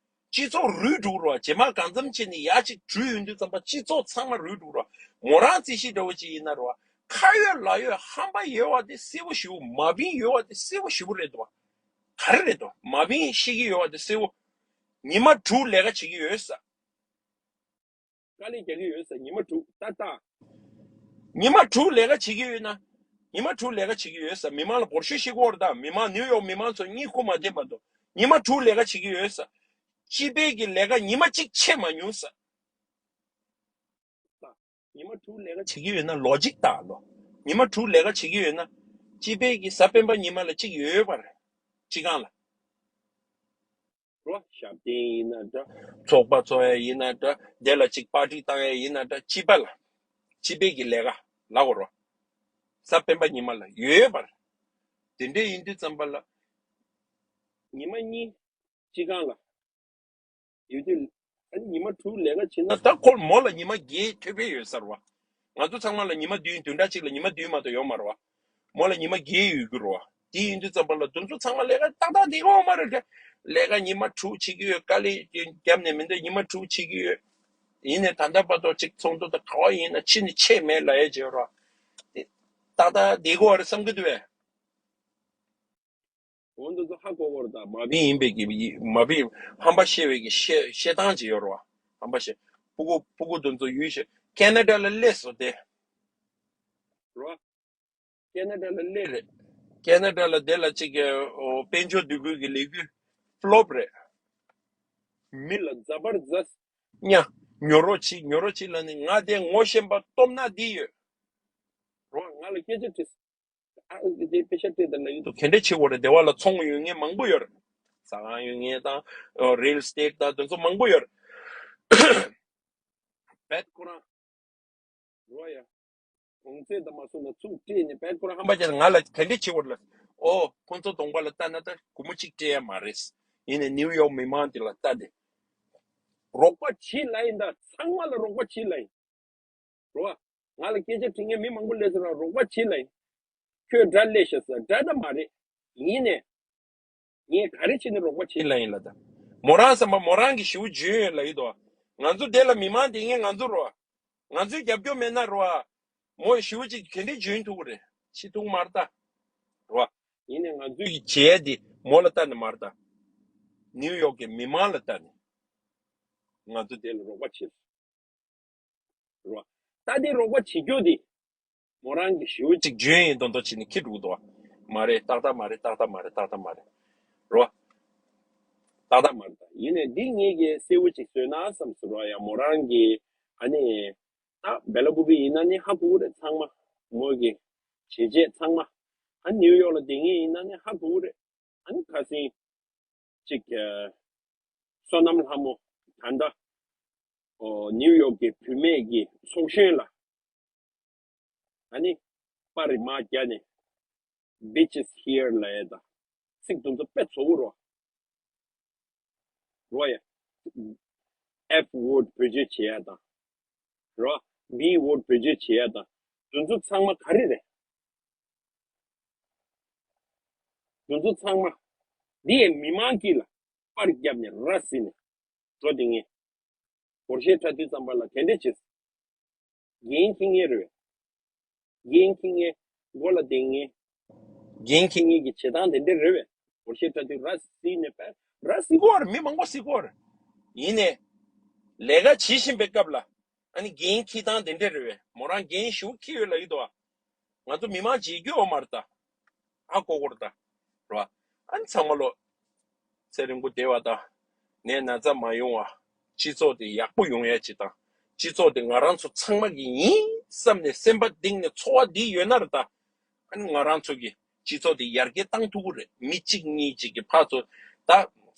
སྤྱི་ཚོགས་རུལ་འགྲོ་རོགས། རྗེས་མ་གང་འཚམ་བྱས་ནས་ཡ་གཅིག་འགྲུལ་ཡོང་དུས་ཙམ་པ་སྤྱི་ཚོགས་ཚང་མ་རུལ་འགྲོ་རོགས། མོ་རང་རྩིས་གཞི་འདྲ་བོ་ཅིག་ཡིན་ན་རོགས། ཁ་ཡོད་ལག་ཡོད་ཧམ་པ་ཡོད་བ་དེ་གསལ་བོ་ཞུ། མ་བིན་ཡོད་བ་དེ་གསལ་བོ་ཞུ་གི་རེད་དོ། ག་རེ་རེད་དོ། མ་བིན་ཤེས་ཀྱི་ཡོད་བ་དེ་གསལ་བོ། ཉི་མ་དྲུག་ལས་ཀ་བྱེད་ཀྱི་ཡོད་ས། དཀའ་ལས་རྒྱག་གི་ཡོད་ས། ཉི་མ་དྲུག་ཏག་ཏག་ཉི་མ་དྲུག་ལས་ཀ་བྱེད་ཀྱི་ཡོད་ན། ཉི་མ་དྲུག་ལས་ཀ་བྱེད་ཀྱི་ཡོད་ས། མི་མང་ལ་འབོར་ཤོད་ཤེས་སྐོར་དང་མི་མང་ནིའུ་ཡོག་མི་མང་ཚོ་གཉིད་ཁུག་མ་བསྡད་མ་གཏོགས་ཉི་མ་དྲུག་ལས་ཀ་བྱེད་ཀྱི་ཡོད་ས། སྤྱི་པའི་གི་ལས་ཀ་ཉི་མ་གཅིག་ཆད་མ་མྱོང་ས། ཉི་མ་དྲུག་ལས་ཀ་བྱེད་ཀྱི་ཡོད་ན་ལོ་གཅིག་ལྟ་ལོ། ཉི་མ་དྲུག་ལས་ཀ་བྱེད་ཀྱི་ཡོད་ན། སྤྱི་པའི་གི་གཟའ་སྤེན་པ་ཉི་མ་ལ་གཅིག་ཡོད་པ་རེད། སྤྱི་ཁང་ལ། རོ། ཞབས་བརྟན་ཡིན་ན་འདྲ། ཚོགས་པ་ཚོགས་ཡ་ཡིན་ན་འདྲ། དེ་ལ་གཅིག་པར་ཊི་བཏང་ཡ་ཡིན་ན་འདྲ། སྤྱི་པ་ལ། སྤྱི་པའི་གི་ལས་ཀ་ལ་གོ་རོ། གཟའ་སྤེན་པ་ཉི་མ་ལ་ཡོད་པར། དེ་འདྲས་ཡིན་དུས་ཙམ་པ་ལ། ཉི་མ་གཉིས་སྤྱི་ཁང་ལ་ཡོད་དུས། ཨ་ནི་ཉི་མ་དྲུག་ལས་ཀ་བྱེད་ན་ད་ཁོ་མོ་ལ་ཉི་མ་བརྒྱད་ཐོབ་པའི་ཡོད་ས་རེད་བ། ང་ཚོ་ཚང་མ་ལ་ཉི་མ་བདུན། བདུན་ཕྲག་གཅིག་ལ་ཉི་མ་བདུན་མ་གཏོགས་ཡོད་མ་རེད་བ། མོ་ལ་ཉི་མ་བརྒྱད་ཡོད་རྒྱུ་རེད་བ། དེ་ཡིན་དུས་ཙམ་པ་ལ་དེ་ཚོ་ཚང་མ་ལས་ཀ་ཏག་ཏག་བསྡད་ཀྱི་ཡོད་མ་རེད་དེ། ལས་ཀ་ཉི་མ་དྲུག་བྱེད་ཀྱི་ཡོད། དཀའ་ལས་བརྒྱབ་ནས་མི་འདུག་ཉི་མ་དྲུག་བྱེད་ཀྱི་ཡོད། ཡིན་ནའི་ད་ལྟ་བར་དུ་གཅིག་ཚོགས་འདུ་དང་ག་བ་ཡིན་ན་ཕྱི་ནས་ཆད་མེད་ལབ་ཡས་བྱས་རོགས། ཏག་ཏག་བསྡད་ཀྱི་ཡོད་རེད་བསམ་གྱི་འདུག་བས། འོ་འདི་ཚོ་ཧ་གོ་གོ་རེད། ད་མ་བིན་ཡིན་པའི་གི་མ་བིན་ཧམ་པ་བཤད་པའི་གི་བཤད་བཤད་སྟངས་ཅིག་ཡོད་རེད་བ། ཧམ་པ་བཤད། སྤུ་གུ་སྤུ་གུ་དེ་ཚོ་ཡུལ་ཤོད། ཁེ་ན་ཌ་ལ་སླེབས་སོང་སྟེ། རེད་བ། ཁེ་ན་ཌ་ལ་སླེབས་རེད། ཁེ་ན་ཌ་ལ་དེ་ལ་ཅིག་གི་འོ་དཔལ་འབྱོར་འདུས་ཁུལ་གྱི་ལས་འགུལ་ཕློབ་རེད། མི་ལ་ཛ་བར་ཛ་སི་ཉ་ཉོ་རོགས་བྱེད། ཉོ་རོགས་བྱེད་ལ་ནི་ང་དེ་ངོ་ཤེས་པ་སྟོབས་ན་འདི་ཡོད། རོ། ང་ལ་སྐད་ཆ་དྲིས། ཨ་ཨ་དེ་དཔེ་ཆ་སྤྲད་དང་ལ་ཡིན་དུ་ག་འདྲ་བྱེད་དགོས་རེད། སྡེ་བ་ལ་ཚོང་ཡོད་མཁན་མང་པོ་ཡོད་རེད། ཟ་ཁང་ཡོད་མཁན་དང་རིལ་སི་ཊེ་ཊི་དང་དེ་ཚོ་མང་པོ་ཡོད་རེད། བད་ཁོ་རང་རོ་ཡ། གོང་ཚད་དང་མ་སོང་ན་ཚུགས་སྤྲད་ནས་བད་ཁོ་རང་ཧམ་པ་ཅན་ང་ལ་ག་འདྲ་བྱེད་དགོས་རེད་ལ། ཨོ་ཁོང་ཚོ་གདོང་པ་ལ་ལྟ་ན་ད་སྒོར་མོ་གཅིག་སྤྲད་ཡ་མ་རེད། ཡིན་ནའི་ནིའུ་ཡོག་མི་མང་དེ་ལ་ལྟ་དེ། རོགས་པ་བྱེད་ལ་ཡིན་ད། ཚང་མ་ལ་རོགས་པ་བྱེད་ལ་ཡིན། རོ། ང་ལ་སྐད་ཆ་དྲི་མཁན་མི་མང་པོ་སླེབས་ཟེར་ར་རོགས་པ་བྱེད་ལ་ཡིན། ཁྱོད་དགྲ་སླེབས་ཤག་ཟེར་དགྲ་ད་མ་རེད། ཡིན་ནས། ངས་ག་རེ་བྱས་ནས་རོགས་པ་བྱེད་ལ་ཡིན་ལ་ད། མོ་རང་བསམ་པ་མོ་རང་གི་ཞེ་པོ་འཇོན་ཡོད་ལ་ཡིན་དོ། ང་ཚོ་དེ་ལ་མི་མང་དེ་ངས་ང་ཚོ་རོ། ང་ཚོའི་རྒྱབ་སྐྱོར་མེད་ན་རོ། མོ་ཞེ་པོ་ཅིག་ག་འདྲས་འཇོན་ཐུབ་ཀྱི་རེད། ཤི་ཐུབ་མ་རེད་ད། རོ། ཡིན་ནས་ང་ཚོའི་བྱས་དེ་མོ་ལ་ལྟ་ནས་མ་རེད་ད། ནིའུ་ཡོག་གི་མི་མང་ལ་ལྟ་ནས། ང་ཚོ་དེ་ལ་རོགས་པ་བྱེད། རོ། ད་དེ་རོགས་པ་བྱེད་རྒྱུ་དེ། མོ་རང་གི་ཞེ་པོ་ཅིག་འཇོན་ཡིན་མདོག་མདོག་བྱས་ནས་ཁྱི་འགྲོ་གི་འདུག་བ། མ་རེད། ཏག་ཏག་མ་རེད། ཏག་ཏག་མ་རེད། ཏག་ཏག་མ་རེད། རོ། ཏག་ཏག་མ་རེད་ད། ཡིན་ནའི་འདི་ངེད་ཀྱིས་གསལ་པོ་ཅིག་བཟོས་ན་བསམ་སོང་རོ། ཡ་མོ་རང་གི་ཨ་ནི། ད་སྦེ་ལ་ཀུ་པི་ཡིན་ན་ནི་ཧ་གོ་གི་རེད་ཚང་མ། མོ་གི་བྱས་རྗེས་ཚང་མ། ཨ་ནིའུ་ཡོག་ལ་བསྡད་མཁན་ཡིན་ན་ནི་ཧ་གོ་གི་རེད། ཨ་ནི་ཁ་སང་ཅིག་ཨ། བསོད་ནམས་ལྷ་མོ་ད་ལྟ་ཨོ་ནིའུ་ཡོག་གི་བུད་མེད་ཀྱི་ཚོགས་གཞོན་ལ་ཨ་ནི་པར་རི་མ་བརྒྱབ་ནས་Bitches here ལབ་ཡས་དང་ཚིག་དེ་ཚོ་དཔེ་བཙོག་པོ་རོ། རོ་ཡ། F word བེད་སྤྱོད་བྱེད་ཡ་དང་། རོ། B word བེད་སྤྱོད་བྱེད་ཡ་དང་། དེ་ཚོ་ཚང་མ་ག་རེ་རེད། དེ་ཚོ་ཚང་མ། འདི་ཡའི་མི་མང་གིས་ལ་པར་བརྒྱབ་ནས་ར་བཟི་ནས་འགྲོ་དེ་ངས། སྒོར་གཞས་འཁྲབ་དུས་ཙམ་པ་ལ་ག་འདྲས་བྱེད། འགན་འཁྱེར་མཁན་རེད་བས། འགན་འཁྱེར་མཁན་མགོ་ལ་བསྡད་མཁན། འགན་འཁྱེར་མཁན་གྱི་བྱེད་སྟངས་དེ་འདྲས་རེད་བས། སྒོར་གཞས་འཁྲབ་དུས་ར་བཟི་ནས་པས་ར་བཟི་གོ་ར། མི་མང་པོ་བཟི་གོ་ར། ཡིན་ནས། ལས་ཀ་བྱེད་བཞིན་པའི་སྐབས་ལ། ཨ་ནི་འགན་འཁྱེར་སྟངས་དེ་འདྲས་རེད་བས། མོ་རང་འགན་ཞེ་པོ་འཁྱེར་ཡོད་ལབ་ཀྱི་འདུག་བ། ང་ཚོ་མི་མང་བརྗེད་རྒྱུ་ཡོད་མ་རེད་ད། ཧ་གོ་གོ་རེད་ད། རེད་བ། ཨ་ནི་ཚང་མ་ལོ། ཚེ་རིང་པོ་བསྡད་པ་དང་། ནད་ན་ཚ་མ་ཡོང་བ། སྤྱི་ཚོགས་དེ་ཡག་པོ་ཡོང་ཡ་ཅིག་དང་། སྤྱི་ཚོགས་དེ་ང་རང་ཚོ་ཚང་མ་གི་ཡིན་བསམ་ནས་སེམས་པ་གཏིང་ནས་ཚོར་བ་འདི་ཡོད་ན་རེད་ད། ཨ་ནི་ང་རང་ཚོ་གི་སྤྱི་ཚོགས་དེ་ཡར་རྒྱས་བཏང་ཐུབ་ཀྱི་རེད། མི་གཅིག་གཉིས་གཅིག་གི་ཕར་ཚུར་ད་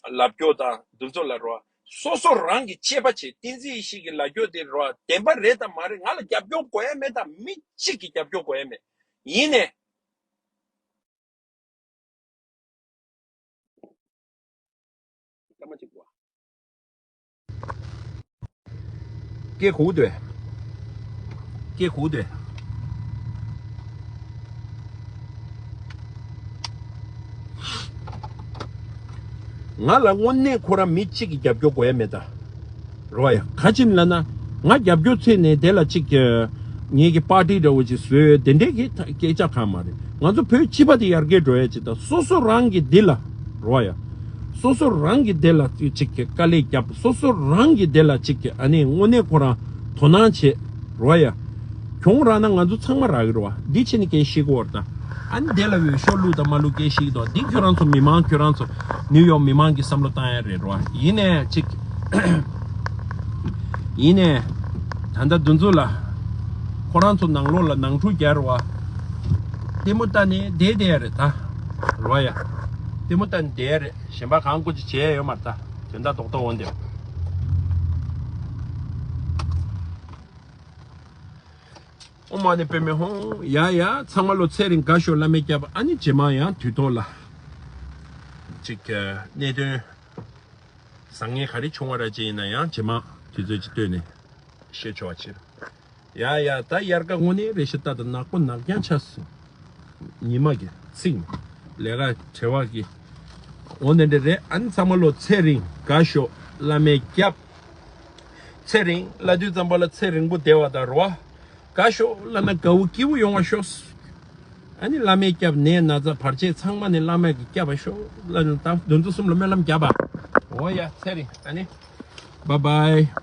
ལབ་སྐྱོར་དང་འདི་ཚོ་ལ་རོ། སོ་སོ་རང་གི་དཔྱད་པ་བྱེད། བསྟན་འཛིན་ཡེ་ཤེས་ཀྱི་ལབ་རྒྱུ་དེ་རོ་བདེན་པ་རེད་དམ་མ་རེད། ང་ལ་རྒྱབ་སྐྱོར་དགོས་ཡ་མེད་དམ། མི་གཅིག་གིས་རྒྱབ་སྐྱོར་དགོས་ཡ་མེད། ཡིན་ནས། སྐད་གོ་དོ། སྐད་གོ་དོ། ང་ལ་དངོས་གནས་ཁོ་རང་མི་གཅིག་གིས་རྒྱབ་སྐྱོར་དགོས་ཡ་མེད་ད། རོ་ཡ། ག་ཅིན་ལབ་ན། ང་རྒྱབ་སྐྱོར་བྱས་ནས་དེ་ལ་གཅིག་གི་ངེད་ཀྱི་པར་ཊི་འདྲ་བོ་ཅིག་བཟོས་དེ་འདྲས་ཀྱི་ད་སྐད་ཆ་གང་མ་རེད། ང་ཚོ་བོད་སྤྱི་པ་དེ་ཡར་རྒྱས་འགྲོ་ཡ་ཅིག་དང་སོ་སོ་རང་གི་འདི་ལ། རོ་ཡ། སོ་སོ་རང་གི་འདི་ལ་གཅིག་གི་དཀའ་ལས་རྒྱབ། སོ་སོ་རང་གི་འདི་ལ་གཅིག་གི་ཨ་ནི་དངོས་གནས་ཁོ་རང་དོ་སྣང་བྱེད། རོ་ཡ། གྱོང་རག་ན་ང་ཚོ་ཚང་མ་རག་གི་རེད་བ། འདི་ཕྱི་ནས་སྐད་ཤེས་གི་བར་ད། ཨ་ནི་དེ་ལ་འོས་ཤོག་བླུགས་དང་མ་བླུགས་སྐད་ཤེས་གི་འདུག་འདི་ཁྱོད་རང་ཚོ་མི་མང་ཁྱོད་རང་ཚོ་ནིའུ་ཡོག་མི་མང་གི་བསམ་བློ་བཏང་ཡ་རེད་རོ། ཡིན་ནས་ཅིག་ཡིན་ནས་ད་ལྟ་འདི་ཚོ་ལ་ཁོ་རང་ཚོ་ནང་ལོགས་ལ་ནང་འཁྲུག་རྒྱག་རེད་བ། ལྟད་མོ་ལྟ་ནས་བསྡད་བསྡད་ཡ་རེད་ད། རོ་ཡ། ལྟད་མོ་ལྟ་ནས་བསྡད་ཡ་རེད། གཞན་པ་གང་དགོས་ཅིག་བྱས་ཡ་ཡོད་མ་རེད་ད། དོན་དག་རྡོག་རྡོག་འོང་དེ། ཨོཾ་མ་ཎི་པདྨེ་ཧཱུྃ། ཡ་ཡ། ཚང་མ་ལོ་ཚེ་རིང་དགའ་ཤོག་བླ་མའི་སྐྱབས། ཨ་ནི་རྗེས་མ་ཡང་དུས་ཐོག་ལ་ཅིག་གནད་དོན་བཟང་ངན་ག་རེ་བྱུང་བ་ར་ཅིག་ཡིན་ན་ཡང་རྗེས་མ་དུས་ཚོད་ཅིག་བཏོན་ནས་བཤད་ཆོག་པ་ཕྱིར། ཡ་ཡ། ད་དབྱར་ཁ་དངོས་གནས་རེ་ཞིག་ལྟ་དང་ནག་པོ་ནག་རྐྱང་ཆགས་སོང་། ཉི་མ་གི་ཚིག་ལས་ཀ་བྲེལ་བ་གི་འོ་ནི་འདྲ་རེད། ཨ་ནི་ཚང་མ་ལོ་ཚེ་རིང་དགའ་ཤོག་བླ་མའི་སྐྱབས། ཚེ་རིང་། ལ་དུས་ཙམ་པ་ལ་ཚེ་རིང་པོ་བདེ་བ་དང་རོ་བ། དགའ་ཤོག་བླ་ན་དགའ་བོ་སྐྱིད་པོ་ཡོང་བ་ཤོག་ཨ་ནི་བླ་མའི་སྐྱབས། ནད་ན་ཚ་བར་ཆད་ཚང་མ་ནི་བླ་མ་གིས་སྐྱབས་པ་ཤོག་བླ་ན་ད་འདི་ཚོ་གསུམ་ལ་སྨོན་ལམ་རྒྱབ་པ། འོ་ཡ། ཚེ་རིང་། ཨ་ནི། བཱའི་བཱའི།